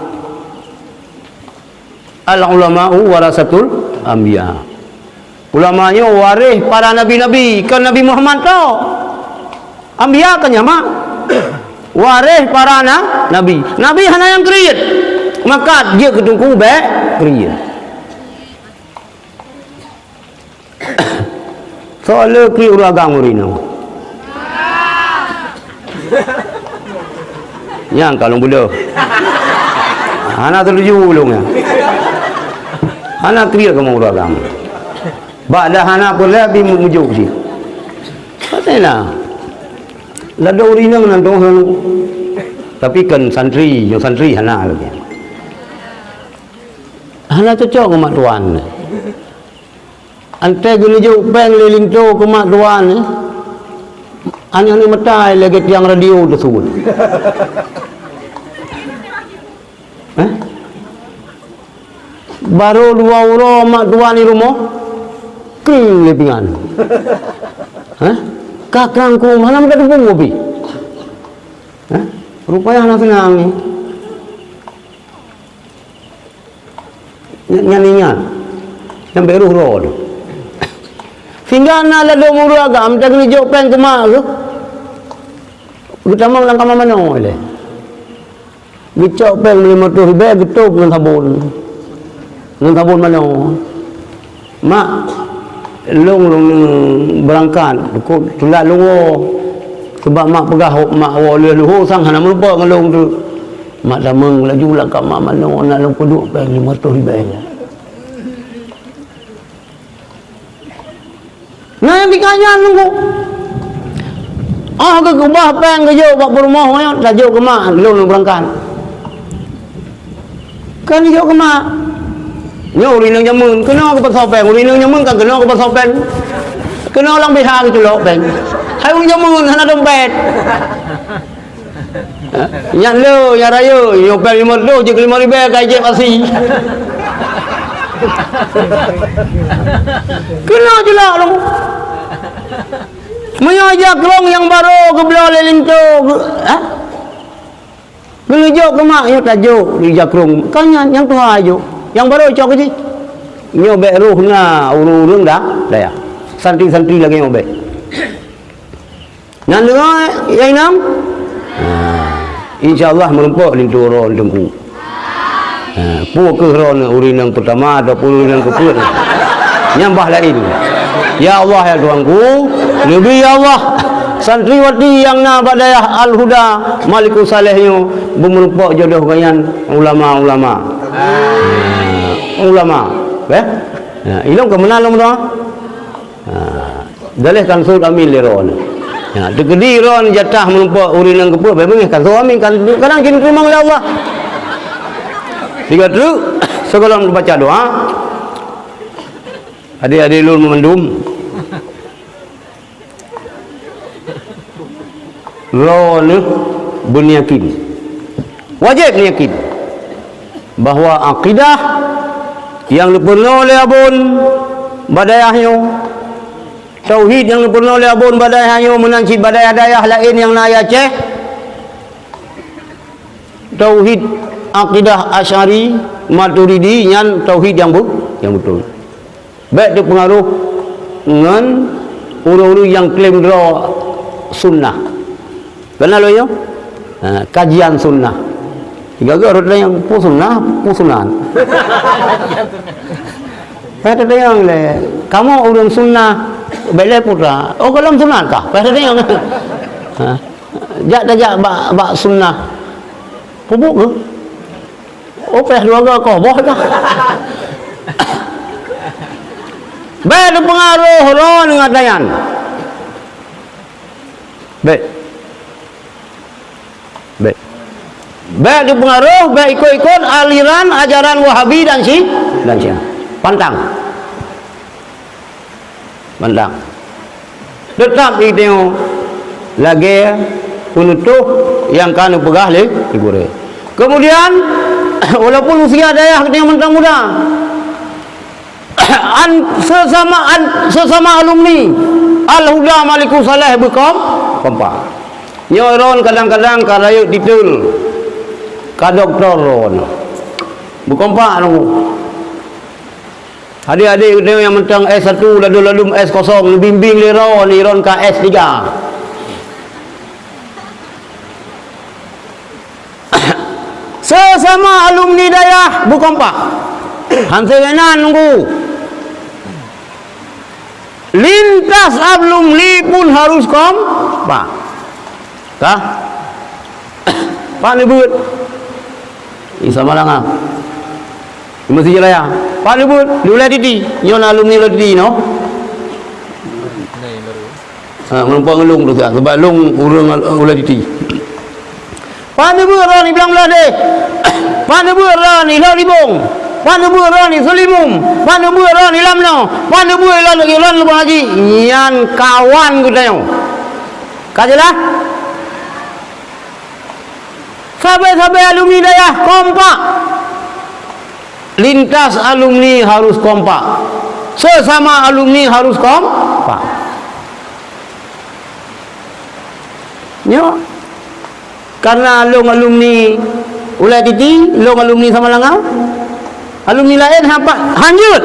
Al ulama'u warasatul anbiya. Ulama nyoe waréh para nabi-nabi, kon Nabi Muhammad tok. Anbiya kan nyan mak. Waréh para na-, nabi. Nabi hana nyang kriet. Maka jeuet keu teungku bék kriet. Soe le kriet ureuëng agam ureuëng inong? Nyang ka lôn beudôh. Hana setuju ulôn nyan. Hana kriet kamoe ureuëng agam. Bak dah hana peureulée bi meujok cit. Patéh na. Ladôm ureuëng inong nan dong. Tapi kan santri, nyang santri hana lagée. Hana cocok ngon mak tuan. Antai geuneujok péng lé linto keu mak tuan, eh? Aneuëk-aneuëk meutai lagée tiang radio teusuet. Eh? Barô dua uroe mak tuan di rumoh, kring lé pingan. Eh? Ka kangkong malam ka teupeue pih. Eh? Rupanya hana seunang. Nyan, nyan ingat. Nyang bék roh droe tu. Sehingga na ladôm ureuëng agam, ta geujok péng keu mak geuh. Geutamong lam kama manoe lé. Geucok péng limong reutôh ribée, geutôb ngon sabon. Ngon sabon manoe. Mak, lôn, lôn beurangkat, kok teulat lôn woe. Sabab mak peugah, mak woe lheueh luho sang hana meurumpok ngon lôn tu. Mak tamong laju lam kama manoe, na lôn peuduek péng limong reutôh ribée nyan. Na nyang tinggai nyan nunggu. Oh, geukeubah péng geujok bak peurumoh nyoe, tajok keu mak, lôn beurangkat. Kan jok keu mak. Nyoe ureueng inong jameun, keunoe keu pasoe péng. Ureueng inong jameun kan keunoe keu pasoe péng. Keunoe lam B H geuculok péng. Hai ureueng jameun, hana dompet. Ha? Nyan le, nyan rayeuk, nyoe péng limong reutôh, jeuet keu limong ribèe, ka ijép asi. Keunoe culok lom. Meunyoe jakrong nyang barô geubloe lé linto, geu-, ha? Geuneujok keu mak, nyoe tajok di jakrong. Ka nyan, nyang tuha jok. Nyang barô cok keu jih. Nyoe bèk roh na ureueng-ureueng da-, dayah. Santri-santri lagèe nyoe bèk. Nyan deungoe, ya inong? Ha. Insya Allah meurumpok linto droe Teungku. Ha, peue keuh droeneuh ureueng inong peutama ataupun ureueng inong keupeuet? Nyan bah laén. Ya Allah, ya Tuhanku, neubi ya Allah, santriwati nyang na bak dayah Al-Huda Malikus Saleh nyoe beumeurumpok jodoh gobnyan ulama-ulama. Ulama, eh? Ha, ilong keu meunan lom tu. Ha, daleh kan sot amin lé droeneuh. Ha, teukeudi droeneuh jatah meurumpok ureueng inong keupeuet, bèk beungèh kan sot amin, kan kadang jeuet teurimong lé Allah. Tiga truk, sigohlom baca doa. Adik-adik lôn meumandum. Droeneuh beuneuyakin. Wajéb neuyakin bahwa akidah nyang neupeurunoe lé Abon bak dayah nyoe, tauhid nyang neupeurunoe lé Abon bak dayah nyoe meunan cit bak dayah-dayah laén nyang na di Aceh, tauhid akidah Asy'ari, Maturidi nyan tauhid nyang beu-, nyang beutôi. Bèk teupeungaroh ngon ureueng-ureueng nyang klaim droe sunnah. Kana lôn nyoe? Ha, kajian sunnah. Tiga-tiga rot nyang peue sunnah, peue sunat. Ka tatanyong lé, kamoe ureueng sunnah, bèk lé putra. Oh, gohlom sunat kah? Ka tatanyong. Ha. Jak tajak bak, bak sunnah. Peubuet keuh? Oh, péh dua goe koh boh dah. Bèk teupeungaroh droeneuh ngon ata nyan. Bèk. Bèk. Bèk teupeungaroh, bèk ikot-ikot aliran ajaran Wahabi dan Syi-, dan Syiah. Pantang. Mantap. Teutap geutanyoe lagèe peunutôh nyang ka neupeugah lé, lé gurèe. Keumudian, walaupun usia dayah geutanyoe mantong muda, an-, seusama, an-, seusama alumni Al-Huda Malikus Saleh beukom-, kompak. Nyoe droen kadang-kadang ka rayeuk titel, ka doktor droen. Beukompak nunggu. Adik-adik geutanyoe nyang mantong S satu, ladôm-ladôm S kosong, neubimbéng lé droen, droen ka S tiga. Seusama alumni dayah beukompak. Hana sagai nan nunggu. Lintas alumni pun harus kompak. Kah? Pat neubeuet? Di Samalanga. Di Mesjid Raya. Pat neubeuet? Di Ulèe Titi. Nyoe na alumni Ulèe Titi, no? Ha, meureumpok ngon lôn tu, sebab lôn ureueng Ulèe Titi. Pat neubeuet droen di Blang Blahdeh. Pat neubeuet droen di Lhok Libong. Pat neubeuet droen di Seulimum. Pat neubeuet droen di Lamno. Pat neubeuet droen di Lubang Haji. Nyan kawan geutanyoe. Ka jeulaih? Sabe-sabe alumni dayah kompak. Lintas alumni harus kompak. Seusama alumni harus kompak. Nyoe. Karena lôn alumni Ulèe Titi, lôn alumni Samalanga. Alumni laén hana pat, hanjeuet.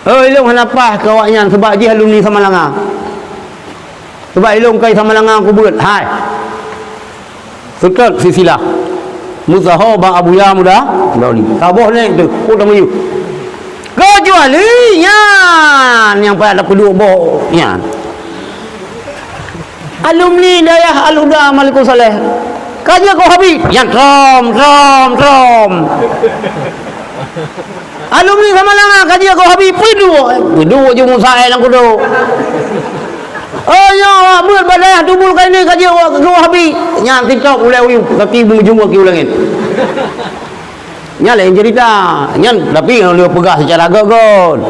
Oh, ilôn hana paih keu awaknyan, seubab jih alumni Samalanga. Seubab ilôn kai Samalanga kubeuet, hai. Seutôt silsilah. Meusaho bak Abuya Muda, Muda Wali. Saboh nèk teuh, peue tamiyueb. Keucuali nyan, nyang payah tapeuduek boh nyan. Alumni dayah Al-Huda Malikus Saleh. Ka jeuet keu Wahabi, nyan trom, trom, trom. Alumni Samalanga ka jeuet keu Wahabi, peuduek, peuduek ju Musa, eh, lam kudok. Oh, nyoe awak beuet bak dayah Tubul Kaini ka jeuet keu Wahabi. Nyan titop ulèe uyueb, gaki meujeuet keu langèt. Nyan laén cerita. Nyan tapi nyoe lheueh peugah secara göt-göt.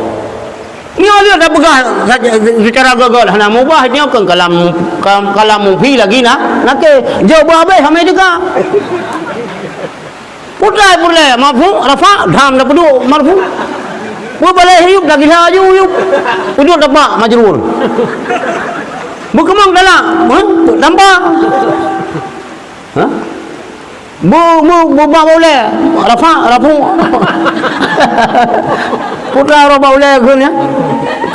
Nyoe lheueh dah peugah saja secara göt-göt hana mubah, nyoe kan kalam, kalam, kalam mufi lagi na, nakir. Jaweueb habéh hana teuka. Putai peureulée marfu, rafa, dham dah peuduek marfu. Peubalai hiup dah gila aju hiup. Peuduek dapat majrur. Beukeumang dalam, ha? Tambah. Ha? Bu, bu, bu, ba ulée, rafa, rafu. Putra roh ba ulée kheun ya.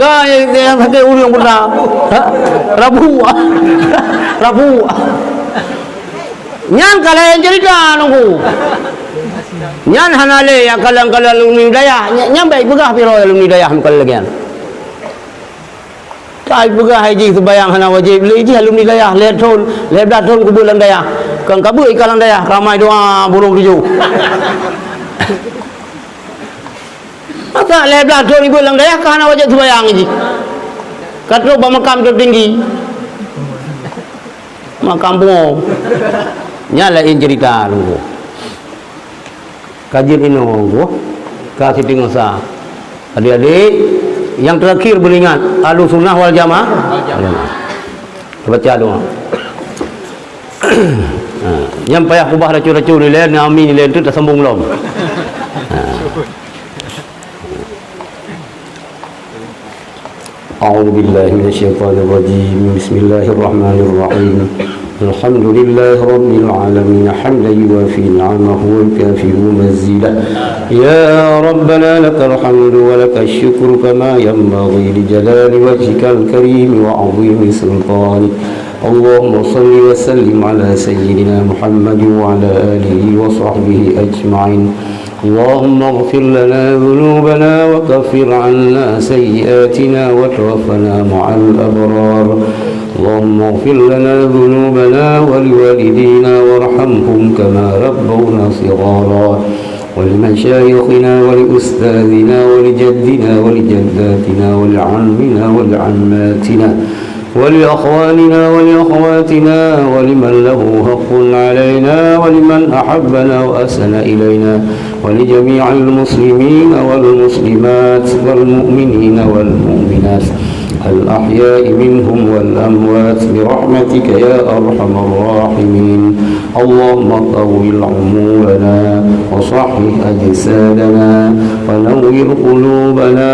Ka nyang sakét ureuëng putra. Ha? Rafu. Rafu. Nyan ka laén cerita nunggu. Nyan hana lé nyang kalon-kalon alumni dayah. Nyan, nyan baik peugah piro alumni dayah bukan lagi nyan. Ka peugah hai jih seubayang hana wajéb, lé jih alumni dayah, lhée thon, lhée blah thon kubeut lam dayah. Kan ka beut ikat lam dayah, ramai doa burung tujoh. Masa lhée blah thon ibeut lam dayah ka hana wajéb seubayang jih. Ka trok bak makam tertinggi. Makam pungo. Nyan laén cerita tu. Ka jeuet inoe, ka siteungoh sa. Adik-adik, nyang terakhir beuringat, Ahlussunnah wal Jamaah. Baca doa. Ha, nyang payah kubah racu-racu nilai, na amin nilai tu tasambung lom. Ha. أعوذ بالله من الشيطان الرجيم. بسم الله الرحمن الرحيم. الحمد لله رب العالمين، حمدا يوافي نعمه ويكافئ مزيده. يا ربنا لك الحمد ولك الشكر كما ينبغي لجلال وجهك الكريم وعظيم سلطانك. اللهم صل وسلم على سيدنا محمد وعلى آله وصحبه أجمعين. اللهم اغفر لنا ذنوبنا وكفر عنا سيئاتنا وتوفنا مع الأبرار. اللهم اغفر لنا ذنوبنا ولوالدينا وارحمهم كما ربونا صغارا. ولمشايخنا ولأستاذنا ولجدنا ولجداتنا ولعمنا ولعماتنا ولأخواننا ولأخواتنا ولمن له حق علينا ولمن أحبنا وأحسن إلينا ولجميع المسلمين والمسلمات والمؤمنين والمؤمنات الأحياء منهم والأموات برحمتك يا أرحم الراحمين. اللهم طول عمورنا وصحح أجسادنا ونور قلوبنا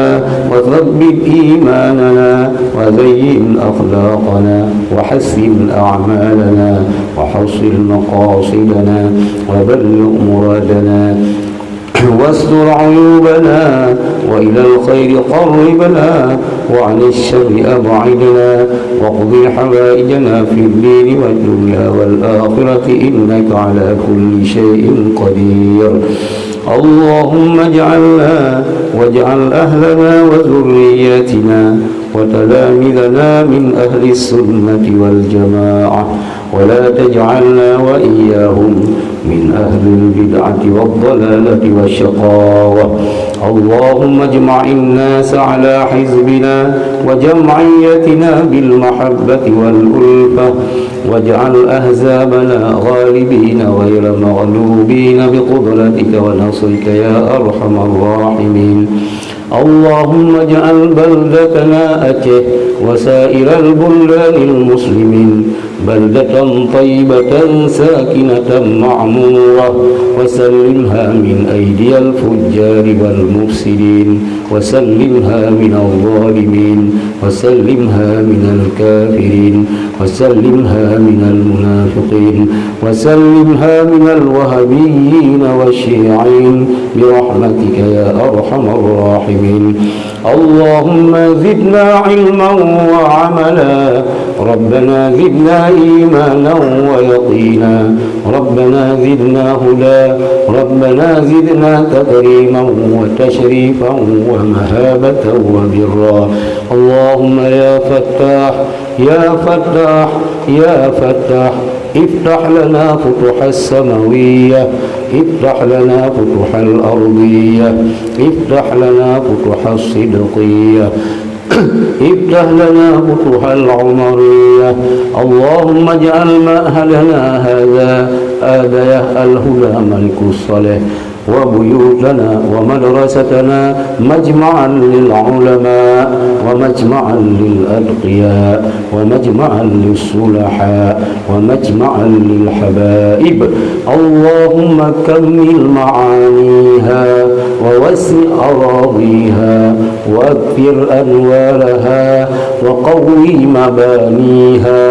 وثبت إيماننا وزين أخلاقنا وحسن أعمالنا وحصل مقاصدنا وبلغ مرادنا واستر عيوبنا وإلى الخير قربنا وعن الشر أبعدنا واقض حوائجنا في الدين والدنيا والآخرة إنك على كل شيء قدير. اللهم اجعلنا واجعل أهلنا وذرياتنا وتلامذنا من أهل السنة والجماعة، ولا تجعلنا وإياهم من أهل البدعة والضلالة والشقاوة. اللهم اجمع الناس على حزبنا وجمعيتنا بالمحبة والألفة، واجعل أحزابنا غالبين غير مغلوبين بقدرتك ونصرك يا أرحم الراحمين. اللهم اجعل بلدتنا أتيه وسائر البلدان المسلمين بلدة طيبة ساكنة معمورة، وسلمها من أيدي الفجار والمفسدين، وسلمها من الظالمين، وسلمها من الكافرين، وسلمها من المنافقين، وسلمها من الوهابيين والشيعيين برحمتك يا أرحم الراحمين. اللهم زدنا علما وعملا. ربنا زدنا إيمانا ويقينا. ربنا زدنا هدى. ربنا زدنا تكريما وتشريفا ومهابة وبرا. اللهم يا فتاح، يا فتاح، يا فتاح، افتح لنا فتوح السماوية، افتح لنا فتوح الأرضية، افتح لنا فتوح الصدقية، افتح لنا فتوح العمرية. اللهم اجعل معهدنا هذا آدية الهدى ملك الصالح. وبيوتنا ومدرستنا مجمعا للعلماء ومجمعا للأتقياء ومجمعا للصلحاء ومجمعا للحبائب. اللهم كمل معانيها ووسع أراضيها وأكثر أنوارها وقوي مبانيها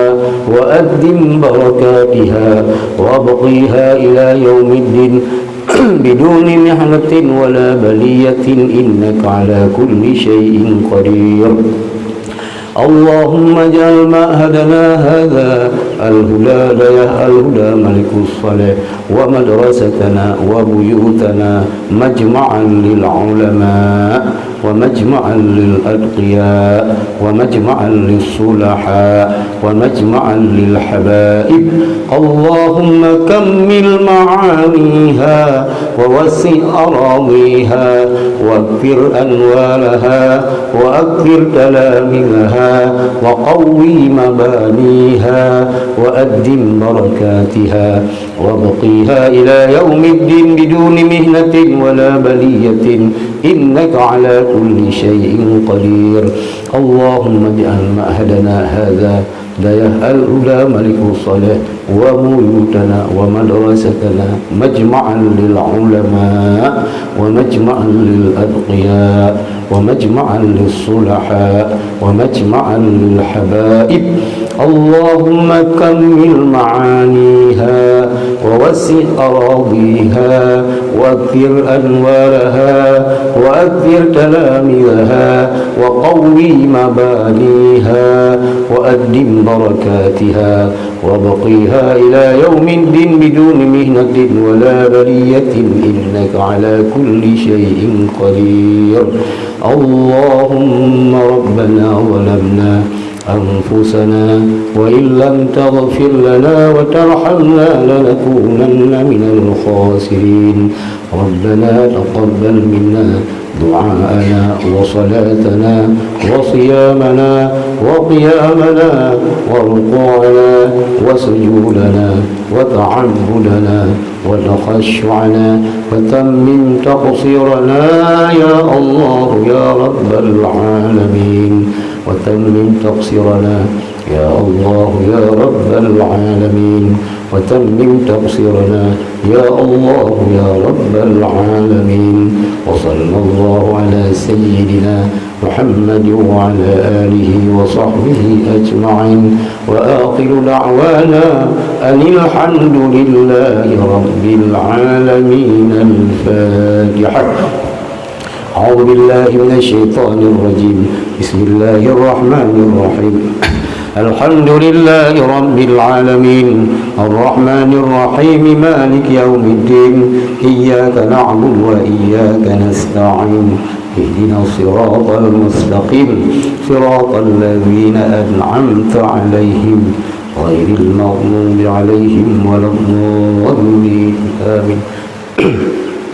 وأدم بركاتها وأبقيها إلى يوم الدين بدون محنة ولا بلية إنك على كل شيء قدير. اللهم اجعل معهدنا هذا الهدى دياح الهدى ملك الصالح ومدرستنا وبيوتنا مجمعا للعلماء ومجمعا للأتقياء ومجمعا للصلحاء ومجمعا للحبائب. اللهم كمل معانيها ووسع أراضيها واكثر أنوارها وأكثر تلاميذها وقوي مبانيها وأدم بركاتها وابقيها إلى يوم الدين بدون محنة ولا بلية إنك على كل شيء قدير. اللهم اجعل معهدنا هذا دياح الهدى ملك الصالح وبيوتنا ومدرستنا مجمعا للعلماء ومجمعا للأتقياء ومجمعا للصلحاء ومجمعا للحبائب. اللهم كمل معانيها ووسع أراضيها وأكثر أنوارها وأكثر تلاميذها وقوي مبانيها وأدم بركاتها وأبقيها إلى يوم الدين بدون محنة ولا بلية إنك على كل شيء قدير. اللهم ربنا ظلمنا أنفسنا وإن لم تغفر لنا وترحمنا لنكونن من الخاسرين. ربنا تقبل منا دعاءنا وصلاتنا وصيامنا وقيامنا وركوعنا وسجودنا وتعبدنا وتخشعنا وتمم تقصيرنا يا الله يا رب العالمين. وتمم تقصيرنا يا الله يا رب العالمين. وتمم تقصيرنا يا الله يا رب العالمين. وصلى الله على سيدنا محمد وعلى آله وصحبه أجمعين. وآخر دعوانا أن الحمد لله رب العالمين. الفاتحة. أعوذ بالله من الشيطان الرجيم. بسم الله الرحمن الرحيم. الحمد لله رب العالمين. الرحمن الرحيم. مالك يوم الدين. إياك نعبد وإياك نستعين. اهدنا الصراط المستقيم. صراط الذين أنعمت عليهم. غير المغضوب عليهم ولا الضالين. آمين.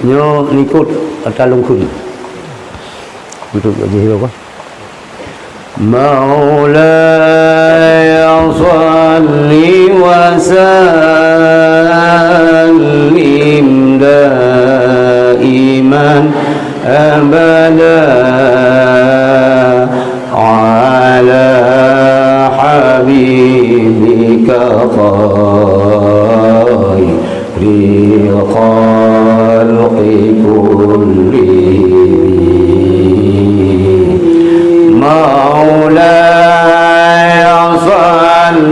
Nyoe likot ata lungkun. Untuk gaji apa? مولاي صل وسلم دائما أبدا على حبيبك خير الخلق كلهم. مولاي صل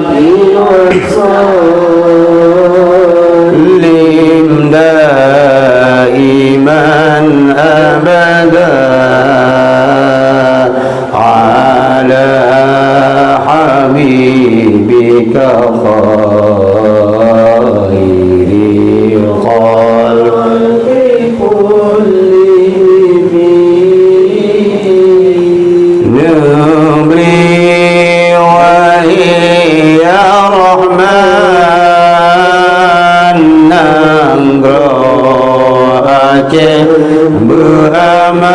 وسلم دائما أبدا على حبيبك خير الخلق كلهم. Neubri, wahai ya Rahman, nanggroe Aceh beuaman,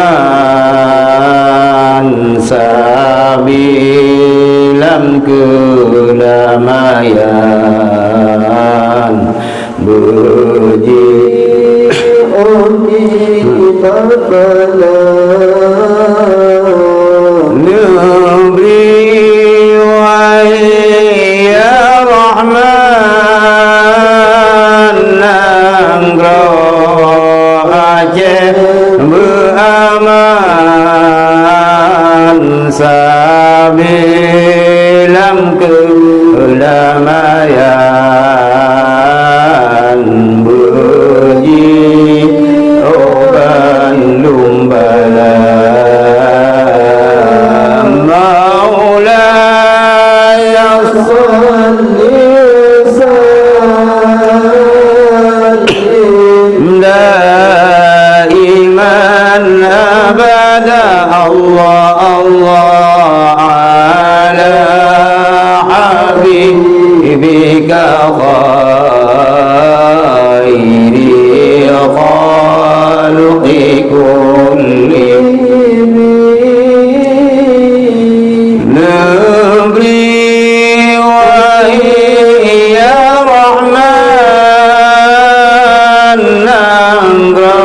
sabe lam keudamaian. Beujiôh Neubri, wahai ya Rahman, nanggroe Aceh beuaman, sabe lam keudamaian, beujiôh bandum bala. Maulaya shalli wa sallim daiman abada, Allah, Allah, ala habibika khairi khalqi kullihim. Neubri, wahai ya Rahman, nanggroe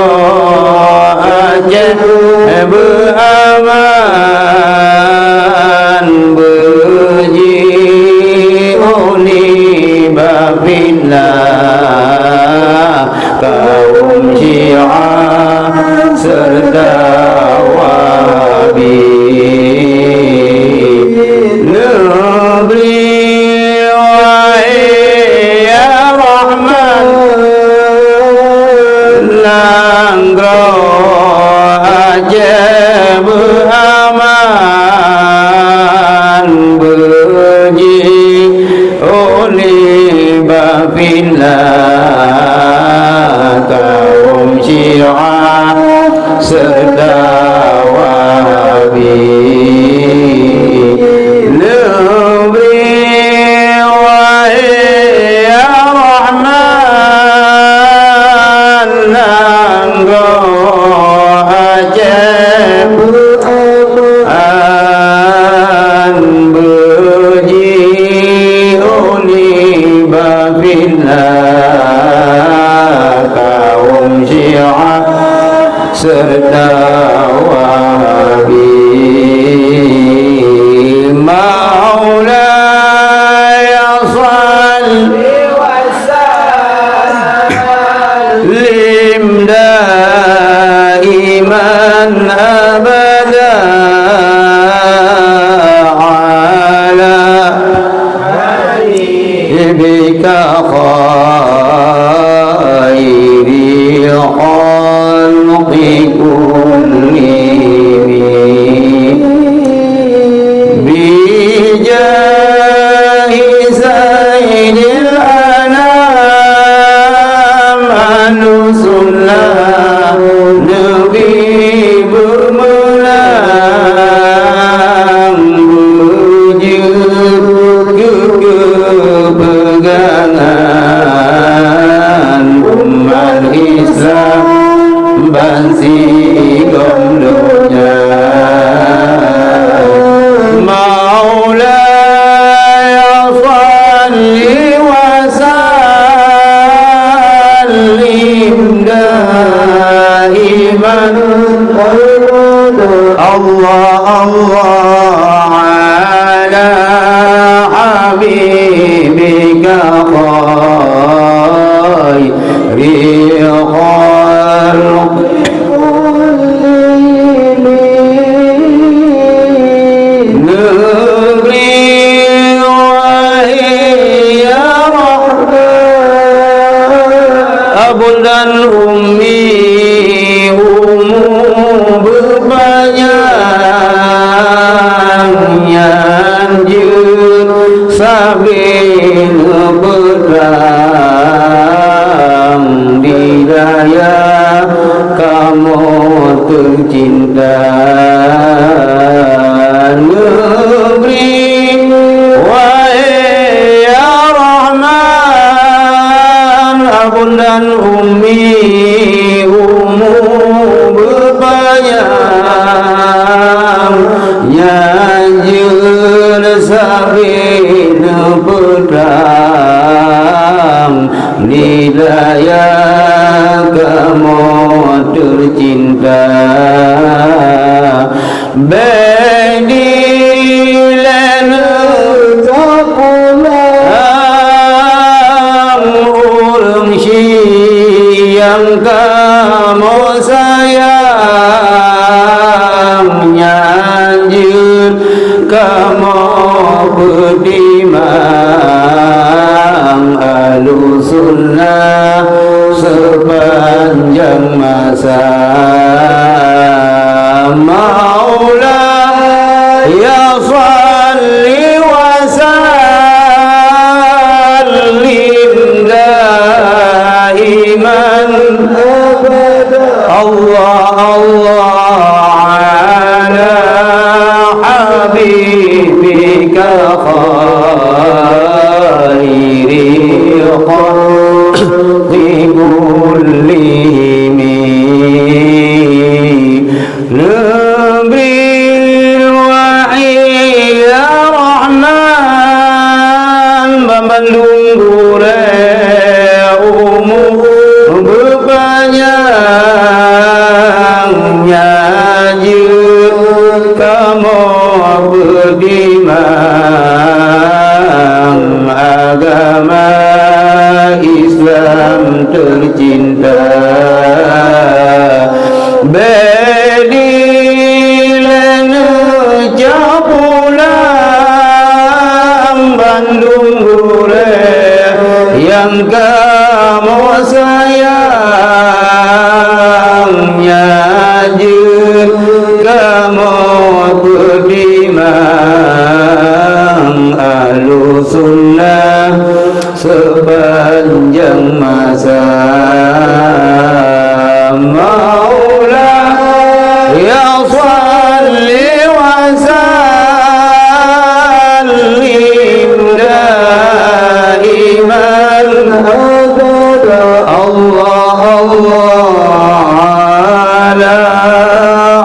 Aceh beuaman, beujiôh nibak fitnah kaum Syiah serta Wahabi. Neubri, wahai ya Rahman, nanggroe Aceh beuaman, beujiôh nibak fitnah kaum Syiah serta Wahabi. Neubri, wahai ya Rahman, nanggroe Aceh beuaman, beujiôh nibak fitnah kaum Syiah serta Wahabi. Maulaya shalli wa sallim daiman abada ala habibika khairi khalqi kullihim. Bijahi sayyidil anam, ahlus sunnah Nabi beumeunang, beujeuet keu keupegangan umat Islam bansigom donya. Maulaya shalli wa sallim daiman abada, Allah, Allah, ala habibika khairi khalqi kullihim. Neubri, wahai ya Rahman, abon dan ummi umu beupanyang, nyan jeuet sabe neupeutrang di dayah kamoe teucinta. Neubri, wahai ya Rahman, abon dan ummi umu beupanyang, nyan jeuet sabe neupeutrang di dayah kamoe teucinta. Bék dilèe neucok pulang ureueng syiek nyang kamoe sayang, nyan jeuet kamoe peutimang. Ahlussunnah sepanjang masa. Maulaya shalli wa sallim daiman abada. Allah, Allah ala habibika khairil khalqi kullihim. Neubril wahai ya Rahman, banmandum gurée umu beupanyang, nyan jeuet kamoe peutimang agama Islam teucinta. Bék dilèe neucok pulang bandum gurée nyang kamoe sayang, nyan jeuet kamoe peutimang. Ahlussunnah sepanjang masa. Maulaya shalli wa sallim daiman abada. Allah, Allah ala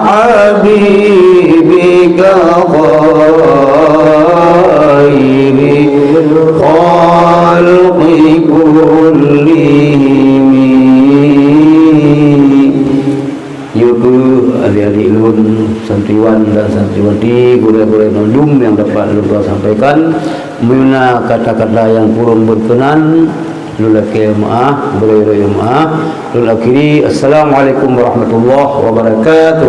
habibika khairil khalqi kullihim. Yue kheueh adik-adik lôn, santriwan dan santriwati, gurée-gurée mandum nyang dapat lôn sampaikan. Meunyoe na kata-kata nyang kurang berkenan, lôn lakée meuáh, bri-bri meuáh. Lôn akhiri, Assalamualaikum warahmatullahi wabarakatuh.